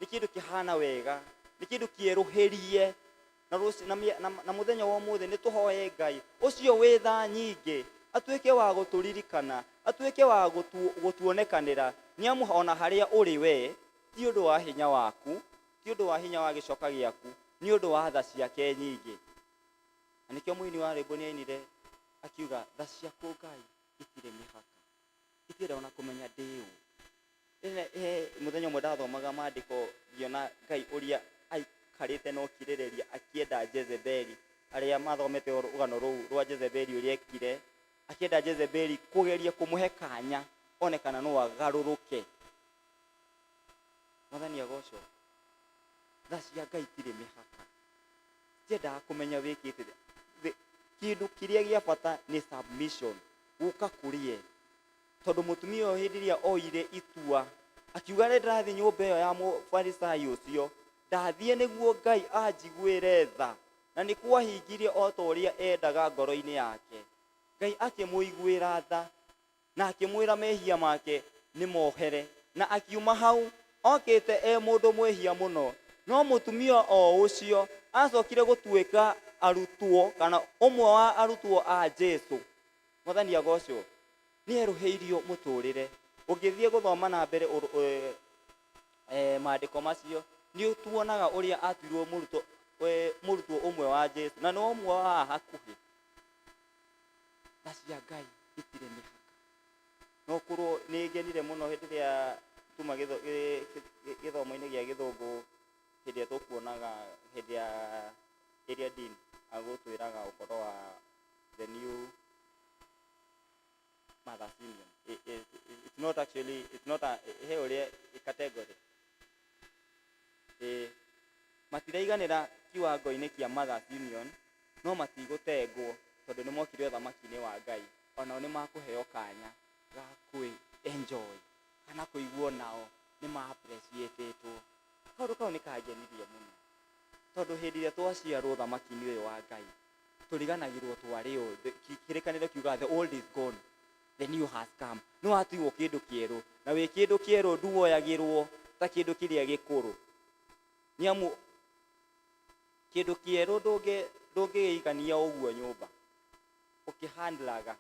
nĩ kĩndũ kĩhana wega, nĩ kĩndũ kĩerũhĩrie. Na rũci, na mĩa, na, na mũthenya wa ũmũthĩ nĩ tũhoe Ngai ũcio wĩ tha nyingĩ atuĩke wa gũtũririkana, atuĩke wa gũtuonekanĩra, nĩ amu ona harĩa ũrĩ we ti ũndũ wa hinya waku, ti ũndũ wa hinya wa gĩcoka gĩaku, nĩ ũndũ wa tha ciake nyingĩ. Na nĩkĩo mũini wa rwĩmbo nĩ ainire akiuga, tha ciaku Ngai itirĩ mĩhaka, itirĩ ona kũmenya ndĩ ũ. Mũthenya ũmwe ndathomaga maandĩko ngĩona Ngai ũrĩa aikarĩte na ũkirĩrĩria akĩenda Jezebeli, arĩa mathomete rũgano rũu rwa Jezebeli ũrĩa ekire, akĩenda Jezebeli kũgeria kũmũhe kanya one kana no agarũrũke. Mwathani agocwo. Tha cia Ngai itirĩ mĩhaka, citiendaga kũmenya wĩkĩte atĩa. Kĩndũ kĩrĩa gĩa bata nĩ submission, gũka kũrĩ ye. Tondũ mũtumia ũyũ hĩndĩ ĩrĩa oire itua akiuga nĩ ndĩrathiĩ nyũmba ĩyo ya mũfarisai ũcio, ndathiĩ nĩguo Ngai anjiguĩre tha. Na nĩ kwahingirie o ta ũrĩa endaga ngoro-inĩ yake. Ngai akĩmũiguĩra tha na akĩmwĩra mehia make nĩ mohere. Na akiuma hau okĩte e mũndũ mwĩhia mũno. No mũtumia o ũcio acokire gũtuĩka arutwo kana ũmwe wa arutwo a Jesu. Mwathani agocwo. Nĩ erũhĩirio mũtũrĩre. Ũngĩthiĩ gũthoma na mbere maandĩko macio, nĩ tuonaga ũrĩa atuirwo mũrutwo, mũrutwo ũmwe wa Jesu, na nĩ ũmwe wa hakuhĩ. Tha cia Ngai itirĩ mĩhaka. No korwo nĩ ngenire mũno hĩndĩ ĩrĩa tuma gĩthomo-inĩ gĩa gĩthũngũ, hĩndĩ ĩrĩa tũkuonaga hĩndĩ ya ĩrĩa dean agũtwĩraga ũhoro wa the new Mothers Union. It's not actually, it's not a, he ũrĩa category. Ĩ, matiraiganĩra kiwango-inĩ kĩa Mothers Union, no matigũtengwo tondũ nĩ mokire ũthamaki-inĩ wa Ngai. Onao nĩ makũheo kanya ga kwĩ enjoy kana kũiguo nao nĩ ma appreciate-ĩtwo. Kaũndũ kau nĩ kangenirie mũno tondũ hĩndĩ ĩrĩa twaciarwo ũthamaki-inĩ ũyũ wa Ngai, tũriganagĩrwo twarĩ ũ. Kĩrĩkanĩro kiugaga the old is gone, the new has come. Nĩ watuirwo kĩndũ kĩerũ, na wĩ kĩndũ kĩerũ nduoyagĩrwo ta kĩndũ kĩrĩa gĩkũrũ. Nĩ amu kĩndũ kĩerũ ndũngĩgĩikania ũguo nyũmba, ũkĩhandlaga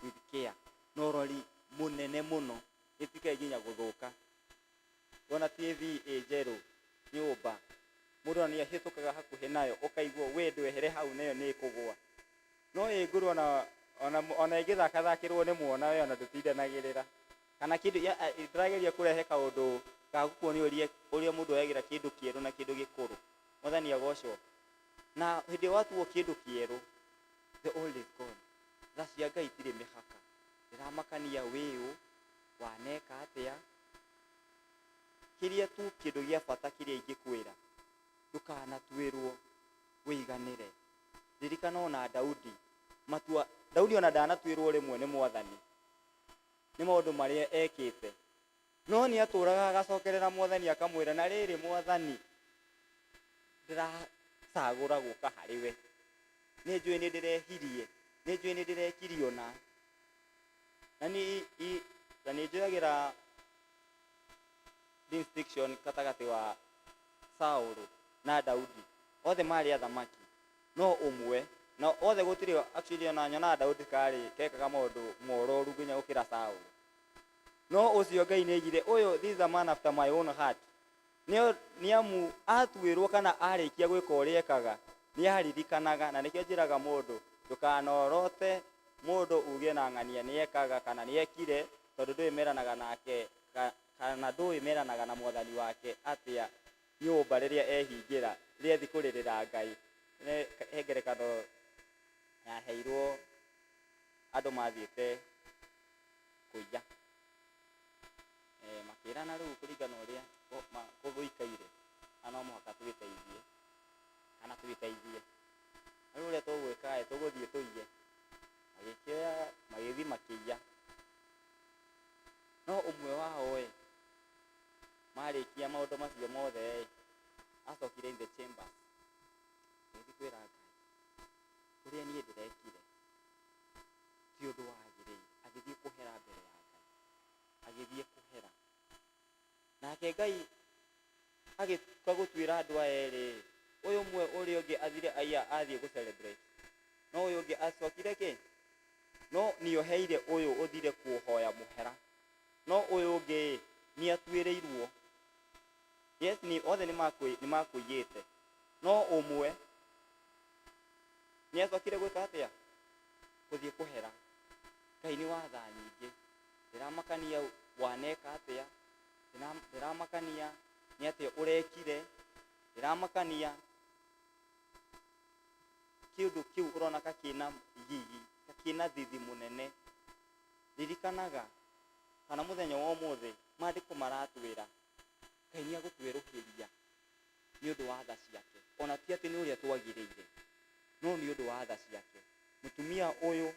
with care na ũrori mũnene mũno, gĩtikae nginya gũthũka. Wona TV ĩ njerũ nyũmba, mũndũ ona nĩ ahĩtũkaga hakuhĩ nayo ũkaigua we ndwehere hau nayo nĩ ĩkũgũa. No ĩ ngũrũ ona, ona, ona ĩngĩthakathakĩrwo nĩ mwana we ona ndũtindanagĩrĩra. Kana kĩndũ, ya, ndĩrageria kũrehe kaũndũ ga gũkuonia ũrĩa, ũrĩa mũndũ oyagĩra kĩndũ kĩerũ na kĩndũ gĩkũrũ. Mwathani agocwo. Na hĩndĩ ĩrĩa watuo kĩndũ kĩerũ, the old is gone. Tha cia Ngai itirĩ mĩhaka. Ndĩramakania wĩ ũ, waneka atĩa, kĩrĩa tu kĩndũ gĩa bata kĩrĩa ingĩkwĩra, ndũkanatuĩrwo wĩiganĩre. Ririkana ona Daudi, matua, Daudi ona ndanatuĩrwo rĩmwe nĩ Mwathani nĩ maũndũ marĩa ekĩte, no nĩ atũraga agacokerera Mwathani akamwĩra, na rĩrĩ Mwathani, ndĩracagũra gũka harĩ we, nĩ njũĩ nĩ ndĩrehirie, nĩ njũĩ nĩ ndĩrekire ũna. Na nĩ, na nĩ njoyagĩra distinction gatagatĩ wa Saũlũ na Daudi. Othe marĩ athamaki, no ũmwe, na othe gũtirĩ, actually ona nyonaga Daudi karĩ kekaga maũndũ mororu nginya gũkĩra Saũlũ. No ũcio Ngai nĩ aigire, ũyũ, this is a man after my own heart. Nĩ amu atuĩrwo kana arĩkia gwĩka ũrĩa ekaga, nĩ aririkanaga, na nĩkĩo njĩraga mũndũ, ndũkanorote mũndũ uge na ng'ania nĩ ekaga kana nĩ ekire, tondũ ndũĩ meranaga nake kana ndũĩ meranaga na Mwathani wake atĩa nyũmba rĩrĩa ehingĩra, rĩrĩa athiĩ kũrĩrĩra Ngai. He ngerekano yaheirwo andũ mathiĩte kũiya. Makĩrana rĩu kũringana na ũrĩa gũikaire, na no mũhaka twĩteithie kana twĩteithie. Na rĩu ũrĩa tũgwĩka ĩ, tũgũthiĩ tũiye. Magĩkĩoya magĩthiĩ makĩiya. No ũmwe wao ĩ, marĩkia maũndũ macio mothe ĩ, acokire in the chambers, agĩthiĩ kwĩra Ngai, ũrĩa niĩ ndĩrekire ti ũndũ wagĩrĩire. Agĩthiĩ kũhera mbere ya Ngai, agĩthiĩ kũhera. Nake Ngai agĩtuka gũtuĩra andũ aya erĩ ĩ, ũyũ ũmwe ũrĩa ũngĩ athire aiya athiĩ gũ celebrate, no ũyũ ũngĩ acokire kĩ? No nĩoheire ũyũ ũthire kũhoya mũhera, no ũyũ ũngĩ ĩ, nĩatuĩrĩirwo. Yes, nĩ othe nĩmakũiyĩte, no ũmwe nĩacokire gwĩka atĩa? Gũthiĩ kũhera. Ngai nĩ wa tha nyingĩ, ndĩramakania waneka atĩa, ndĩramakania nĩ atĩa ũrekire, ndĩramakania kĩũndũ kĩu ũrona ka kĩna gigi, ka kĩna thithi mũnene. Ririkanaga kana mũthenya wa ũmũthĩ maandĩko maratwĩra Ngai nĩ agũtwerũhĩria nĩ ũndũ wa tha ciake, ona ti atĩ nĩ ũrĩa twagĩrĩire, no nĩ ũndũ wa tha ciake. Mũtumia ũyũ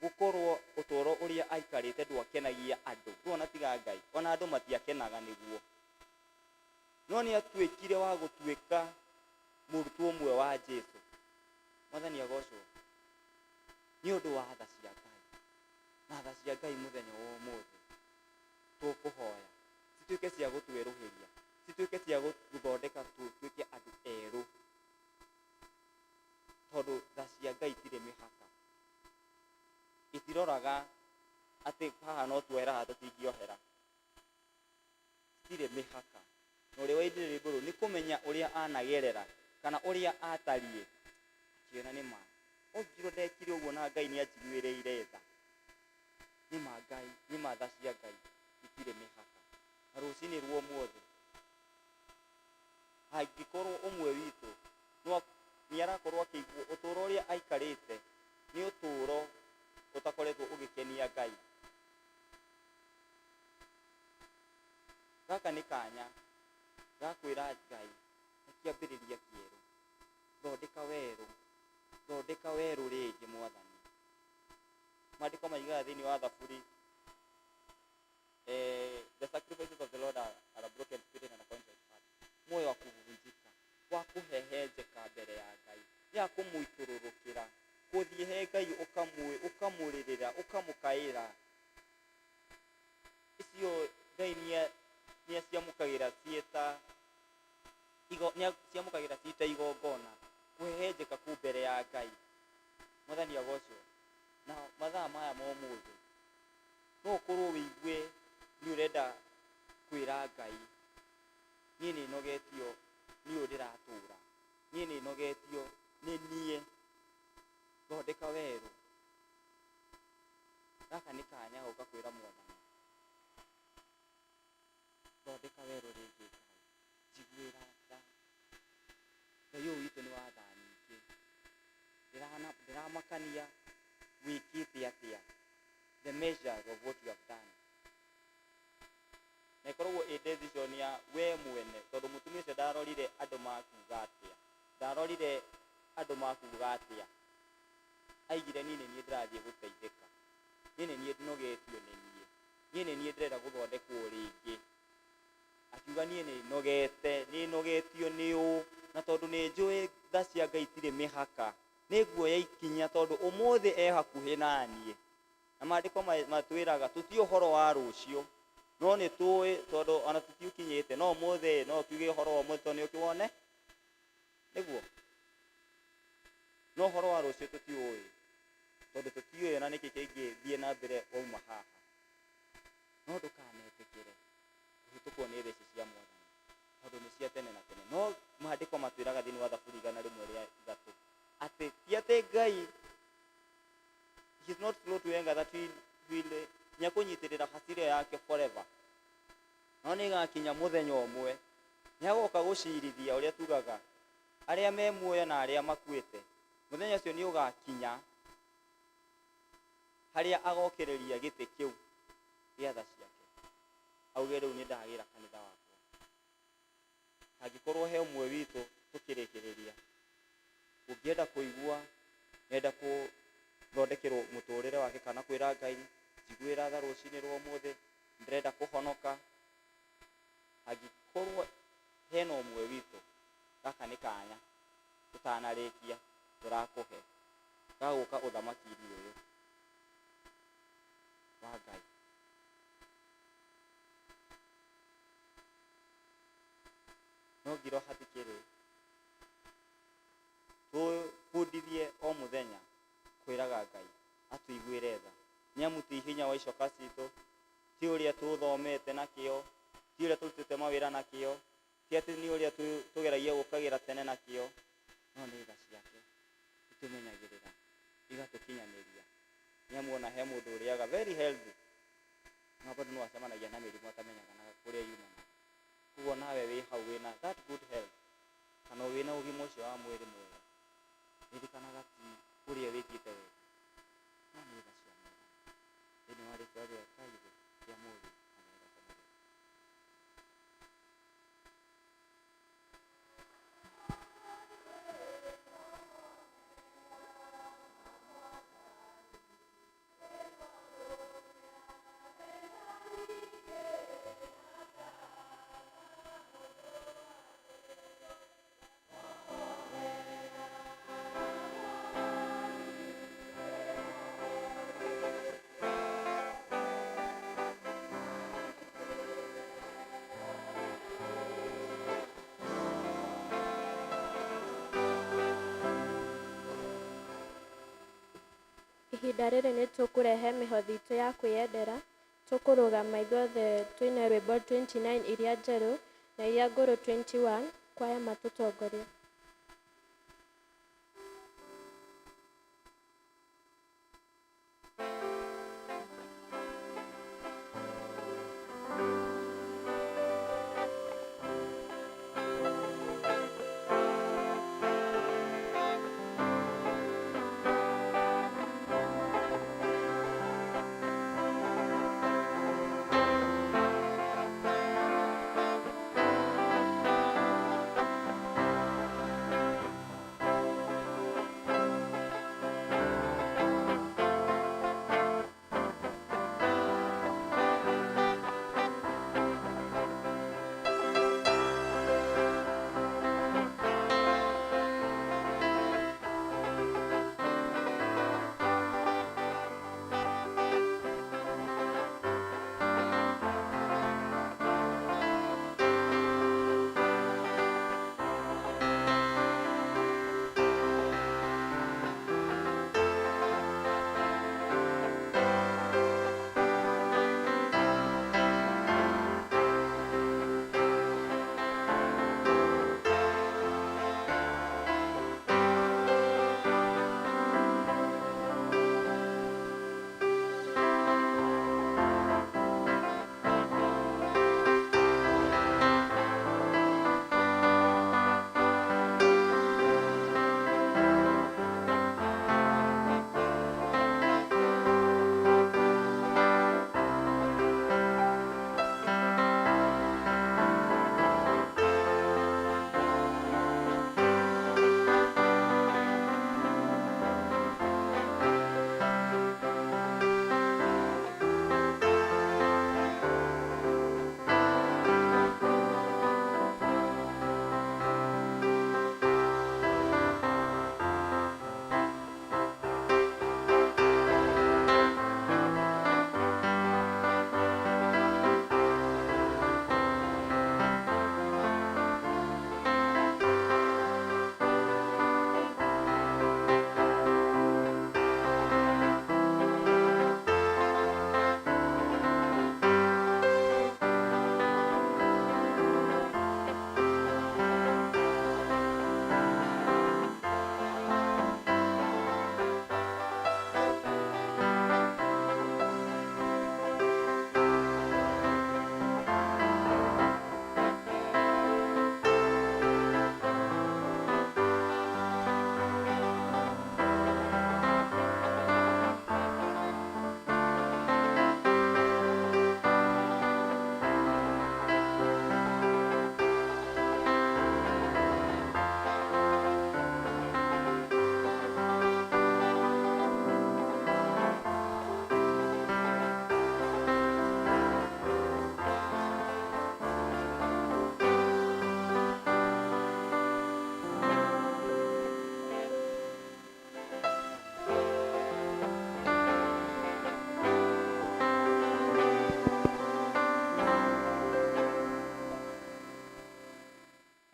gũkorwo ũtũũro ũrĩa aikarĩte ndwakenagia andũ, rĩu ona tiga Ngai, ona andũ matiakenaga nĩguo. No nĩ atuĩkire wa gũtuĩka Mũrutwo ũmwe wa Jesu. Mwathani agocwo nĩ ũndũ wa tha cia Ngai. Na tha cia Ngai mũthenya wa ũmũthĩ tũkũhoya cituĩke cia gũtwerũhĩria, cituĩke cia gũthondeka tũtuĩke andũ erũ, tondũ tha cia Ngai itirĩ mĩhaka, itiroraga atĩ haha no tuohera haha tũtingĩohera, citirĩ mĩhaka. Na ũrĩa wainire rwĩmbo rũu nĩ kũmenya ũrĩa anagerera kana ũrĩa atariĩ, akĩona nĩ ma ongirwo ndekire ũguo na Ngai nĩ anjiguĩrĩire tha. Nĩ ma Ngai, nĩ ma tha cia Ngai itirĩ mĩhaka. Na rũcinĩ rwa ũmũthĩ angĩkorwo ũmwe witũ nĩ arakorwo akĩigua ũtũũro ũrĩa aikarĩte nĩ ũtũũro ũtakoretwo ũgĩkenia Ngai, gaka nĩ kanya ga kwĩra Ngai nĩ kĩambĩrĩria kĩerũ, thondeka werũ, thondeka werũ rĩngĩ Mwathani. Maandĩko maigaga thĩinĩ wa Thaburi, the sacrifices of the Lord are a broken spirit and a contrite heart. Moyo wa kuvunjika, wa kũhehenjeka mbere ya Ngai, ya kũmũitũrũrũkĩra, gũthiĩ he Ngai ũkamũrĩrĩra, ũkamũkaĩra. Icio Ngai nĩ aciamũkagĩra ciĩta nĩ aciamũkagĩra ciĩ ta igongona, kũhehenjeka kũu mbere ya Ngai. Mwathani agocwo. Na mathaa maya ma ũmũthĩ no ũkorwo wĩigue nĩ ũrenda kwĩra Ngai, niĩ nĩ nogetio nĩ ũyũ ndĩratũra, niĩ nĩ nogetio nĩ niĩ, thondeka werũ. Gaka nĩ kanya gũka kwĩra Mwathani, thondeka werũ rĩngĩ Ngai, njiguĩra tha. Ngai ũyũ witũ nĩ wa tha nyingĩ, ndĩramakania wĩkĩte atĩa, the measures of what you have done. Na ĩkoragwo ĩ decision ya we mwene, tondũ mũtumia ũcio ndarorire andũ makuga atĩa, ndarorire andũ makuga atĩa, aigire niĩ nĩ niĩ ndĩrathiĩ gũteithĩka, niĩ nĩ niĩ nogetio nĩ niĩ, niĩ nĩ niĩ ndĩrenda gũthondekwo rĩngĩ. Akiuga niĩ nĩ nogete, nĩ nogetio nĩ ũũ, na tondũ nĩ njũĩ tha cia Ngai itirĩ mĩhaka, nĩ nguoya ikinya tondũ ũmũthĩ e hakuhĩ na niĩ. Na maandĩko matwĩraga tũtiũĩ ũhoro wa rũciũ, no nĩ tũĩ tondũ ona tũtiũkinyĩte, no ũmũthĩ no ũkiuge ũhoro wa ũmũthĩ tondũ nĩ ũkĩwone, nĩguo. No ũhoro wa rũciũ tũtiũĩ, tondũ tũtiũĩ ona nĩkĩ kĩngĩthiĩ na mbere wauma haha. No ndũkanetĩkĩre kũhĩtũkwo nĩ tha ici cia Mwathani, tondũ nĩ cia tene na tene. No maandĩko matwĩraga thĩinĩ wa Thaburi 103 atĩ ti atĩ Ngai he is not slow to anger, that he will nĩ akũnyitĩrĩra hasira yake forever, no nĩ ĩgakinya mũthenya ũmwe nĩ agoka gũcirithia ũrĩa tugaga arĩa me muoyo na arĩa makuĩte. Mũthenya ũcio nĩ ũgakinya harĩa agokĩrĩria gĩtĩ kĩu gĩa tha ciake, auge rĩu nĩ ndagĩra kanitha wakwa. Angĩkorwo he ũmwe witũ tũkĩrĩkĩrĩria ũngĩenda kũigua nĩenda gũthondekerwo mũtũrĩre wake, kana kwĩra Ngai njiguĩra tha rũcinĩ rwa ũmũthĩ, ndĩrenda kũhonoka, angĩkorwo hena ũmwe witũ, gaka nĩ kanya tũtanarĩkia tũrakũhe gagũka ũthamaki-inĩ ũyũ wa Ngai. No ngiro hatikĩrĩ tũbundithie o mũthenya kwĩraga Ngai atũiguĩre tha, nĩ amu ti hinya wa icoka citũ, ti ũrĩa tũthomete nakĩo, ti ũrĩa tũrutĩte mawĩra nakĩo, ti atĩ nĩ ũrĩa tũgeragia gũkagĩra tene nakĩo, no nĩ tha ciake itũmenyagĩrĩra igatũkinyanĩria. Nĩ amu ona he mũndũ ũrĩaga very healthy, no bado no acemanagia na mĩrimũ atamenyaga na kũrĩa yumanaga. Koguo nawe wĩ hau wĩna that good health, kana wĩna ũgima ũcio wa mwĩrĩ mwega, ririkanaga ti ũrĩa wĩkĩte wega, no nĩ tha cia Mwathani. Thĩinĩ wa rĩtwa rĩa Ngai Ithe, rĩa Mũriũ na rĩa Roho Mũtheru. Ihinda rĩrĩ nĩ tũkũrehe mĩhothi itũ ya kwĩyendera. Tũkũrũgama ithuothe tũine rwĩmbo 29 iria njerũ na iria ngũrũ 21, kwaya matũtongorie.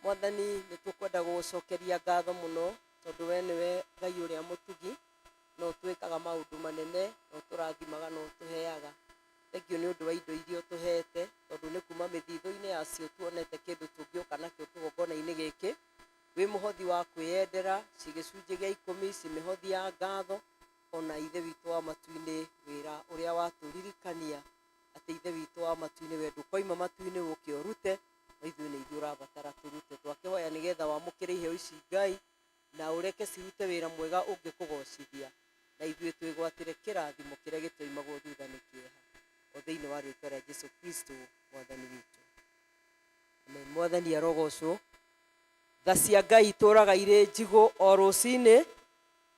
Mwathani nĩ tũkwenda gũgũcokeria ngatho mũno tondũ we nĩwe Ngai ũrĩa mũtugi na ũtwĩkaga maũndũ manene na ũtũrathimaga na ũtũheaga. Thengiũ nĩ ũndũ wa indo iria ũtũhete tondũ nĩ kuma mĩthithũ-inĩ yacio tuonete kĩndũ tũngĩũka nakĩo kĩgongona-inĩ gĩkĩ. Wĩ mũhothi wa kwĩyendera, ci gĩcunjĩ gĩa ikũmi, ci mĩhothi ya ngatho, ona Ithe witũ wa matu-inĩ wĩra ũrĩa watũririkania atĩ Ithe witũ wa matu-inĩ we ndũkoima matu-inĩ ũke ũrute, no ithuĩ nĩ ithuĩ ũrabatara tũrute. Twakĩhoya nĩgetha wamũkĩre iheo ici Ngai, na ũreke cirute wĩra mwega ũngĩkũgocithia, na ithuĩ twĩgwatĩre kĩrathimo kĩrĩa gĩtoimagwo thutha nĩ kĩeha. O thĩinĩ wa rĩtwa rĩa Jesu Kristo Mwathani witũ. Amen. Mwathani arogocwo. Tha cia Ngai itũraga irĩ njigũ o rũcinĩ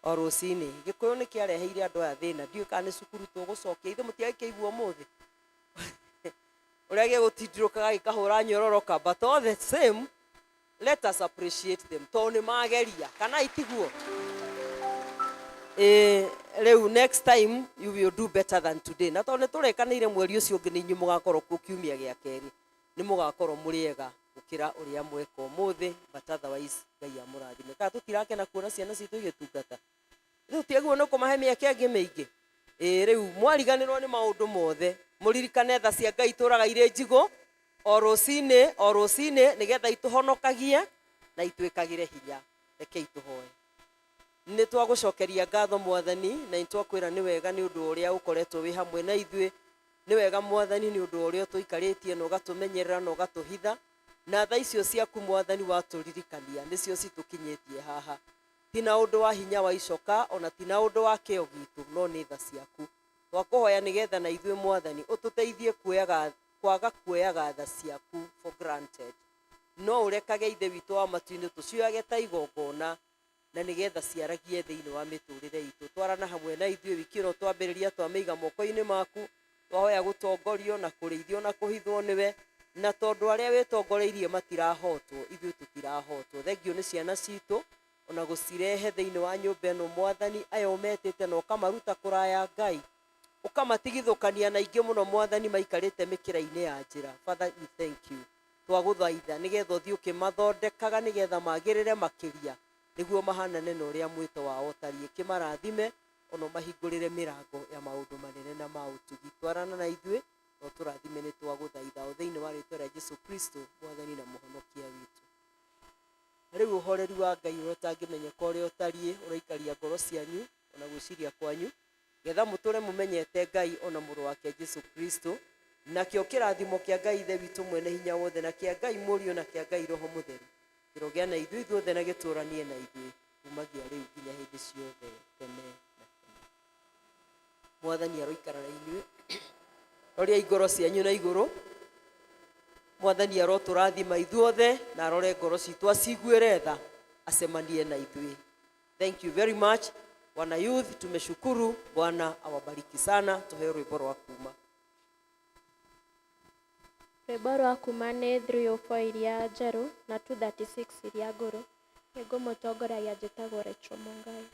o rũcinĩ. Gĩkũyũ nĩ kĩareheire andũ aya thĩna. Ndiũĩ kana nĩ cukuru tũgũcokia. Ithe mũtiagĩkĩigua ũmũthĩ ũrĩa gĩgũtindirũkaga gĩkahũra nyororoka, but all the same let us appreciate them tondũ nĩ mageria, kana itiguo? Ĩĩ, rĩu next time you will do better than today. Na tondũ nĩ tũrekanĩire mweri ũcio ũngĩ nĩ inyuĩ mũgakorwo kuo kiumia gĩa kerĩ, nĩ mũgakorwo mũrĩ ega gũkĩra ũrĩa mweka ũmũthĩ, but otherwise Ngai amũrathime. Kana tũtirakena kuona ciana citũ igĩtungata? Rĩu tiaguo nĩ kũmahe mĩeke ĩngĩ mĩingĩ. Ĩĩ rĩu mwariganĩrwo nĩ maũndũ mothe, mũririkane tha cia Ngai itũraga irĩ njigũ o rũcinĩ o rũcinĩ, nĩgetha itũhonokagie na itwĩkagĩre hinya. Rekei tũhoe. Nĩ twagũcokeria ngatho Mwathani, na nĩ twakwĩra nĩ wega nĩ ũndũ wa ũrĩa ũkoretwo wĩ hamwe na ithuĩ. Nĩ wega Mwathani nĩ ũndũ wa ũrĩa ũtũikarĩtie na ũgatũmenyerera na ũgatũhitha, na tha icio ciaku Mwathani watũririkania nĩcio citũkinyĩtie haha. Ti na ũndũ wa hinya wa icoka, ona ti na ũndũ wa kĩo gitũ, no nĩ tha ciaku. Twakũhoya nĩgetha na ithuĩ Mwathani ũtũteithie kuoyaga, kwaga kuoyaga tha ciaku for granted. No ũrekage Ithe witũ wa matu-inĩ tũcioyage ta igongona, na nĩgetha ciaragie thĩinĩ wa mĩtũrĩre itũ. Twarana hamwe na ithuĩ wiki ĩno twambĩrĩria, twamĩiga moko-inĩ maku, twahoya gũtongorio na kũrĩithio na kũhithwo nĩwe, na tondũ arĩa wĩtongoreirie matirahotwo, ithuĩ tũtirahotwo. Thengio nĩ ciana citũ, ona gũcirehe thĩinĩ wa nyũmba ĩno Mwathani, aya ũmetĩte na ũkamaruta kũraya Ngai, ũkamatigithũkania na aingĩ mũno Mwathani maikarĩte mĩkĩra-inĩ ya njĩra. Father, we thank you. Twagũthaitha nĩgetha ũthiĩ ũkĩmathondekaga nĩgetha magĩrĩre makĩria, nĩguo mahanane na ũrĩa mwĩto wao ũtariĩ. Kĩmarathime, ona ũmahingũrĩre mĩrango ya maũndũ manene na ma ũtugi. Twarana na ithuĩ na ũtũrathime, nĩ twagũthaitha o thĩinĩ wa rĩtwa rĩa Jesu Kristo, Mwathani na Mũhonokia witũ. Rĩu ũhoreri wa Ngai ũrĩa ũtangĩmenyeka ũrĩa ũtariĩ ũroikaria ngoro cianyu ona gwĩciria kwanyu, getha mũtũre mũmenyete Ngai ona mũrũ wake Jesu Kristo. Nakĩo kĩrathimo kĩa Ngai Ithe witũ mwene hinya wothe, na kĩa Ngai Mũriũ, na kĩa Ngai Roho Mũtheru kĩrogĩa na ithuĩ ithuothe na gĩtũranie na ithuĩ kumagia rĩu nginya hĩndĩ ciothe tene na tene. Mwathani aroikara na inyuĩ. Roriai ngoro cianyu na igũrũ. Mwathani arotũrathima ithuothe na arore ngoro citũ aciguĩre tha, acemanie na ithuĩ. Thank you very much wana youth, tumeshukuru. Bwana awabariki sana. Tuheo rwĩmbo rwa kuma. Rwĩmbo rwa kuma nĩ 304 iria njerũ na 236 iria ngũrũ. Nĩngũmũtongoragia, njĩtagwo Rachel Mungai.